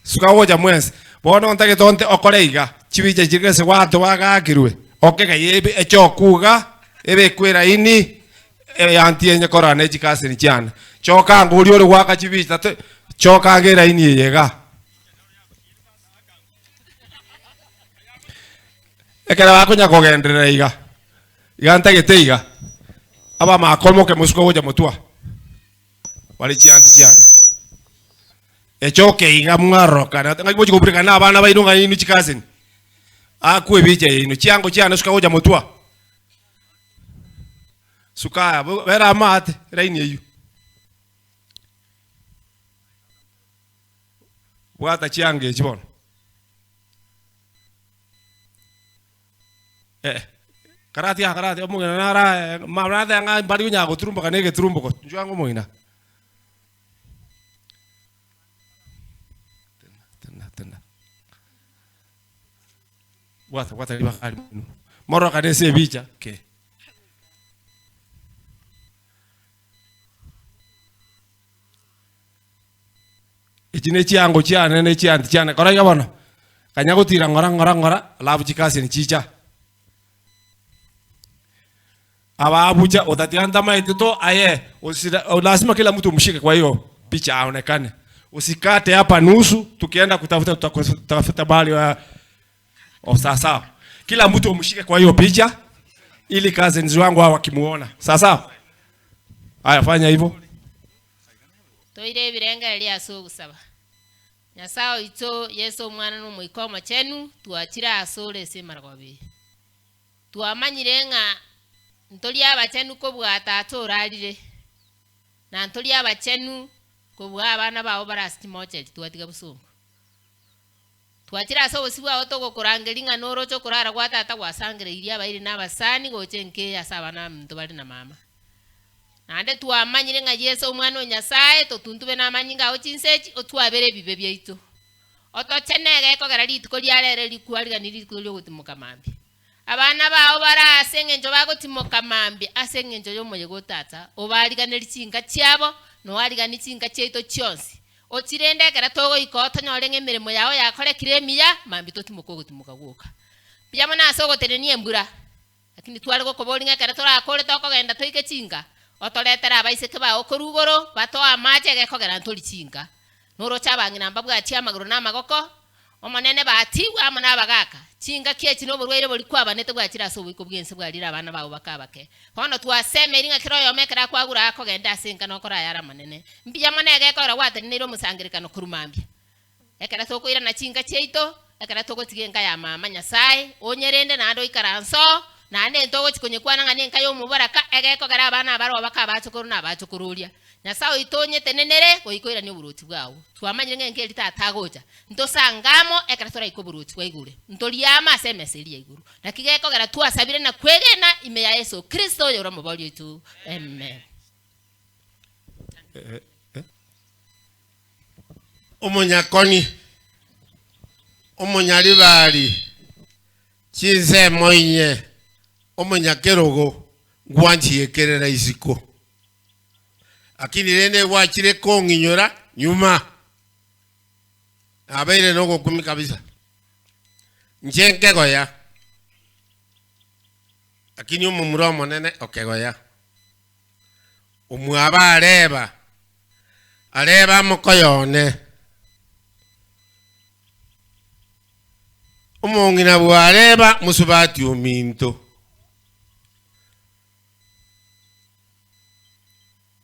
sukagocha mwense bono ntagete onte okore iga chibicha chirigese gwanto bagakirwe okega ebe echokuga ebe kwera ini yanti enye korane chikasini chiane choka nguri ori gwaka chibicha choka ngera ini yega ekera bakonya kogenderera iga iga ntagete iga aba makomoke musuko gocha mutwa bari chianti chiane echoke iga mwaroka ngaibochi kuburikana abana baino ng'ainu chikasini akwe bicha ino chiango chiane suka gocha mutwa sukaya bera mate raini eyu bwata chiange chibono Karati karati omong'ina nara marathe ng'a mbari gonya goturumboka na egeturumboko nchwa ng'o omong'ina. Tena tena. Bwata bwata libakali munu. Moro kanese ebicha. Okay. Echi ne chiango chiane ne chianti chiane kora iga bono. Kanya gotira ngora ngora ngora alafu chikasi ni chicha. Aba abuja utatianta maiti to aye usira, lazima kila mtu mshike kwa hiyo picha aonekane. Usikate hapa nusu tukienda kutafuta tutafuta bali wa sawa sawa. Kila mtu umshike kwa hiyo picha ili cousins wangu hao wakimuona. Sawa sawa. Haya fanya hivyo. Toire birenga ase ogosaba. Nyasaye oito Yesu omwana n'omoika omochenu twachire ase ore ase emargobe. Twamanyire ng'a ntori abachenu kobua tata orarire na ntori abachenu kobua abana bao barase chimocheri twatiga bosongo. Twachire ase obosi bwao togokorangeria ng'a noroche okorara gwa tata gwasangereirie abairi na abasani gocha enke ase abana baminto bare na mama. Naende twamanyire ng'a Yesu omwana o Nyasaye totuntube na amanyinga ao chinsechi otwabere ebibe biaito. Otochenege ekogera rituko riarere rikwarigani rituko riogotimoka mambia. Abana bao bara ase eng'encho bagotimoka mambia ase eng'encho y'omoyega o tata obariganeri chinka chiabo noarigani chinka chiaito chionsi. Ochirende ekero togoika otonyore ng'a emeremo yao yakorekire emiya mambia totimoka ogotimoka gwoka. Mbuya mono ase ogotenenia embura lakini tware gokobori ng'a ekero torakore tokogenda toike chinka otoretera abaiseke bao korugoro batoa amache egekogera ntori chinka noroche abang'ina mbabwati amagoro na amagoko omonene batigwe amo na abagaka chinga kiechi n'oborwaire bori kwabanete bwachire ase oboiko bwense bwarire abana bao bakabake bono twasemeiri ng'a kero oyomo ekero akwagura akogenda ase enka nokora ayare amanene mbuya mono egekogera gwateneneire omosangerekano korwa mambia ekero tokoirana chinka chiaito ekero togotiga enka ya mama Nyasaye onyerende naende oikaranse oo naende ntogochikonyekwana ng'a nenka ya omobaraka egekogera abana abaroo bakabachokoro na abachokororia Nyasaye oito onyetenenere goikoirania oboroti bwao twamanyire ng'a enka eri tata agocha ntosangamo ekero toraika oboroti bwa igure ntoriama ase emesa eria ya iguru naki gekogera twasabire na kwegena ime ya Yesu Kristo oyo ore omobori oito amen. Omonyakoni omonyaribari chinsemo inye omonyakerogo ngwanchiekerera isiko akini rende gwachire kong'inyora nyuma abeire nogokumi kabisa nche nkegoya akini omomura omonene okegoya omwaba areba areba mokoyone omong'ina bwareba musubati ominto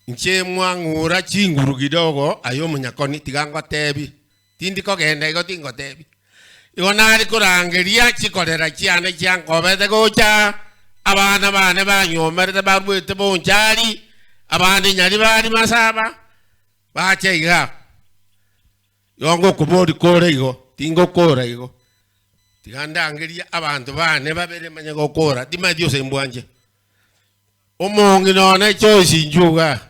nche mwang'ura chinguru kidogo ayo omonyakoni tiga ngotebi tindi kogenda igo tingotebi igo nari korangeria chikorera chiane chiankobete gocha abana bane banyomerete barwete bonchari abande nyari bari masaba bache iga igo ngokobori kore igo tingokora igo tiga ndangeria abanto bane babere manye gokora timathi ose mbwanje omong'ina one Joyce Njuga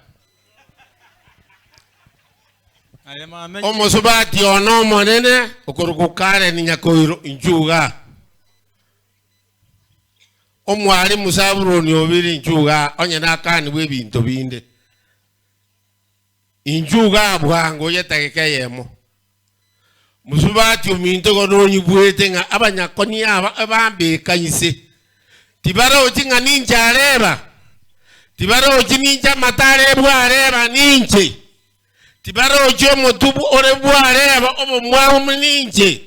omosobati ono omonene okoruka Karen Nyakoiro Njuga omwalimu Saburoni Obiri Njuga onye nakanibwa ebinto binde Njuga bwango yetageka eyemo musubati ominto igo nonyibwete ng'a abanyakoni aba abambekanyise tibarochi ng'a ninche areba tibarochi ninche amatare bwareba ninche tibarochi omotubu ore bwareba obomwamu ninche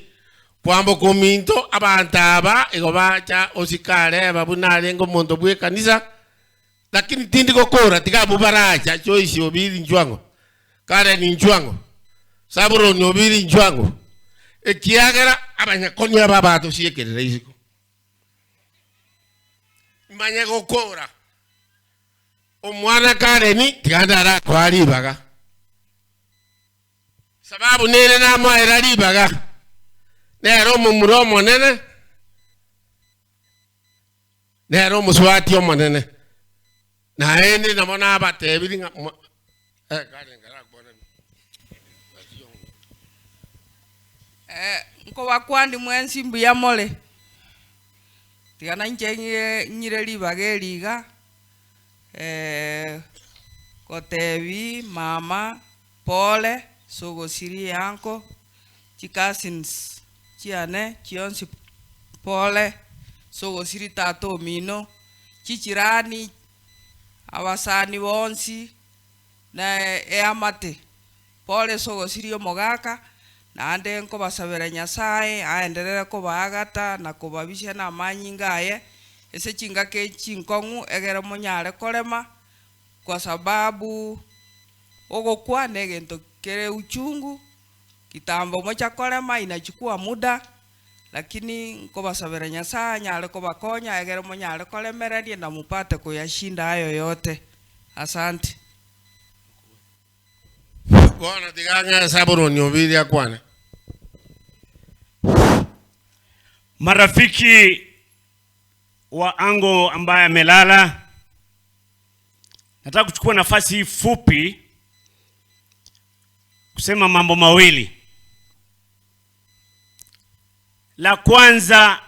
kwamboka ominto abanto aba igo bacha osikareba buna arenge omonto bwa ekanisa lakini tindi gokora tiga abwo baracha Joyce Obiri Nchwango Karen Nchwango Saburoni Obiri Nchwango ekiagera abanyakoni aba batosiekerera isiko manye gokora omwana Karen tiganda arakwa ribaga sababu nere namoera ribaga nero omomura omonene Nero muswati omonene. Naende nabo nabatebiri ng'a Nkobakwandi mwensi mbuya more. Tigana inche nyire ribaga eriga kotebi mama pole sogosiri yanko chikasins chiane chionsi pole sogosiri tato omino chichirani abasani bonsi na eamate pole sogosiri omogaka naende nkobasabera Nyasaye aenderere kobaagata na kobabisia na amanyinga aye ase chingaki chinkong'u egere monyare korema kwa sababu ogokwa negento kere uchungu kitambo mocha korema inachukua muda lakini nkobasabera Nyasaye anyare kobakonya egere monyare koremereria na mupate kuyashinda hayo yote. Asante. Bwana tiganga saburoni obiria kwana. Marafiki wa ango ambaye amelala, nataka kuchukua nafasi hii fupi kusema mambo mawili. La kwanza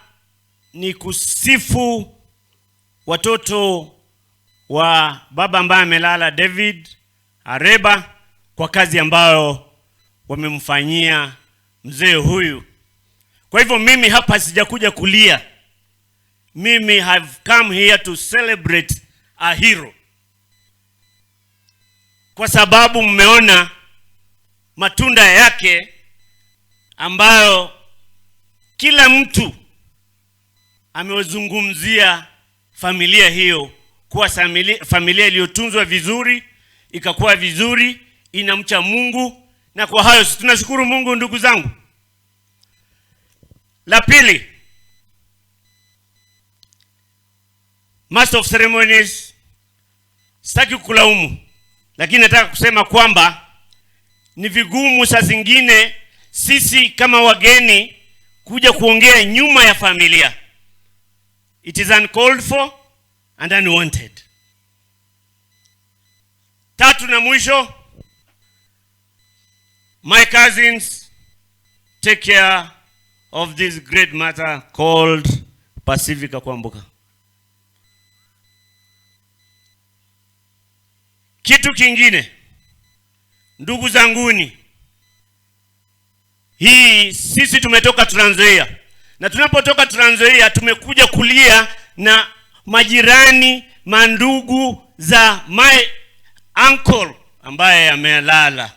ni kusifu watoto wa baba ambaye amelala, David Areba, kwa kazi ambayo wamemfanyia mzee huyu. Kwa hivyo mimi hapa sijakuja kulia. Mimi have come here to celebrate a hero. Kwa sababu mmeona matunda yake ambayo kila mtu amewazungumzia familia hiyo kuwa familia iliyotunzwa vizuri, ikakuwa vizuri, inamcha Mungu, na kwa hayo tunashukuru Mungu ndugu zangu. La pili, Master of Ceremonies, sitaki kulaumu, lakini nataka kusema kwamba ni vigumu saa zingine sisi kama wageni kuja kuongea nyuma ya familia. It is uncalled for and unwanted. Tatu na mwisho, my cousins, take care of this great matter called Pacifica Kwamboka. Kitu kingine, ndugu zanguni, hii sisi tumetoka Trans Nzoia, na tunapotoka Trans Nzoia tumekuja kulia na majirani, mandugu za my uncle ambaye amelala.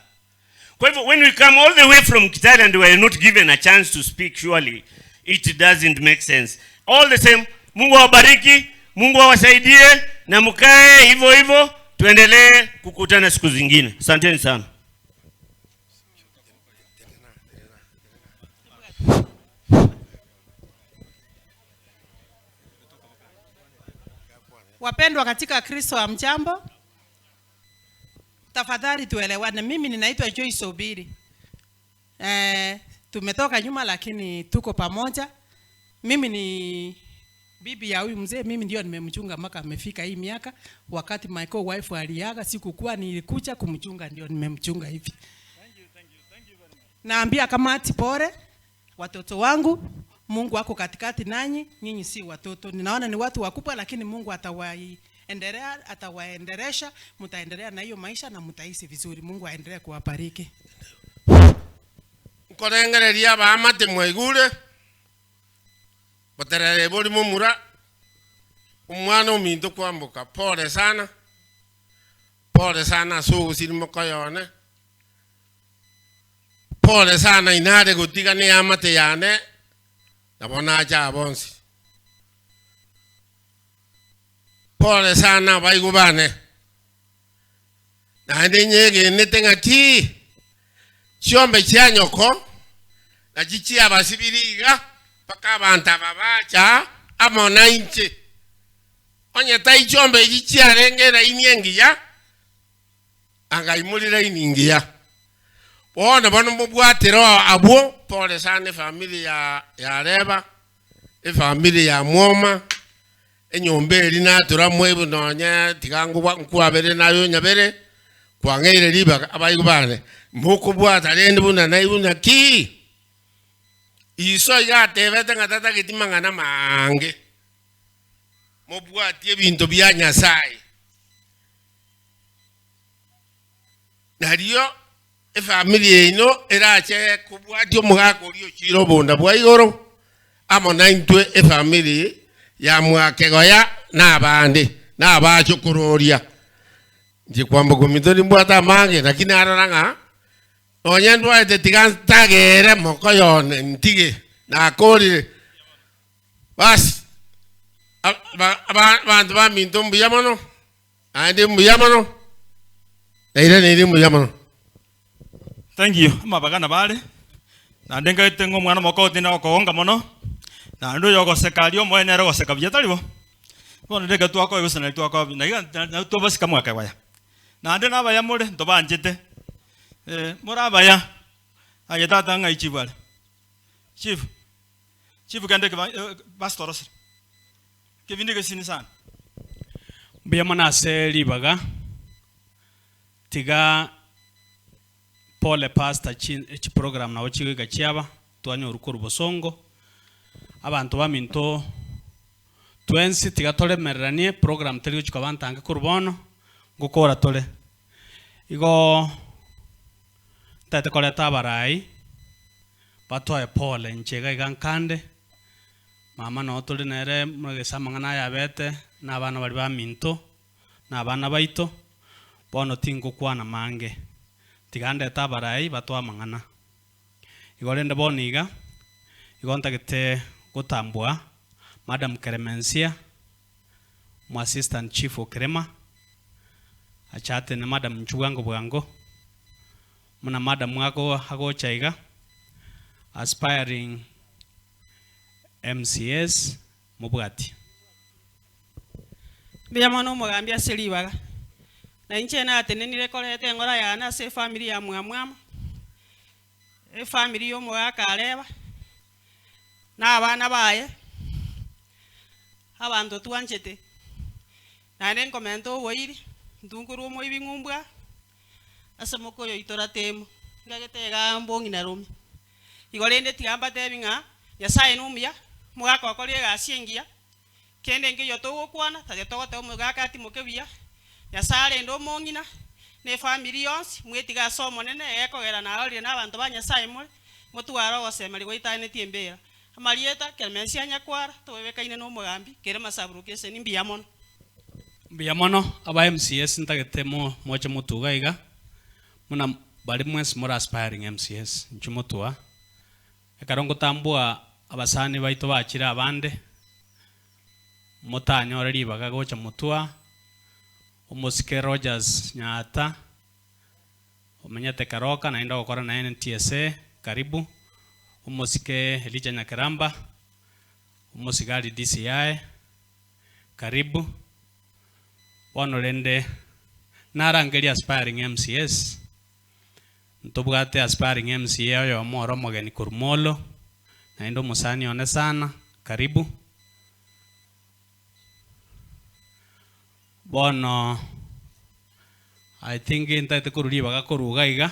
Kwa hivyo when we come all the way from Kitale and we are not given a chance to speak, surely it doesn't make sense. All the same, Mungu awabariki, Mungu awasaidie na mkae hivyo hivyo, tuendelee kukutana siku zingine. Asanteni sana. Wapendwa katika Kristo, hamjambo? Tafadhali tuelewane. Mimi ninaitwa Joyce Obiri. Tumetoka nyuma lakini tuko pamoja. Mimi ni bibi ya huyu mzee, mimi ndio nimemchunga mpaka amefika hii miaka. Wakati my co-wife aliaga sikukuwa, nilikuja kumchunga, ndio nimemchunga hivi. Thank you very much. Naambia kamati pole watoto wangu, Mungu wako katikati nanyi, nyinyi si watoto. Ninaona ni watu wakubwa lakini Mungu atawaendelesha, mtaendelea na hiyo maisha na mtaishi vizuri. Mungu aendelee kuwabariki. Nkorengereria baamate mwaigure baterere boli mumura umwana ominto kwamboka pole sana sugusiri mokoyone pole sana inare gutigane amate yane nabona acha bonsi pole sana baigubane naende nyegenete ng'aki chiombe chianyoko na chichi abasibiriga paka abantu ababacha amo na inche onye tai chiombe echi chiarenge eraini engiya angaimurira ini ngiya bono bono mobwatero abwo pole sana efamily ya Reba, efamily ya Mwoma, Enyomba eri natura mwebu nonya tigangu nkwabere nayo nyabere kwang'eire ribaga abaigo bane mokobwata rende buna naibuna ki iso igatebete ng'a tatageti mang'ana mange mobwatie ebinto bia Nyasaye nario efamily eno erache kobwatia omogaka oria ochire obonda bwa igoro amo naintwe efamily ya mwakegoya na abande na abachokororia nje kwamba komito mbwata mange lakini arora ng'a nonya ndwaete tiga ntagere moko yone ntige nakorire basi abanto baminto mbuya mono ande mbuya mono naire nere mbuya mono. Thank you amabagana bare nande ngaete ng'o omwana moko otinda gokoonga mono nande oyo ogoseka aria omoe nere ogoseka buya tari bo bono reka twakoe gose nari twakoa naiga twabasika mwakegwaya nande nabaya more ntobanchete morabaya aye tata ng'ai chief are chief chief kende pastor kebindi gesini sana mbuya mono ase ribaga tiga pole pastor chi program nabo chigoika chiaba twanyoru korwa bosongo abanto baminto twensi tiga toremereranie program teri gochika bantange korwa bono ngokora tore igo ntaete koreta abarai batwae pole nchega iga nkande mama no tore nere muragesa amang'ana ayabete na abana bari baminto na abana baito bono tingokwana mange tiga ndeta abarai batwa amang'ana igo rende bono iga igo ntagete gotambua Madam Keremensia mu assistant chief okerema achate na Madam Nchugango bwango muna Madam wako agocha iga aspiring MCS mubwati mbuya mono omogambia ase ribaga na inche natenenire koreta eng'ora yane ase efamily ya mwamwama efamily ya omogaka areba na abana baye abanto twanchete naende nkomenta oboiri ntunkorwa omoibi ng'umbwa ase mokoyo oitora temo ngagete egambo ng'ina rome igo rende tiga mbatebi ng'a Nyasaye nomuya omogaka okoria egasi engiya kende nkeiyo togokwana tate togoteba omogaka atimoke buya Nyasaye arende omong'ina na efamily yonsi mwetiga ase omonene egekogera narorire na abanto ba Nyasaye more motware ogosemeria goitanetie embera amarieta Keremensia Nyakwara tobebekaine na omogambi kere masaburuka eseni mbuya mono. Mbuya mono aba MCS ntagete mo moche motuga iga muna bari mwensi more aspiring MCS nchumotua ekero ngotambua abasani baito bachire abande motanyore ribaga gocha motua omosike Rogers Nyata omenyete Karoka naenda gokora na NTSA karibu omosike Elijah Nyakeramba omosigari DCI karibu bono rende narangeria aspiring MCS ntobwate aspiring MCA oyo omoro omogeni korwa Molo naende omosani one sana karibu bono I think ntaete korwa ribaga koruga iga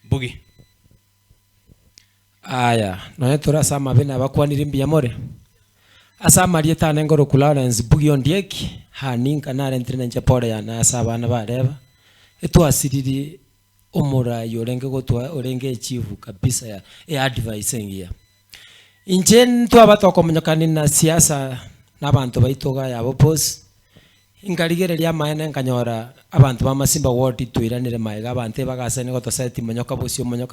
bugi aya nonya tore ase amabe nabakwanire mbuya more ase amarieta ane ngoro Lawrence Bugi Ondieki haninka narentire nenche pore yane ase abana bareba etwasiriri omorai orenge gotwa orenge echifu kabisa ya e advice engiya inche ntwaba tokomonyokani na siasa na abanto baito yabo pos ingarigereria amaene nkanyora abantu ba Masimba ward twiranire maega abantu bagasene gotoseti monyoka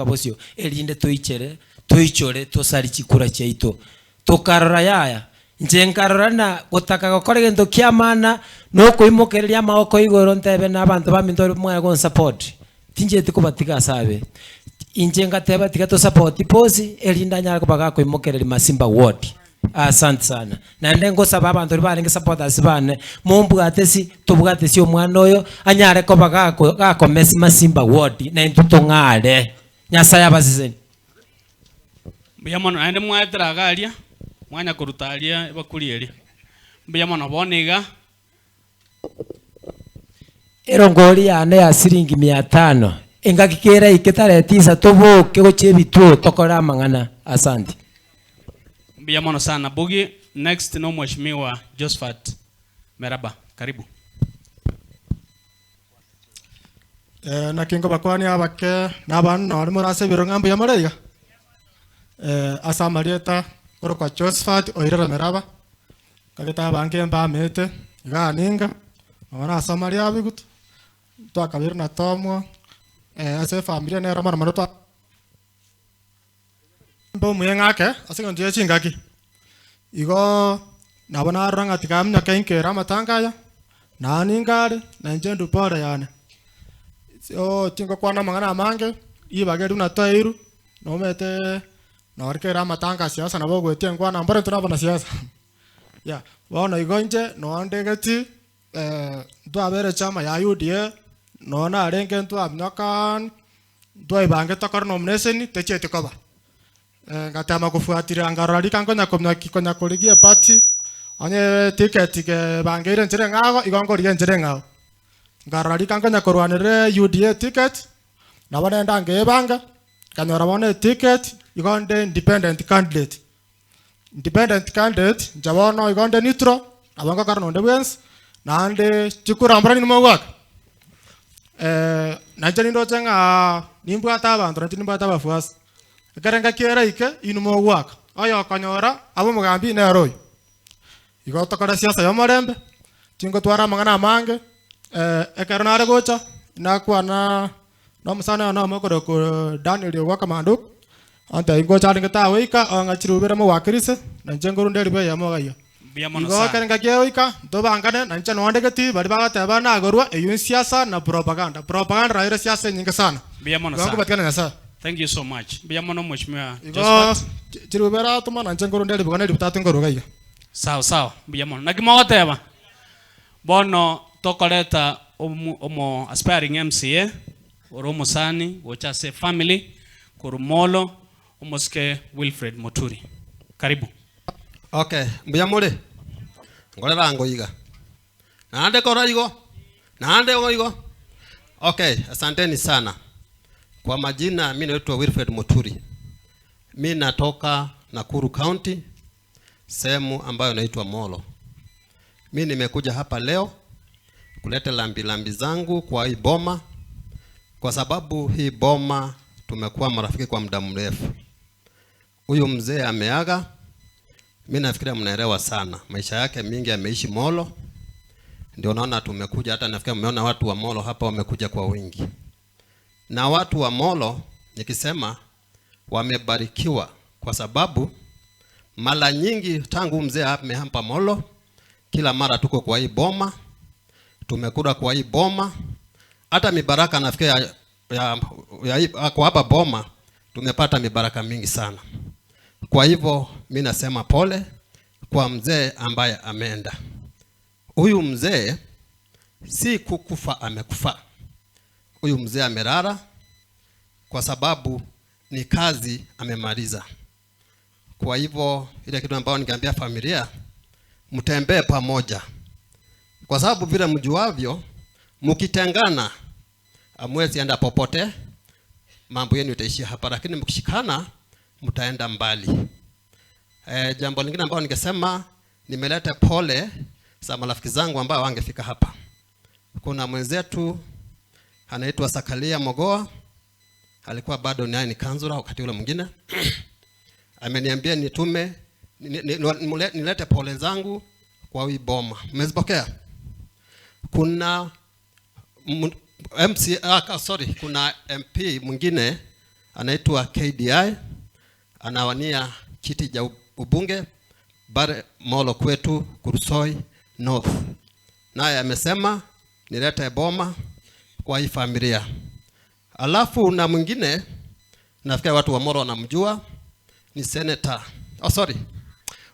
bosio erinde toichere toichore tosari chikura chiaito tokarora yaya nche nkarora na gotaka gokora gento kia maana no koimokereria amagoko igoro ntebe na abantu baminto mwaye gon support tinjete kubatiga sabe inche ngateba tiga to support posi erinda nyara kubaga koimokereria Masimba ward. Asante sana naende ngosaba abantu barenge supporters bane mumbwate si tubwate si omwana oyo anyare koba gakomesa Masimba ward na intu tong'are Nyasaye abaseseni mbuya mono naende mwaetera agaria Mwanya korutaria ebakuri eri. Mbuya mono boniga. Erongori yane ya siringi 500 engakikera iketare 9 tubuke gochie bituo tokora amang'ana. Asante. Mbuya mono sana Bugi. Next no Mheshimiwa Josephat Meraba, karibu. Nakingo bakwani abake n'abantu nari murase biro ngambu ya muraiga. Asamarieta korokwa Josephat Oirera Meraba kageta abange mbamete iganinga ona asamaria bigutu twakabiri na tomwo ase familia nero mara mara twa mbo muyengake ase nje chingaki igo nabona aranga tikamnya kenkera amatangaya naningare na nje ndupora yane. So tingo kwana mangana amange ibage runa tairu nomete norikera amatanga siasa nabo gwetie ngwana mbore tunabona siasa. Ya bona igonje no ndegeti ntwabere chama ya UDA nona arenge ntwabnyakan ntwaibange tokor nomination techete koba ngatama kufuatilia ngarorika ngonya konya korigie party onye ticket ke bangeire nchere ng'ago igongorigie nchere ng'ago ngarorika ngonya korwanire UDA ticket nabo nenda ngebanga kanyora bone ticket igonde independent candidate njabono igonde neutral abanga karno ndebwens naande chikurambra ni mawak nanje nindoche nga nimbwata abantu nanje nimbwata abafuasi karenga kiera ike inu mawak oyo kanyora abo mugambi neroy igo tokora siasa yo marembe tingo twara mangana amange ekero nare gocha nakwana no musana no mokoro ko Daniel yoka manduk anta ingo charinga ta wika anga chirubere mo wakirise nanje ngorunde ribe ya mogayo igo karenga kiera tobangane nanje nondegeti bari bagateba nagorwa eyo siasa na propaganda raira siasa nyingi sana. Ngobatikana nasa. Thank you so much. Mbuya mono Mheshimiwa Josephat. Chirubera tuma nanje ngorunde ribe kana ributatu ngoroga. Sawa sawa mbuya mono. Nakimogoteba bono tokoreta omo aspiring MCA oro musani gocha se family kurumolo omoske Wilfred Muturi. Karibu. Okay, mbuya mure. Ngorera ngoiga. Naande kora igo. Naande igo. Okay, asanteni sana. Kwa majina mimi naitwa Wilfred Muturi. Mimi natoka Nakuru County, sehemu ambayo inaitwa Molo. Mimi nimekuja hapa leo kuleta lambi zangu kwa hii boma, kwa sababu hii boma tumekuwa marafiki kwa muda mrefu. Huyu mzee ameaga. Mimi nafikiria mnaelewa sana. Maisha yake mingi ameishi Molo. Ndio naona tumekuja, hata nafikiria mmeona watu wa Molo hapa wamekuja kwa wingi. Na watu wa Molo nikisema wamebarikiwa kwa sababu mara nyingi tangu mzee amehapa Molo, kila mara tuko kwa hii boma, tumekula kwa hii boma. Hata mibaraka nafikiria ya kwa hapa boma tumepata mibaraka mingi sana. Kwa hivyo mimi nasema pole kwa mzee ambaye ameenda. Huyu mzee si kukufa amekufa. Huyu mzee amelala kwa sababu ni kazi amemaliza. Kwa hivyo ile kitu ambayo ningeambia familia, mtembee pamoja. Kwa sababu vile mjuavyo, mkitengana hamwezi enda popote, mambo yenu itaishia hapa, lakini mkishikana mtaenda mbali. Jambo lingine ambalo ningesema, nimeleta pole za marafiki zangu ambao wangefika hapa. Kuna mwenzetu anaitwa Sakalia Mogoa, alikuwa bado naye ni kanzura wakati ule mwingine. Ameniambia nitume nilete pole zangu kwa hii boma. Mmezipokea? Kuna kuna MP mwingine anaitwa KDI, anawania kiti cha ubunge bare Molo kwetu Kursoi North. Naye amesema nilete boma kwa hii familia. Alafu na mwingine nafikiri watu wa Molo wanamjua, ni senator.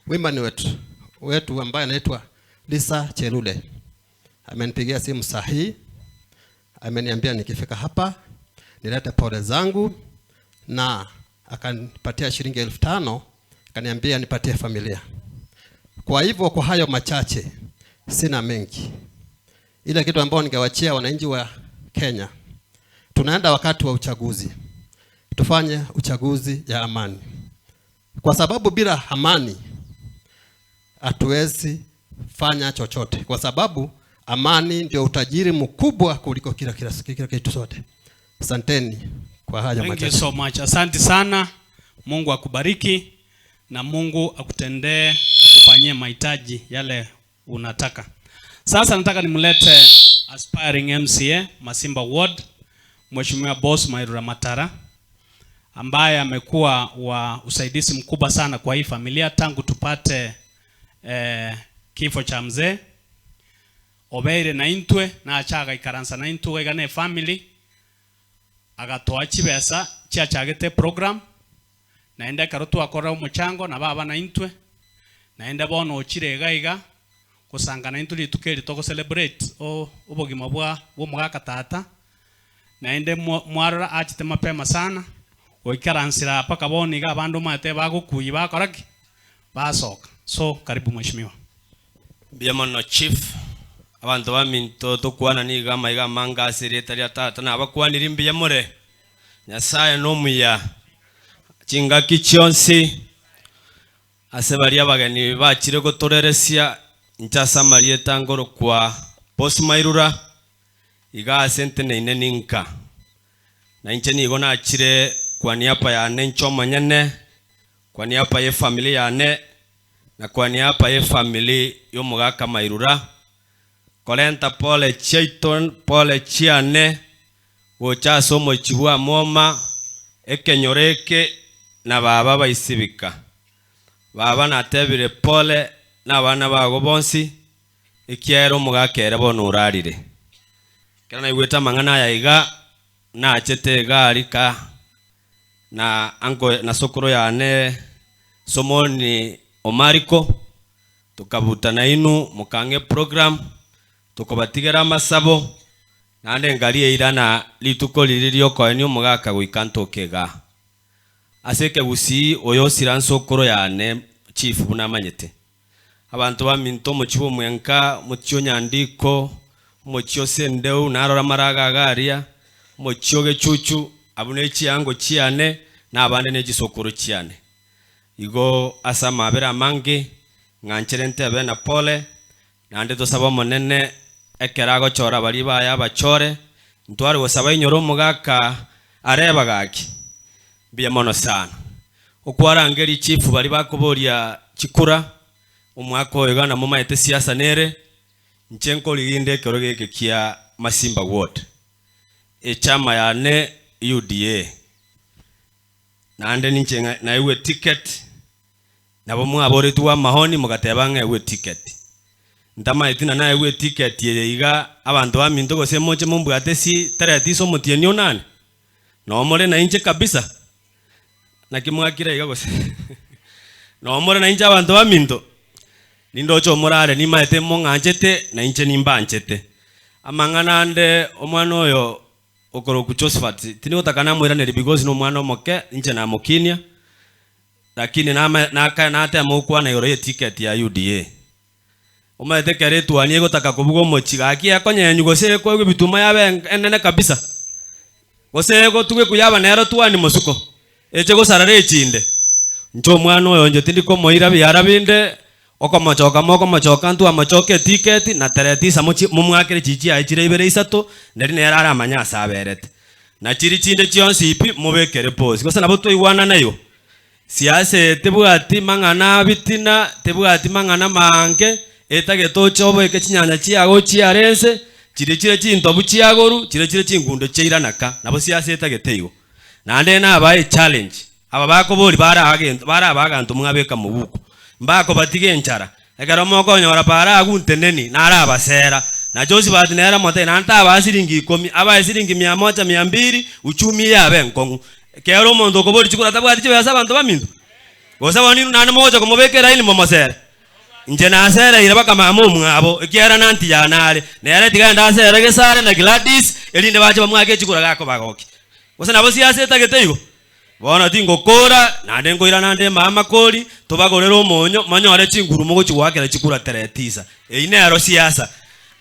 Women wetu ambaye anaitwa Lisa Chelule. Amenipigia simu sahihi. Ameniambia nikifika hapa nilete pole zangu, na akanipatia shilingi 5,000 Akaniambia nipatie familia. Kwa hivyo kwa hayo machache, sina mengi. Ile kitu ambayo ningewachia wananchi wa Kenya, tunaenda wakati wa uchaguzi, tufanye uchaguzi ya amani, kwa sababu bila amani hatuwezi fanya chochote, kwa sababu amani ndio utajiri mkubwa kuliko kila kitu sote. Asanteni kwa haya Thank you machache. so much. Asante sana. Mungu akubariki na Mungu akutendee, akufanyie mahitaji yale unataka. Sasa nataka nimlete aspiring MCA Masimba Ward, Mheshimiwa Boss Mairura Matara, ambaye amekuwa wa usaidizi mkubwa sana kwa hii familia tangu tupate kifo cha mzee. Obeire na intwe na achaga ikaransa na intwe igane family agatoa chibesa chiachagete program naende karo twakora omuchango na baba na intwe naende bono ochire iga iga kusanga na intwe rituko eri togo celebrate obogima bwa omogaka tata naende mwarora achite mapema sana oikaransira paka bono iga abandu mate bagokuyi bakoraki basoka. So karibu mheshimiwa. Mbuya mono chief, abantu baminto tokwana niga maiga manga asireta ria tata na abakwanire mbuya more Nyasaye nomuya chingaki chionsi ase baria abageni bachire gotoreresia nchasa marieta ngoro kwa Boss Mairura iga asente neine ninka na inche nigo nachire kwa niaba ya nencho manyene, kwa niaba ye familia yane na kwa niaba ye family yomugaka Mairura kolenta pole chiaiton pole chiane gocha somo chibwa moma ekenyoreke na baba baisibika baba natebire pole na abana bago bonsi ekiero mugakere bono urarire kera naigwete amang'ana aya iga nachete egari ka na anko na sokoro yane somoni omariko tukabuta inu mukange program tukobatigera amasabo nande ngari eirana lituko riri riokoeni omogaka goika ntokega ase ekegusi oyo osira nsokoro yane chief buna amanyete abantu baminto omochi bwa omwenka omochi o nyandiko omochi ose endeu narora maraga agaria omochi o gechuchu abu na echiango chiane na abande na echisokoro chiane igo ase amabere amange ng'anchere ntebe na pole nande tosaba omonene ekero agochora bari baya abachore ntware gosaba inyoro omogaka areba gaki mbuya mono sana okwarangeri chief bari bakoboria chikura omwaka oyo iga namo maete siasa nere nche nkoriginde ekero geke kia Masimba Ward echama yane UDA naende ninche naiwe ticket nabo mwaboretwe amahoni mugateba ng'ewe ticket ntamaeti na naewe ticket eye iga abanto baminto gose moche mombwate si tareti ase omotienyi onane nomore na inche kabisa naki mwakire iga gose nomore na inche abanto baminto nindoche omorare nimaete mong'anchete na inche nimbanchete amang'ana ande omwana oyo okoroku Josephat tinigotaka namwiraneri because no omwana omoke inche namokinia lakini natema okwana igoro ya ticket ya UDA omaete kere etwania egotaka kobuga omochi gaki ekonyenyu gose ekoigwa ebituma yabe enene kabisa gose egotuga ekuyaba nero twani mosuko eche gosarara echinde nche omwana oyo nche tindikomoira biara binde okomochoka mokomochoka ntwamochoka etiketi na tarehe tisa momwakere chichi aye chire ibere isato neri nere aramanya ase aberete na chiri chinde chionsi pi mobekere posi gose nabo twaigwana nayo siasa tebwati mang'ana bitina tebwati mang'ana mange etagete oche oboeke chinyanya chiago chiarense chire chire chintobu chiagoru chire chire chingundo chiairanaka nabo siasa etagete igo naende nabae challenge aba bakobori barabaganto mwabeka mobuko mbako batige enchara ekero mokonyora para agunteneni narabasera na Josephat nera mote nanta aba siringi 10 aba siringi 100 200 uchumi yabe nkong'u kero omonto okobori chikura tabwati chibesa abanto baminto gose bono inwe naende mogocha komobekera ini momosere nche nasereire baka mama omwabo ekiara nanti yanare nere tiga ndasere gesare na Gladys erinde bache bamwake echikura gakobagoki gose nabo siasa etagete igo Bono tingokora nande ngoira nande mama kori tobagorera omonyo manyore chinguru mogochi gwakera chikura tarehe 9. Ei nero siasa.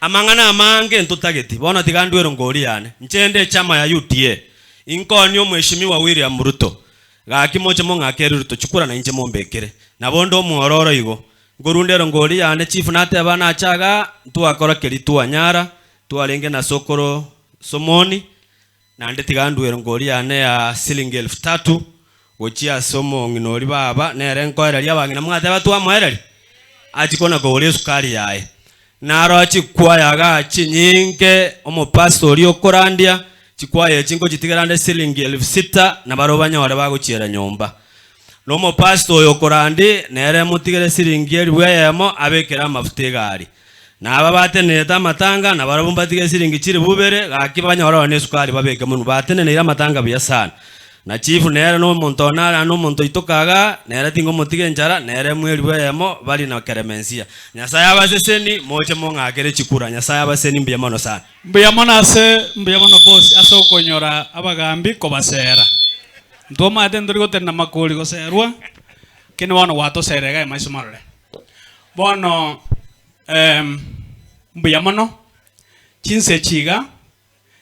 Amang'ana amange ntutageti bono tigandwero ngori yane nchende chama ya UDA inkonio mheshimiwa William Ruto gaki moche mong'akere Ruto chikura na inche mombekere nabondo omwororo igo ngorundero ngori yane chief nateba nachaga twakora keri twanyara twarenge na sokoro somoni nande tigandwero ngori yane ya silingi 3000 gochia somo ng'inori baba nere nkoereria abang'ina mwateba twamwereri achikona kogora esukari yaye naro chikwaya ga chinyinge omopastori okorandia chikwaya chingo chitigerande silingi 6000 na baro banyore bagochiera nyomba nomo pastor okorandi nere mutigere silingi 1000 abekera amafuta egari naba bateneta amatanga na baro batige silingi chiri bubere gaki banyore ne sukari babeke munu batenenera amatanga buya sana na chief nere no omonto nara no omonto itokaga nere tingo motige enchara nere mweri bweyemo bari na keremensia Nyasaye abaseseni moche mong'akere chikura Nyasaye abaseni mbuya mono sana mbuya mono ase mbuya mono boss ase okonyora abagambi kobasera ntwomate ntori gotenena makori goserwa kene bono gwatoserega emaiso marore bono mbuya mono chinse chiga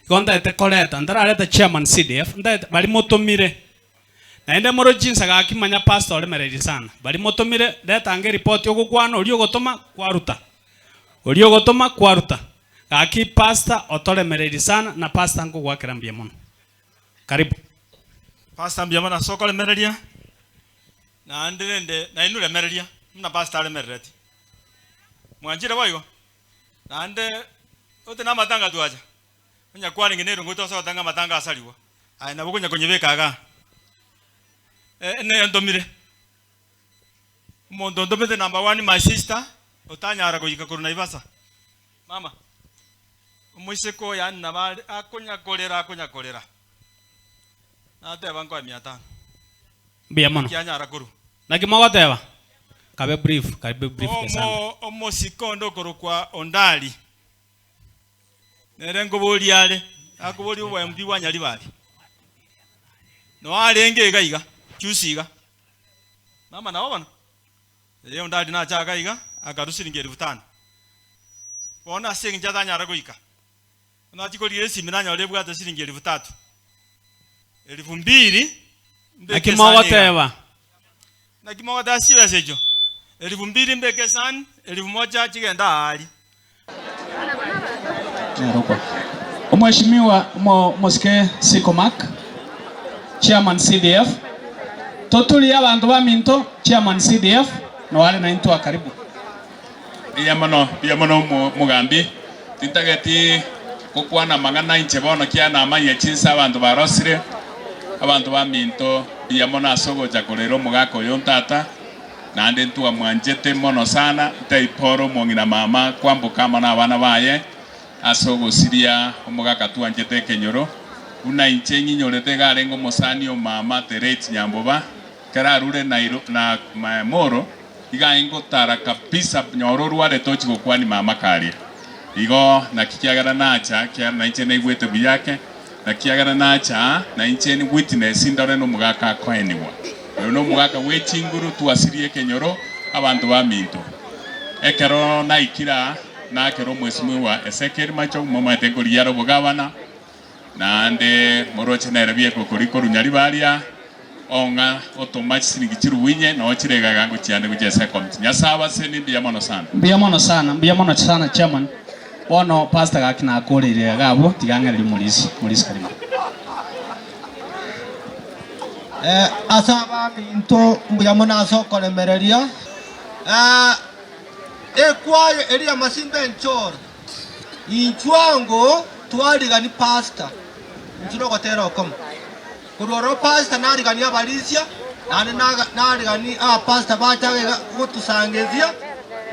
gondaete koreta ndarareta chairman CDF ndaete bari motomire naende moro chinsa gakimanya pastor oremereri sana bari motomire retange report ogokwana ori ogotoma kwaruta ori ogotoma kwaruta gaki pastor otoremereri sana na pastor ngogwakera mbuya mono karibu pastor mbuya mono soko remereria na ndirende na inu remereria mna pastor remerereti mwanjire boigo nande ote namatanga twacha onya kwaringe nero ngoto sotanga matanga asaliwa ai nabo konya konyebekaga ne ndomire omonto ndomete number 1 my sister otanyara goyika korona ibasa mama omoiseko yani nabari akonya korera nateba nkwa 500 mbuya mono kianyara koru nakimogoteba kabe brief kesana omosiko ndokorokwa ondali nere ngobori ale akobori obwembi bwa Nyaribari no arenge iga iga chusiga mama nabo bano eyo ndali nachaga iga akarusiringa 5000 bona singa tanyara goika nachikorire esimi nanyore bwate siringi 3000 2000 nakimogoteba nakimogoteba sibesejo 2000 mbeke san 1000 chigenda ali. Mheshimiwa Mosike Sikomak Chairman CDF totuli abantu baminto Chairman CDF no wale na intu karibu biya mono mugambi tintageti kokwana mang'ana inche bono kiana amanye chinsa abantu barosire abantu baminto biya mono asogocha korera omogaka oyo ntata nande ntuwa mwanjete mono sana nteiporo omong'ina mama kwamboka amo na abana baye asogosiria omogaka twanjete ekenyoro una inche ng'inyorete iga omosani omama tereti nyamboba kerarure na moro iga ingotara kabisa nyoro rware tochi gokwani mama karia igo nakikiagara nacha kia na inche naigwete buyake nakiagara nacha na inche ni witness ndore no mugaka akoeniwa oyo no mugaka wechinguru twasirie ekenyoro abantu baminto ekero naikira nakero mheshimiwa Ezekiel Macho momate ngoriaro bogabana nande moroche nerabie kokoriko Nyaribari onga otoma chiringi chiruwinye no chirega gango chiande kuchesa komiti Nyasaye seni mbuya mono sana mbuya mono sana chairman bono pastor gakina akorire gabo tigang'ereri mulisi karibu asaba minto mbuya mono asokoremereria ekwayo eria masimba enchoro inchwango twarigani pastor nchirogotera okomo kuroro pastor narigani abarisia nane narigani pastor bachaga gotusangezia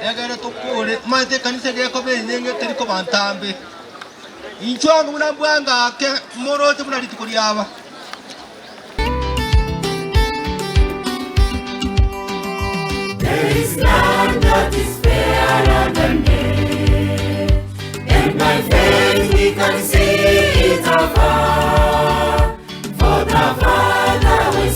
egere tukure maite kanisa geko benyenge teriko bantambe inchwango munambwanga ake morote munaritikuriaba. There is none that is fairer than thee, and by faith we can see it afar. For the Father will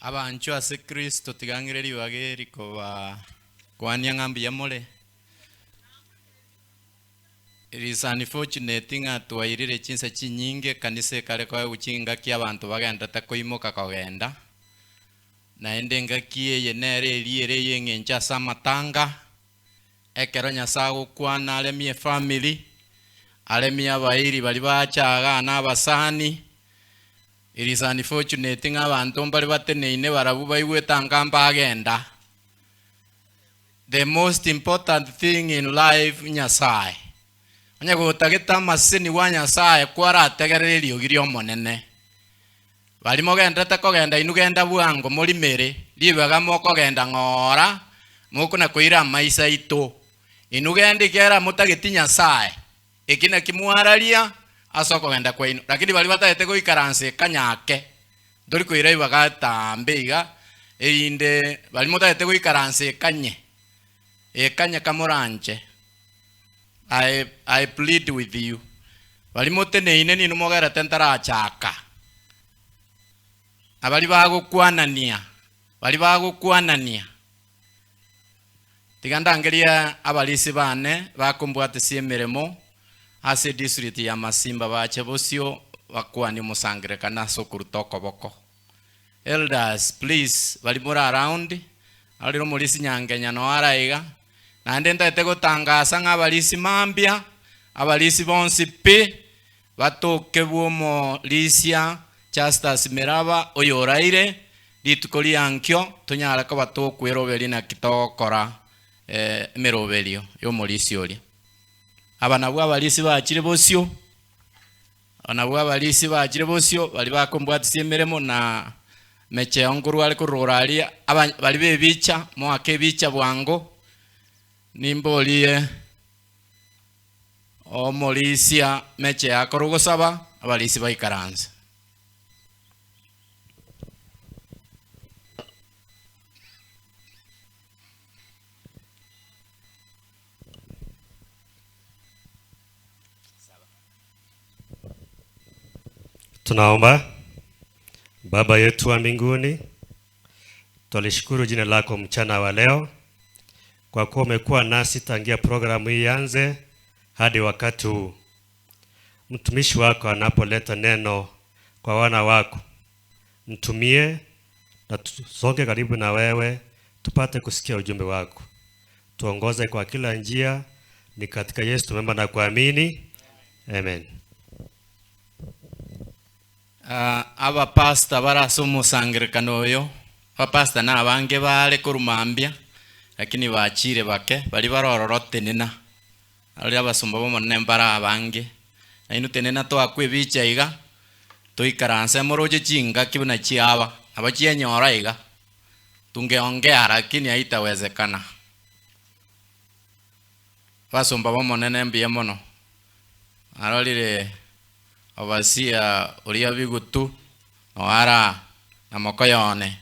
Abancho ase Kristo tigangire riwage rikoba kwania ng'ambi ya more. It is unfortunate ng'a twairire chinsa chinyinge kanisa ekare koe guchinga kia abanto bagenda takoimoka kogenda naende ngaki eye nere eriere yeng'encho ase amatanga ekero Nyasaye agokwana aremie family aremie abairi bari bachaga na abasani. It is unfortunate ng'a abanto mbari bateneine barabu baigwete ngamba agenda. The most important thing in life Nyasaye onye gotagete amasini wa Nyasaye kwarategereria riogi riomonene. Bari mogendete kogenda inu genda bwango morimere ribaga mokogenda ng'ora mokona koira maisa ito inu gendi kera mutageti Nyasaye ekina kimwararia ase okogenda kwainu lakini bari batagete goikaransa ekanyake ndori koira ibaga tambe iga erinde bari mutagete goikaransa ekanye ekanye kamoranche. I plead with you bari moteneine ninu mogerete ntarachaka abari bagokwanania bari bagokwanania tiga ndangeria abalisi bane bakombwate siemeremo ase district ya Masimba bache bosio bakwani musangirekana ase okuruta okoboko. Elders please bari muri around ariro mulisi nyangenya no araiga naende ntaete gotangasa ng'a abalisi mambia abalisi bonsi pi batoke bwomo lisia Justus Meraba oyoraire rituko riankio tunyara ko batokweroberi na kitokora emeroberio yomolisi oria. Aba nabwo abalisi bachire bosio aba nabwo abalisi bachire bosio bari bakombwatisia emeremo na mecheo nkuru ari kurora aria bari bebicha moake ebicha bwango nimborie omolisia meche akorogosaba abalisi baikaransa. Tunaomba. Baba yetu wa mbinguni, twalishukuru jina lako mchana wa leo kwa kuwa umekuwa nasi tangia programu hii ianze hadi wakati huu. Mtumishi wako anapoleta neno kwa wana wako, mtumie na tusonge karibu na wewe tupate kusikia ujumbe wako. Tuongoze kwa kila njia, ni katika Yesu tumeomba na kuamini. Amen. Aba pastor barase omosangerekano oyo abapastor na abange bare korumambia lakini bachire bake bari barororo tenena ari abasomba bomonene mbara abange nainu tenena twakwa ebicha iga toikaranse moroche chingaki buna chiaba aba chienyora iga tungeongea lakini haitawezekana. Basomba bomonene mbuya mono arorire obasia uria bigutu noara na mokoyone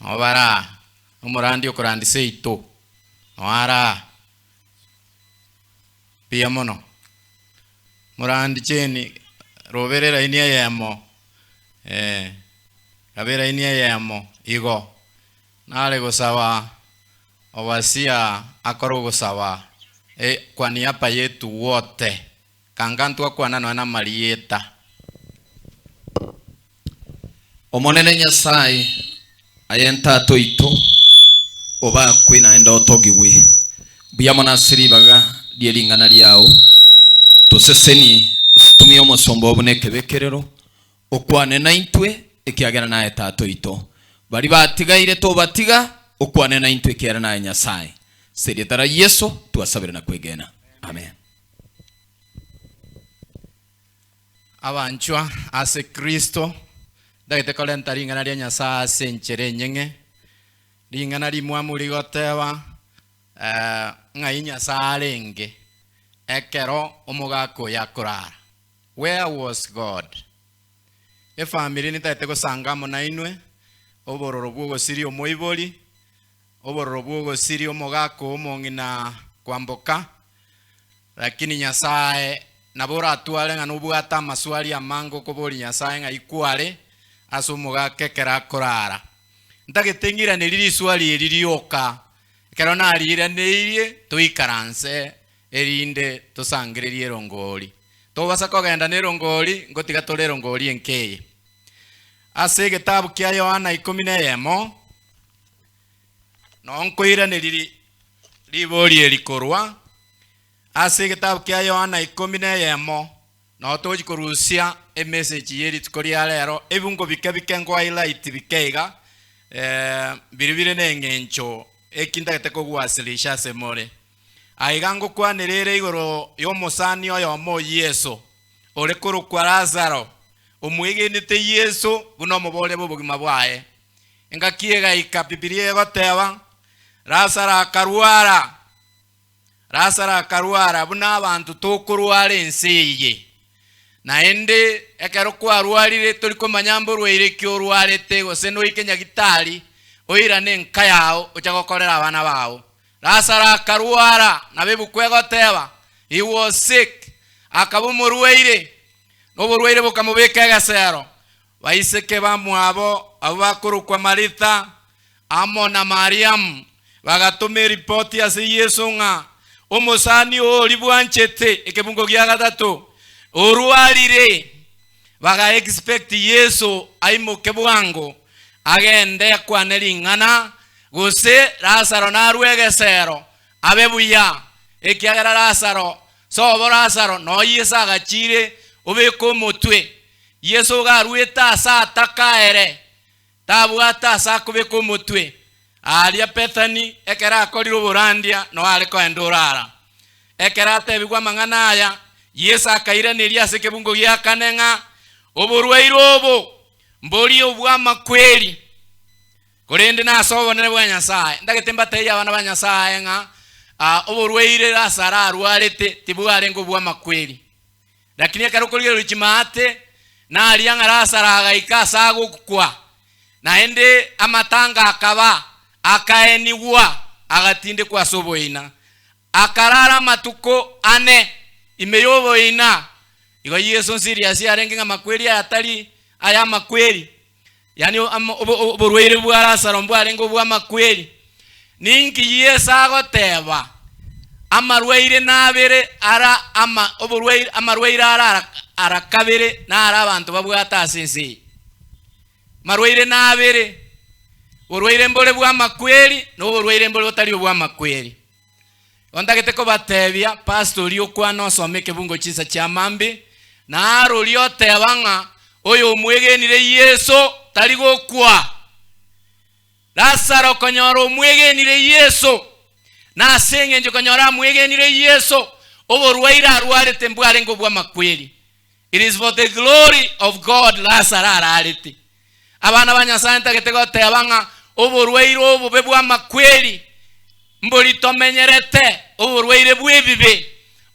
nobara omorandi okorandisa eito noara mbuya mono morandi cheni roberera ini eyemo kabera ini eyemo igo nare gosaba obasia akoro gosaba kwa niaba yetu wote kangantu akwana na marieta. Omonene Nyasaye ayenta toito oba kwina enda otogiwe buyamo nasiribaga rieringana riao toseseni tumie omosombo obuneke bekerero okwane na intwe ekiagera naye tatoito bari batigaire tobatiga okwane na intwe ekiagera naye Nyasaye serietara Yesu tuasabire na kwegena. Amen. Abanchwa ase Kristo ndagete korenta ring'ana ria Nyasaye ase enchera enyeng'e ring'ana rimwamu rigoteba ng'ai Nyasaye arenge ekero omogaka oyo akorara. Where was God? Efamiri nitagete gosanga amo nainwe obororo bwogosiria omoibori obororo bwogosiria omogaka omong'ina kwamboka lakini Nyasaye nabora atware ng'a nobwate amaswali amango kobori Nyasaye ng'a ikware ase omogaka ekero akorara. Ntagete ng'iraneri riswali eri rioka ekero nariiraneirie toikaranse erinde tosangererie erongori tobasa kogenda na erongori ngotiga tore erongori enkeye ase egetabu kia Yohana 11 nonkoiraneri ribori erikorwa ase egetabu kia Yohana 11 no tochikorusia emessage yerituko ria rero ebungo bike bike ngo highlight bikeiga biribire neng'encho ekindagete kogwasilisha ase more aiga ngokwanerere igoro yomosani oyomo Yesu ore korokwa Lazaro Omwegenete Yesu buna omobore bw'obogima bwaye. Engaki egaika Bibilia egoteba Lazaro akarwara. Lazaro akarwara buna abantu tokorwara ense eye. Naende ekero kwarwarire tori komanya mborwaire ki orwarete gose noike nyagitari oirane enka yao ocha gokorera abana bao. Lazaro akarwara na bebuku egoteba he was sick, akaba omorwaire noborwaire bokamobeka egesero. Baiseke bamwabo abo bakorokwa Maritha amo na Mariamu bagatoma eripoti ase Yesu ng'a omosani ori bwanchete ekebungo gia gatatu orwarire. Baga expect Yesu aimoke bwango agende akwane ring'ana gose Lazaro narwe egesero abe buya. Ekiagera Lazaro sobo Lazaro no Yesu agachire obeke omotwe. Yesu garwete ase atakaere tabwate ase akobeka omotwe. Aria Bethany ekero akorire oborandia no are koenda orara. Ekero atebigwa amang'ana aya Yesu akairaneria ase ekebungo gia kane ng'a oborwaire obo mbori obw'amakweri korende nase obonene bwa Nyasaye. Ndagete mbatebie abana ba Nyasaye ng'a oborwaire Lazaro arwarete tibwarenge obw'amakweri, lakini ekero okorigereria chimaate naria ng'a Lazaro agaika ase agokwa naende amatanga akaba akaenigwa agatindekwa ase oboina akarara amatuko ane ime y'oboina. Igo Yesu nsiriasi arenge ng'a makweri aya atari aya makweri, yani oborwaire bwa Lazaro mbwarenge obw'amakweri. Ninki Yesu agoteba amarwaire nabere ara ama oborwaire amarwaire ara arakabere nara abantu babwata ase ense. Marwaire nabere borwaire mbore bw'amakweri n'oborwaire mbore botari obw'amakweri. Ondagete kobatebia pastor okwana osome ekebungo chinsa chia mambi narori oteba ng'a oyo omwegenire Yesu tari gokwa. Lazaro konyora omwegenire Yesu nase eng'encho konyora amwegenire Yesu oborwaire arwarete mbwarenge obw'amakweri. It is for the glory of God Lazaro ararete. Abana ba Nyasaye ntagete goteba ng'a oborwaire obobe bw'amakweri mbori tomenyerete oborwaire bw'ebibe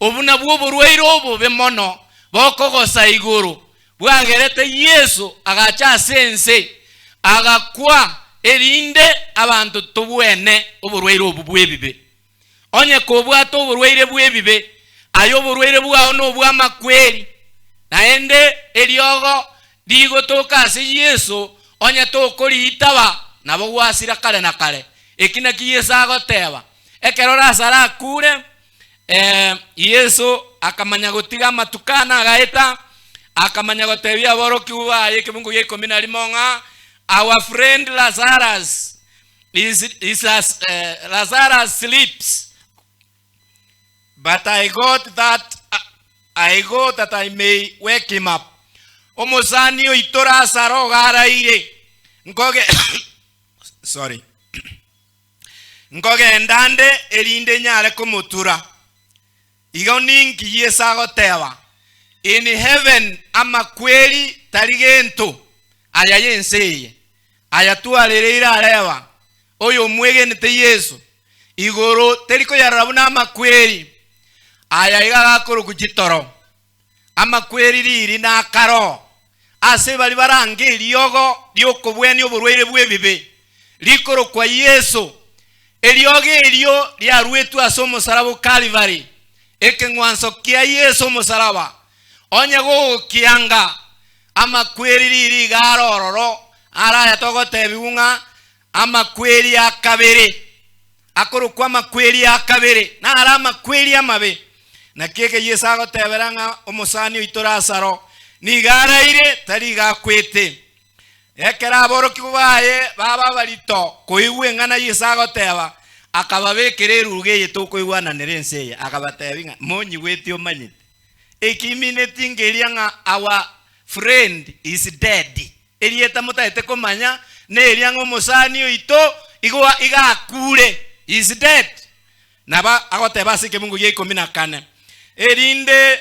obu nabwo oborwaire obobe mono bokogosa igoro bwagerete Yesu agacha ase ense agakwa erinde abantu tobwene oborwaire obu bw'ebibe. Onye kobwata oborwaire bw'ebibe ayo oborwaire bwao n'obw'amakweri naende eriogo rigotoka ase Yesu onye tokoriitaba nabo gwasira kare na kare. Eki naki Yesu agoteba ekero Lazaro akure Yesu akamanya gotiga amatukana agaeta akamanya gotebia aborokigwa baye ekebungo gia 11 ng'a our friend Lazarus is as, Lazarus sleeps, but I go that I may wake him up. Omosani oito Lazaro garaire nkoge sorry nkogenda nde erinde nyare komotura. Igo ninki Yesu agoteba in heaven amakweri tari gento aya yense eye aya twarereire areba oyo omwegenete Yesu igoro teri koyarora buna amakweri aya iga gakoroku chitoro amakweri riri nakaro ase bari barange eriogo riokobweni oborwaire bw'ebibe rikorokwa Yesu. Eriogo erio riarwetwe ase omosaraba Calvary ekeng'wanso kia Yesu omosaraba onye gogokianga amakweri riri iga arororo araya togotebiwa ng'a amakweri akabere akorokwa amakweri akabere nara amakweri amabe. Naki eke Yesu agotebera ng'a omosani oito Lazaro nigo araire tari gakwete. Ekero aborokigwa baye baba barito koigwa eng'ana Yesu agoteba akababekera eruga eye tokoigwananera ense eye akabatebia ng'a monyigwete omanyete ekimineti ngeria ng'a our friend is dead. Erieta motaete komanya neria ng'a omosani oito igo igakure is dead. Naba agoteba ase ekebungo gia 14 erinde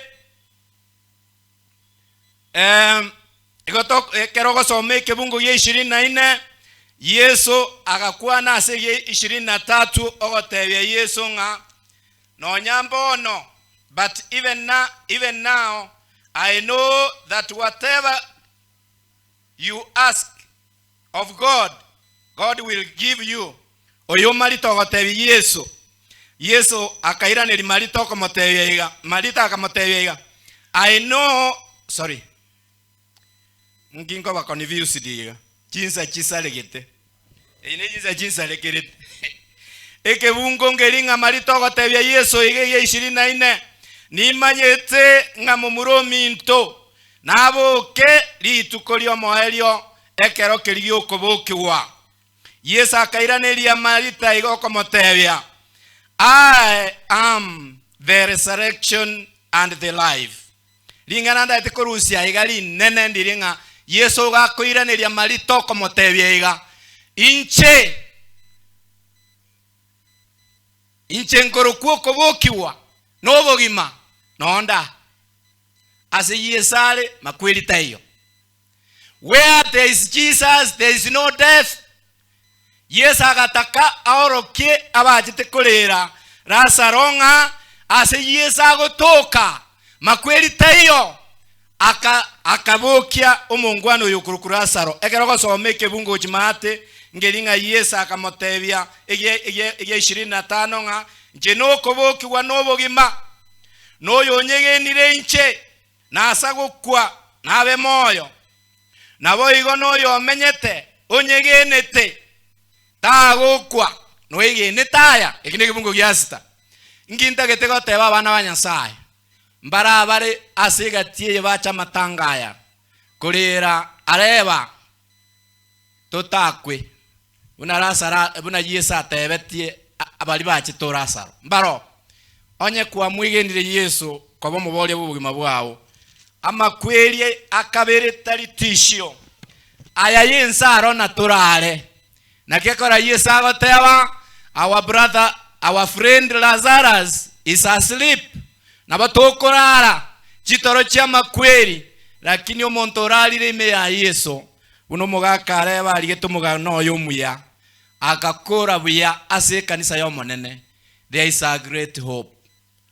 Igo ekero gosoma ekebungo gia 24 Yesu agakwana ase 23 ogotebia Yesu ng'a nonya mbono, but even now I know that whatever you ask of God, God will give you. Oyo Marita ogotebia Yesu. Yesu akairaneri Marita okomotebia iga. Marita akamotebia iga. I know, sorry. Ngingo bakonfused iga. Chinsa chisaregete. Ine chinsa chisarekerete. Ekebungo ngeringa Marita ogotebia Yesu iga ya 24. Nimanyete ng'a momuro minto naboke rituko riomoerio ekero keri giokobokiwa. Yesu akairaneria Marita igo okomotebia, I am the resurrection and the life. Ringana ndaete korusia iga rinene ndiri ng'a Yesu gakoiraneria Marita okomotebia iga inche nkoro kuokobokiwa nobogima nonda ase Yesu are makweri taiyo. Where there is Jesus there is no death. Yesu agataka aorokie abachete korera Lazaro ng'a ase Yesu agotoka makweri taiyo akabokia omongwana oyo kurukuru Lazaro. Ekero gosoma ekebungo chimate ngeri ng'a Yesu akamotebia ege 25 ng'a nche nokobokiwa nobogima noyo onyegenire inche nasa gokwa nabe moyo nabo igo noyo omenyete onyegenete tagokwa noegene taya. Eki nekebungo gia sita ngintagete goteba abana ba Nyasaye mbarabare ase egati bacha matangaya korera areba totakwe buna Lazaro buna Yesu atebetie abari bache Lazaro mbaro onye kwa mwigendire Yesu kwa bomuboria bubugima bwao amakweri akabere tari tishio aya yensaro na turare nakekora Yesu agoteba our brother our friend Lazarus is asleep nabatokorara chitoro chia makweri lakini omonto orarire ime ya Yesu buno mugakare barigete omogano oyo omuya akakora buya ase kanisa yomonene. There is a great hope.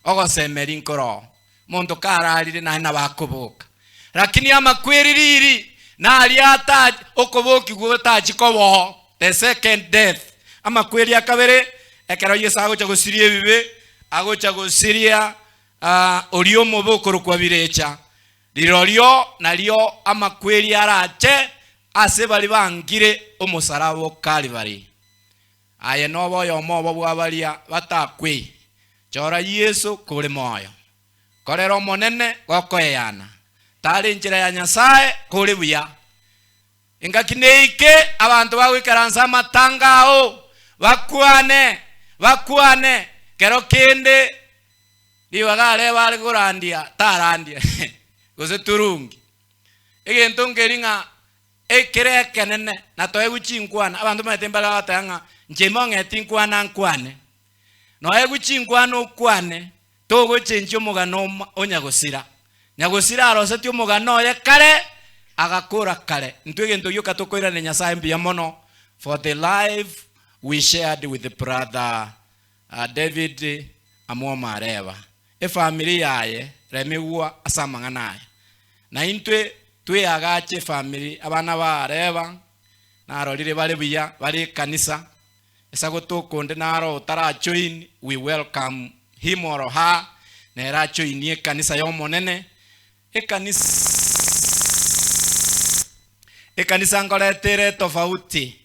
Ogosemeri nkoro monto kararire naye nabakoboka lakini amakweri riri nari ata okoboki gotachikoboho the second death. Amakweri akabere ekero Yesu agocha gosiria ebibe agocha gosiria orio mobokoro kwa birecha rirorio nario amakweri arache ase bari bangire omusaraba Calvary. Aye nobo yomobo bwabaria batakwe chora Yesu kuri moyo korera omonene gokoeyana tari njira ya Nyasaye kuri buya ingaki neike abantu bagwikaransa amatangao bakwane kero kende ribaga bari kurandia tarandia gose turungi egento ngeri ng'a ekere ekenene na toe guchinkwana abantu maete mbara batanga nche mong'eti nkwana nkwane noe guchinkwana okwane togochenchia omogano onyagosira nyagosira arosetie omogano oye kare agakora kare ntwe egento gioka tokoirane Nyasaye mbuya mono for the life we shared with the brother David Amwoma Areba efamily yaye remigwa ase amang'ana aya na intwe tweagache family abana ba Areba narorire bare buya bare kanisa esagotokonde naro otarajoin we welcome him or her nerajoinie kanisa yomonene ekanisa nkoretere tofauti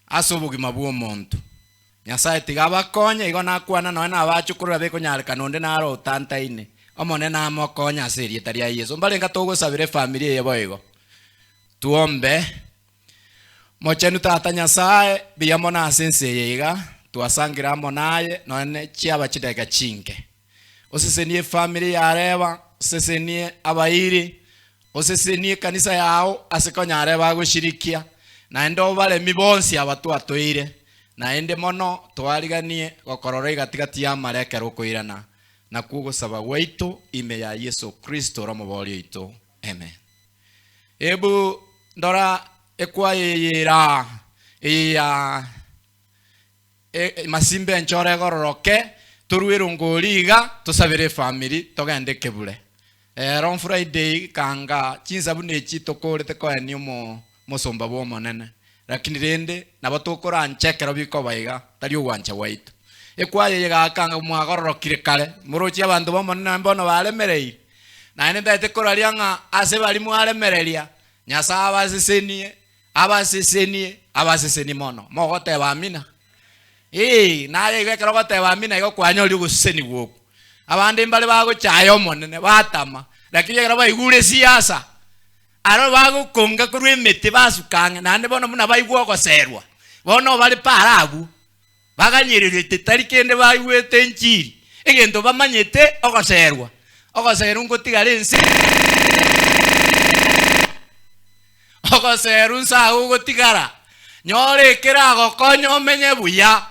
ase obogima bwa omonto Nyasaye tiga bakonye igo nakwana noe nabachukurura bekonyarekana onde naro otantaine omonene amokonya ase erieta ria Yesu mbarenga togosabire family eye boigo tuombe mochenu tata Nyasaye biyamo nase ense eye iga twasangira amo naye none chiaba chideka chinke osesenie family yareba osesenie abairi osesenie kanisa yao ase konyareba goshirikia naende obaremi bonsi abatwatoire naende mono twariganie gokorora igatigati ya marekero koirana na kugosaba gwaito ime ya Yesu Kristo romoborio ito amen. Ebu ndora ekwa yira iya masimbe nchore gororoke turuiru ngoriga tusabire family togende kebure. Ron Friday kanga chinsabu nechi tokorete koeni omo musomba bo monene. Lakini rende nabo tukora nchekero biko baiga tari ogwancha waitu. Ekwaye yegakanga mwagororokire kare murochi abantu bo monene mbono baremereire. Naende ndaete koraria ng'a ase bari mwaremereria Nyasaye abasesenie abasesenie abasesenie mono mogoteba amina. Naye igekero goteba amina igo kwanyori ogoseseni gwoku. Abande mbare bagochaya omonene batama lakini ekero baigure siasa aro bagokonga korwa emete basukanga naende bono buna baigwa ogoserwa bono bari paragu baganyererete tari kende baigwete enchiri egento bamanyete ogoserwa ogoserwa ngotigara ense ogoserwa nsago ogotigara nyore ekera gokonya omenye buya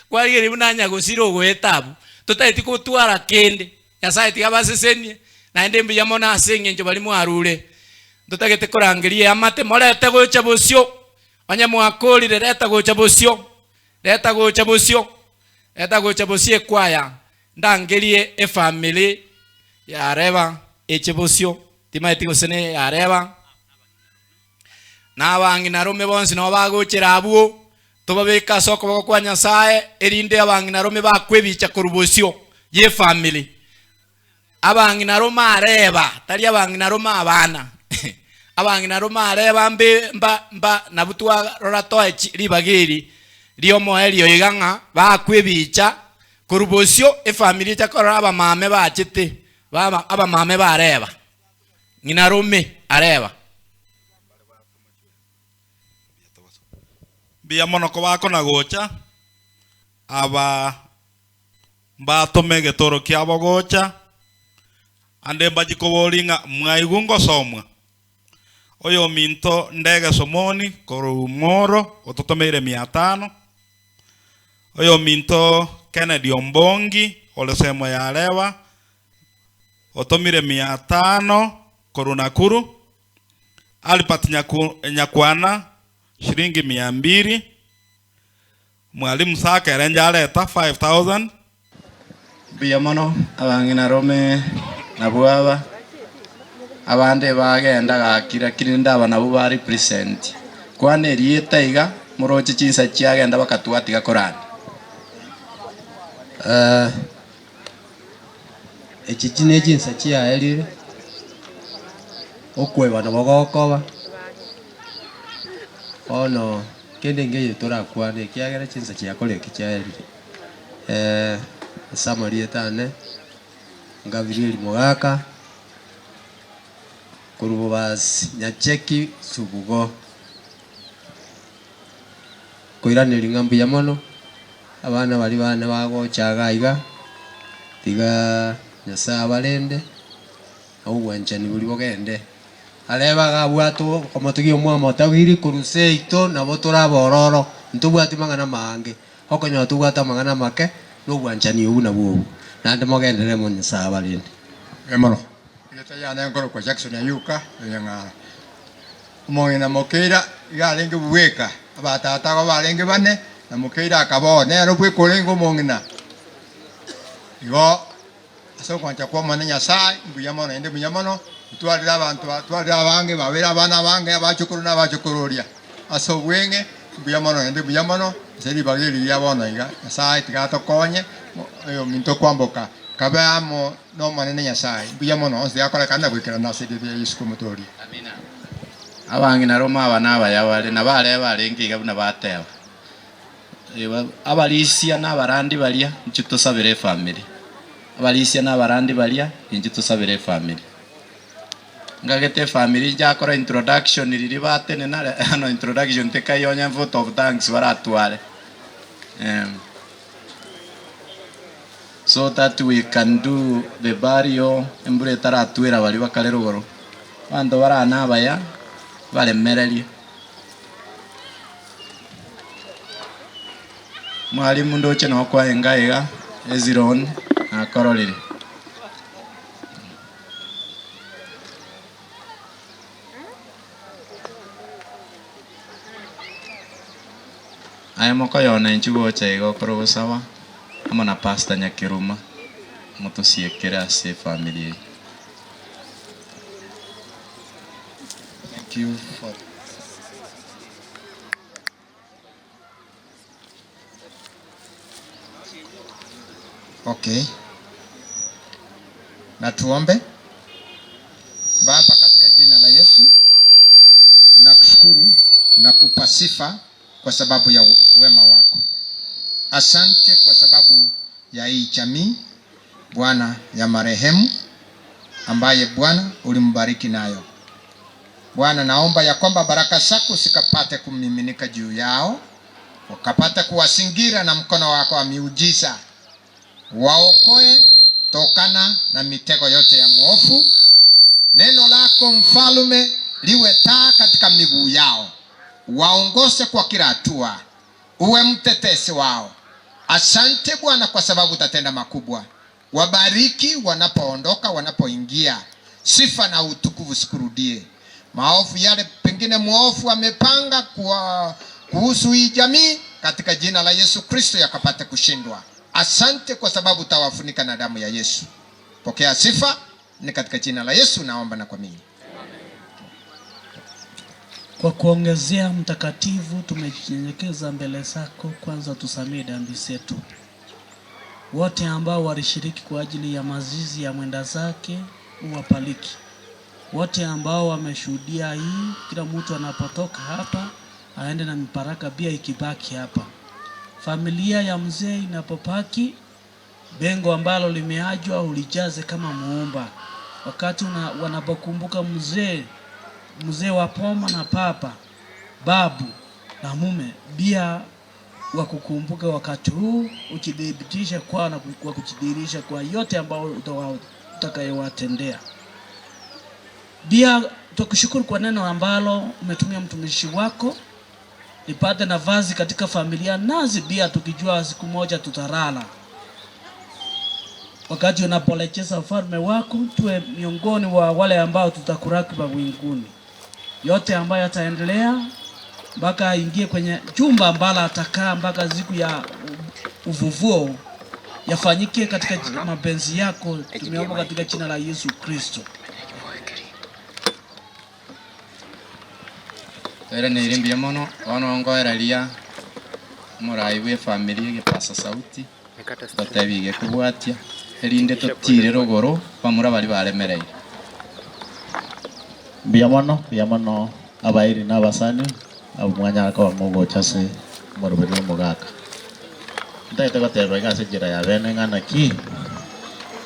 kwarigeri buna nyagosira ogoetabu tutaiti kotwara kende Nyasaye tiga basesenie naende mbuya mono ase eng'encho bari mwarure tutagete korangeria amate morete gocha bosio onye mwakorire reta gocha bosio reta gocha bosio reta gocha bosio ekwaya ndangerie efamily yareba eche bosio timaeti gosene yareba nabang'ina rume bonsi nabo bagochera abwo tobabeka ase okoboko kwa Nyasaye erinde abang'ina rume bakwebicha korwa bosio ye family abang'ina rume areba tari abang'ina rume abana abang'ina rume areba mbe mba mba nabutwa rora toe ribagiri riomoerio iga ng'a bakwebicha korwa bosio efamily echakorora abamame bachete baba abamame bareba ng'ina rume areba Bia monoko bako na gocha aba mbatome getoro kiabo gocha ande mbajikobori ng'a mwaigu ngosomwa oyo minto ndege somoni koru moro ototomeire 500 oyo minto Kennedy Ombongi olesemo yarewa otomire 500 koru Nakuru Alipat Nyakwana shilingi 200 Mwalimu Saka erenja aleta 5000 Mbuya mono abang'ina rome nabwo aba abande bagenda gakira kiri ndaba nabo ba represent kwana erieta iga moroche chinsa chiagenda bakatwatiga korana echi chine chinsa chiaerire okweba nabo gokoba ono kende ngeyo torakwane kiagera chinsa chiakoreki chiaerire Samari etane Gabriel Mogaka korubas Nyacheki Subugo koiraneri ng'a mbuya mono abana bari bane bagochaga iga tiga Nyasaye abarende obwanchani buri bogende areba gabwato komotugi omwamo otagiri koruse ito nabo torabororo ntobwati mang'ana mange okonyoa tobwate amang'ana make nobwanchani obu nabwo obu nande mogendere mo Nyasaye abarende emono Yane ngoro kwa Jackson ayuka yangara omong'ina mokeira iga arenge bweka abatata go barenge bane na mokeira akabone ero bwekorenge omong'ina igo ase okwancha kwa omone Nyasaye mbuya mono ende mbuya mono twarire abanto twarire abange babere abana abange abachukuru na abachukururia ase obweng'e mbuya mono ende mbuya mono ase ribaga riria bono iga Nyasaye tiga tokonye oyo minto kwamboka kabe amo no manene Nyasaye mbuya mono onsi yakorekana gwikera nase riri Yesu kumutoria amina abang'ina roma abana abaya bare na bare barenge iga buna bateba abarisia n'abarandi baria inchu tusabire family abarisia n'abarandi baria inchu tusabire family ngagete family jakora introduction riri batene nare ano introduction tekayonya vote of thanks baratware so that we can do the burial embure taratwira bari bakare rugoro bantu barana abaya baremererie mwalimu ndoche no kwa engaiga eziron akororire Aya moko yona inchugo chaigo koro sawa amo na pastor Nyakiruma mutusiekere ase family. Thank you for Okay. Na tuombe. Baba, katika jina la Yesu nakushukuru na kupa sifa kwa sababu ya wema wako. Asante kwa sababu ya hii jamii Bwana ya marehemu ambaye Bwana ulimbariki nayo. Bwana, naomba ya kwamba baraka zako zikapate kumiminika juu yao, wakapate kuwasingira na mkono wako wa miujiza, waokoe tokana na mitego yote ya mwofu. Neno lako mfalume liwe taa katika miguu yao, waongoze kwa kila hatua, uwe mtetezi wao. Asante Bwana kwa sababu utatenda makubwa. Wabariki wanapoondoka, wanapoingia. Sifa na utukufu sikurudie. Maofu yale pengine mwofu amepanga kuhusu hii jamii, katika jina la Yesu Kristo yakapate kushindwa. Asante kwa sababu utawafunika na damu ya Yesu. Pokea sifa, ni katika jina la Yesu naomba na kuamini. Kwa kuongezea, Mtakatifu, tumejinyenyekeza mbele zako. Kwanza tusamee dhambi zetu. Wote ambao walishiriki kwa ajili ya mazizi ya mwenda zake uwapaliki. Wote ambao wameshuhudia hii, kila mtu anapotoka hapa aende na mibaraka pia ikibaki hapa. Familia ya mzee inapopaki, bengo ambalo limeachwa ulijaze kama muumba. Wakati wanapokumbuka mzee wa poma na papa, babu na mume, pia wakukumbuka wakati huu, ukidhibitisha kwa na kwa kujidhihirisha kwa yote ambao utakayowatendea. Pia tukushukuru kwa neno ambalo umetumia mtumishi wako nipate nafasi katika familia, nazi pia tukijua siku moja tutarala. Wakati unaporejeza ufalme wako, tuwe miongoni wa wale ambao tutakuraki mbinguni. Yote ambayo yataendelea mpaka aingie kwenye jumba ambalo atakaa mpaka siku ya ufufuo yafanyike katika mapenzi yako. Tumeomba katika jina la Yesu Kristo. Twere ni irimbi mono ono ngoereria murai we family gipasa sauti totebige kubwatia erinde totire ruguru bamura bari baremereire. Mbia mono abairi n'abasani abo mwanya akaba mugocha se murubiri mugaka ndaite goteba igase njira ya bene ng'ana ki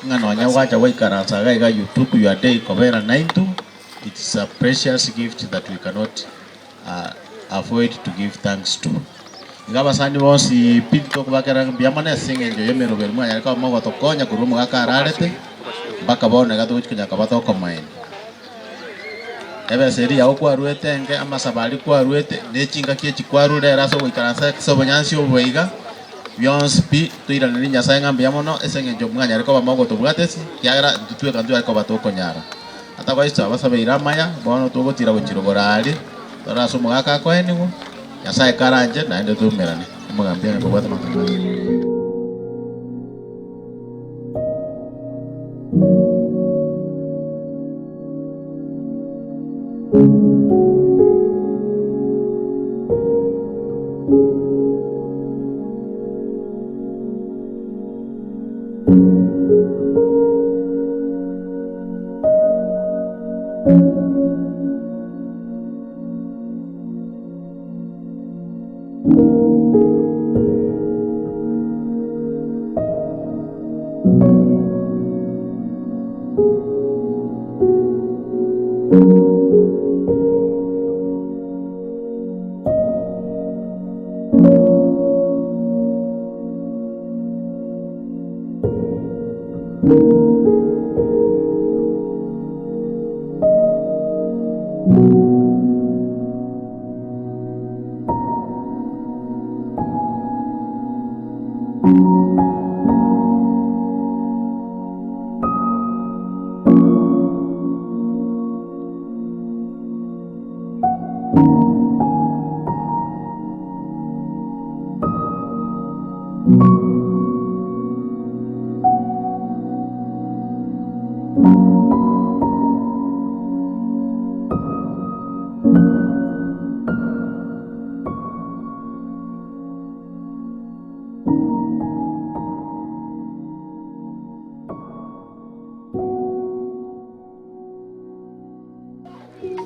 ng'ana wanya wacha waikaransa gaiga you took your day kobera 92. It's a precious gift that we cannot avoid to give thanks to. Igabasani bonsi pinto kubakera mbia mono ase eng'encho ya emeroberi mwanya akaba mogotokonya korwa omogaka ararete mpaka bono iga togochikonya kaba tokomoenia. Ebeseri yao kwaruete enge amasabari kwaruete nechinga kiechi kwarurera ase ogoikaransa ase obonyansi oboiga bionsi pi toiraneri Nyasaye ng'a mbuya mono ase eng'encho mwanya arikoba mogotobwatesi kiagera ntitweka ntwarikoba tokonyara. Ata gwaiso abasabeire amaya bono togotira gochirogora aria tore ase omogaka akoenigwa Nyasaye karanje naende tumerane omogambia ngobwate matangazo.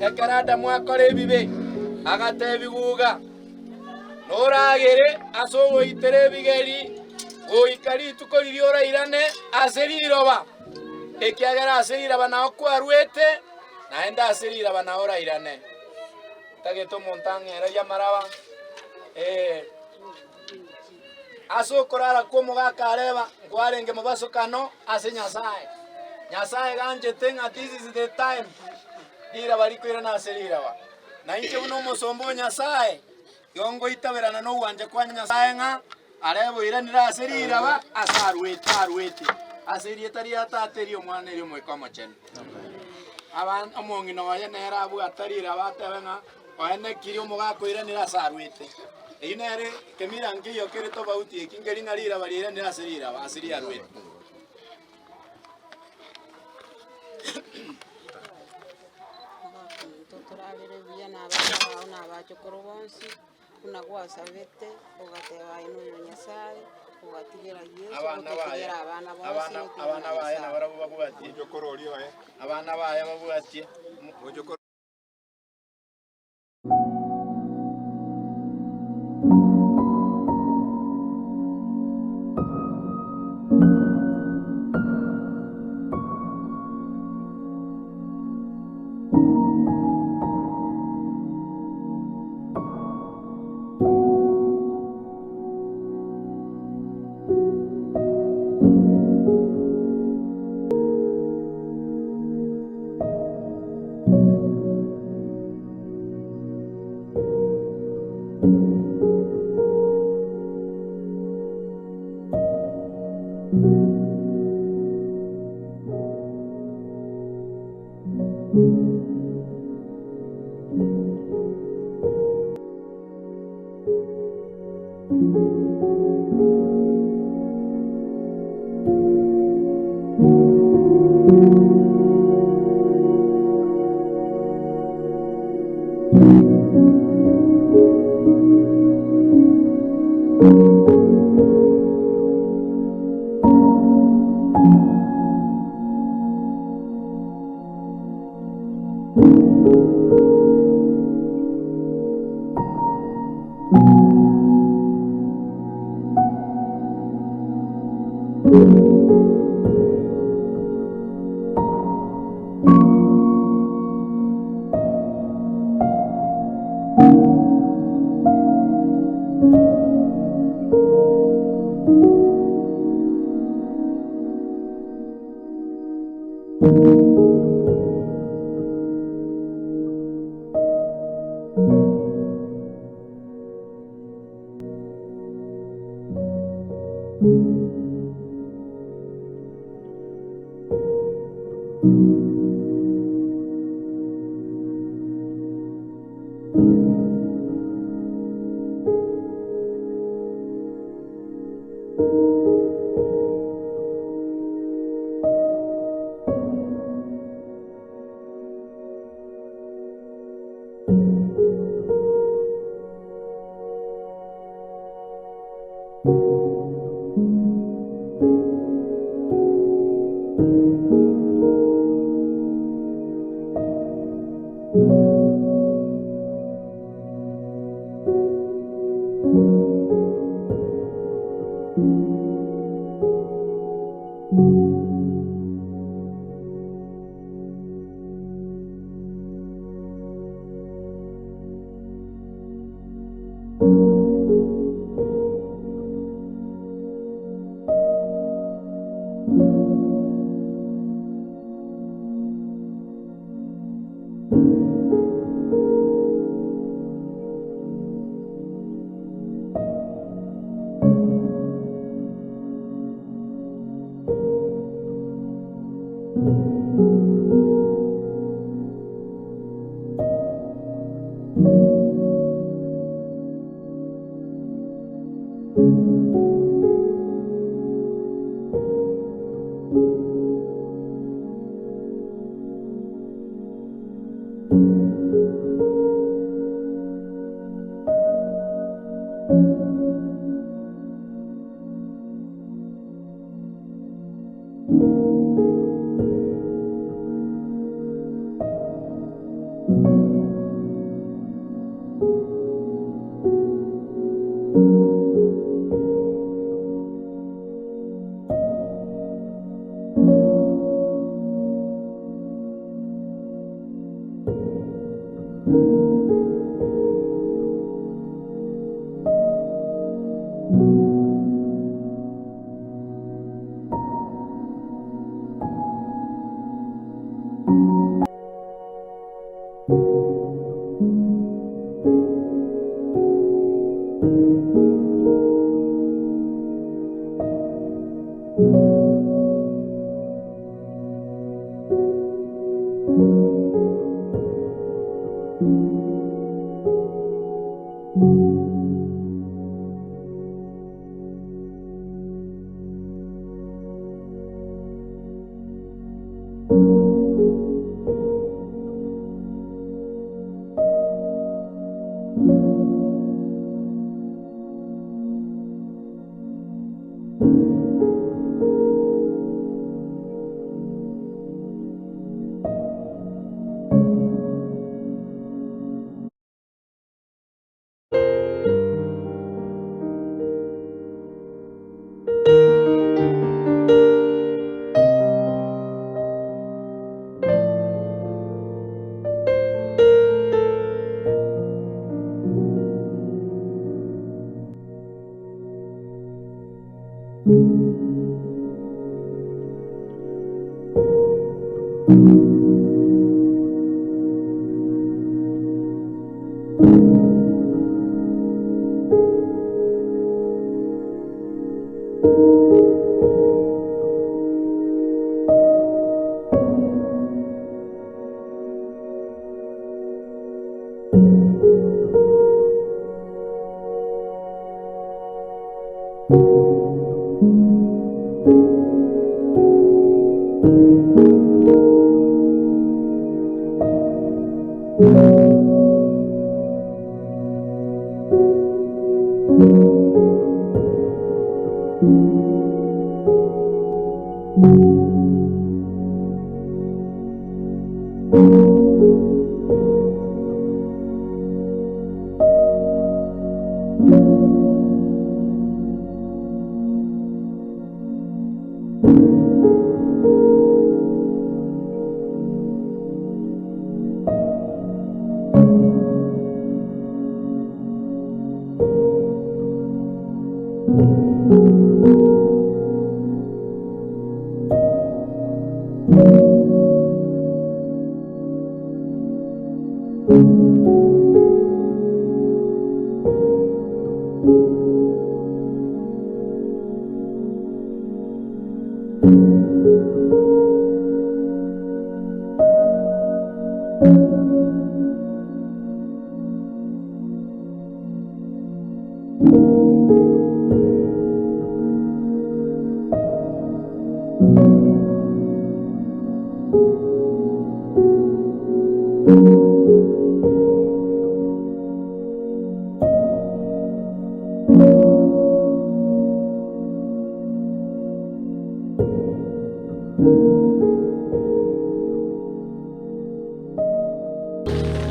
Ekarada mwakore bibe agate biguga noragere asogo itere bigeri goikari tukori ora irane aseriroba ekiagera aserira bana okwaruete naenda aserira bana ora irane tageto montangera yamaraba asokorara komogakareba ngwarenge mubasokano ase Nyasaye Nyasaye ganje tenga this is the time dira bariko irana aserira ba na inche uno musombo Nyasaye yongo itaberana no wanje kwa Nyasaye nga arebo iranira aserira ba asarwete arwete aseriye tari atateri omwana eri omweko omochenu aban omong'ina oye nere abwatarira batebe ng'a oene kiri omogako iranira asarwete eyi nere kemira nkiyo kere tofauti ekingeri ng'a riraba riranira aserira ba aseri arwete. Turarire buya n'abana n'abachukuru bonsi unagwasabete ugateba ino Nyasaye ugatigera Yesu ugatigera abana bonsi abana baye nabarabo babwatie abana baye babwatie.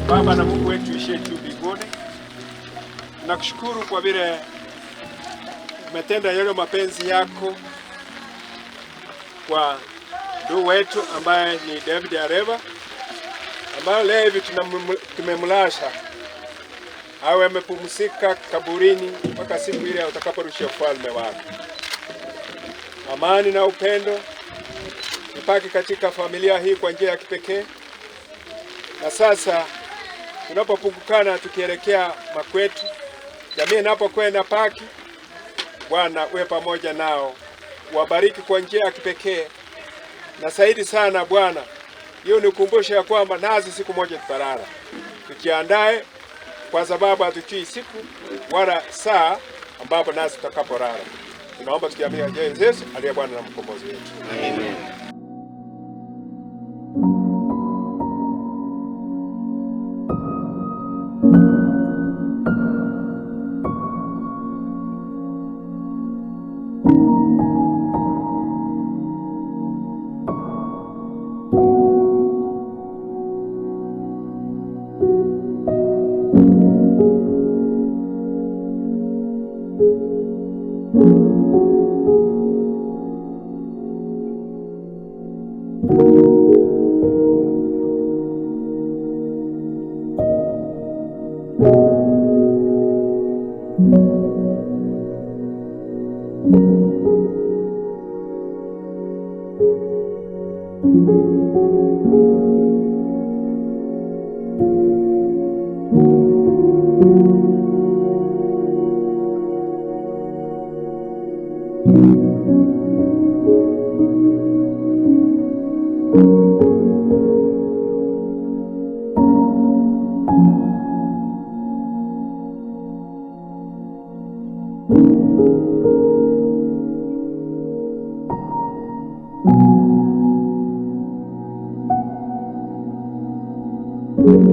Baba na Mungu wetu ishiye juu mbinguni, nakushukuru kwa vile umetenda yale mapenzi yako kwa ndugu wetu ambaye ni David Areva, ambaye leo hivi tumemlasha awe amepumzika kaburini mpaka siku ile utakaporusha ufalme wako. Amani na upendo ipaki katika familia hii kwa njia ya kipekee. Na sasa tunapopungukana tukielekea makwetu, jamii inapokwenda paki, Bwana uwe pamoja nao, wabariki kwa njia ya kipekee. Na zaidi sana Bwana, hiyo ni kukumbusha ya kwamba nasi siku moja tutalala. Tujiandae kwa sababu hatujui siku wala saa ambapo nasi tutakapolala. Tunaomba tukiamini Yesu aliye Bwana na Mkombozi wetu. Amen. Thank you.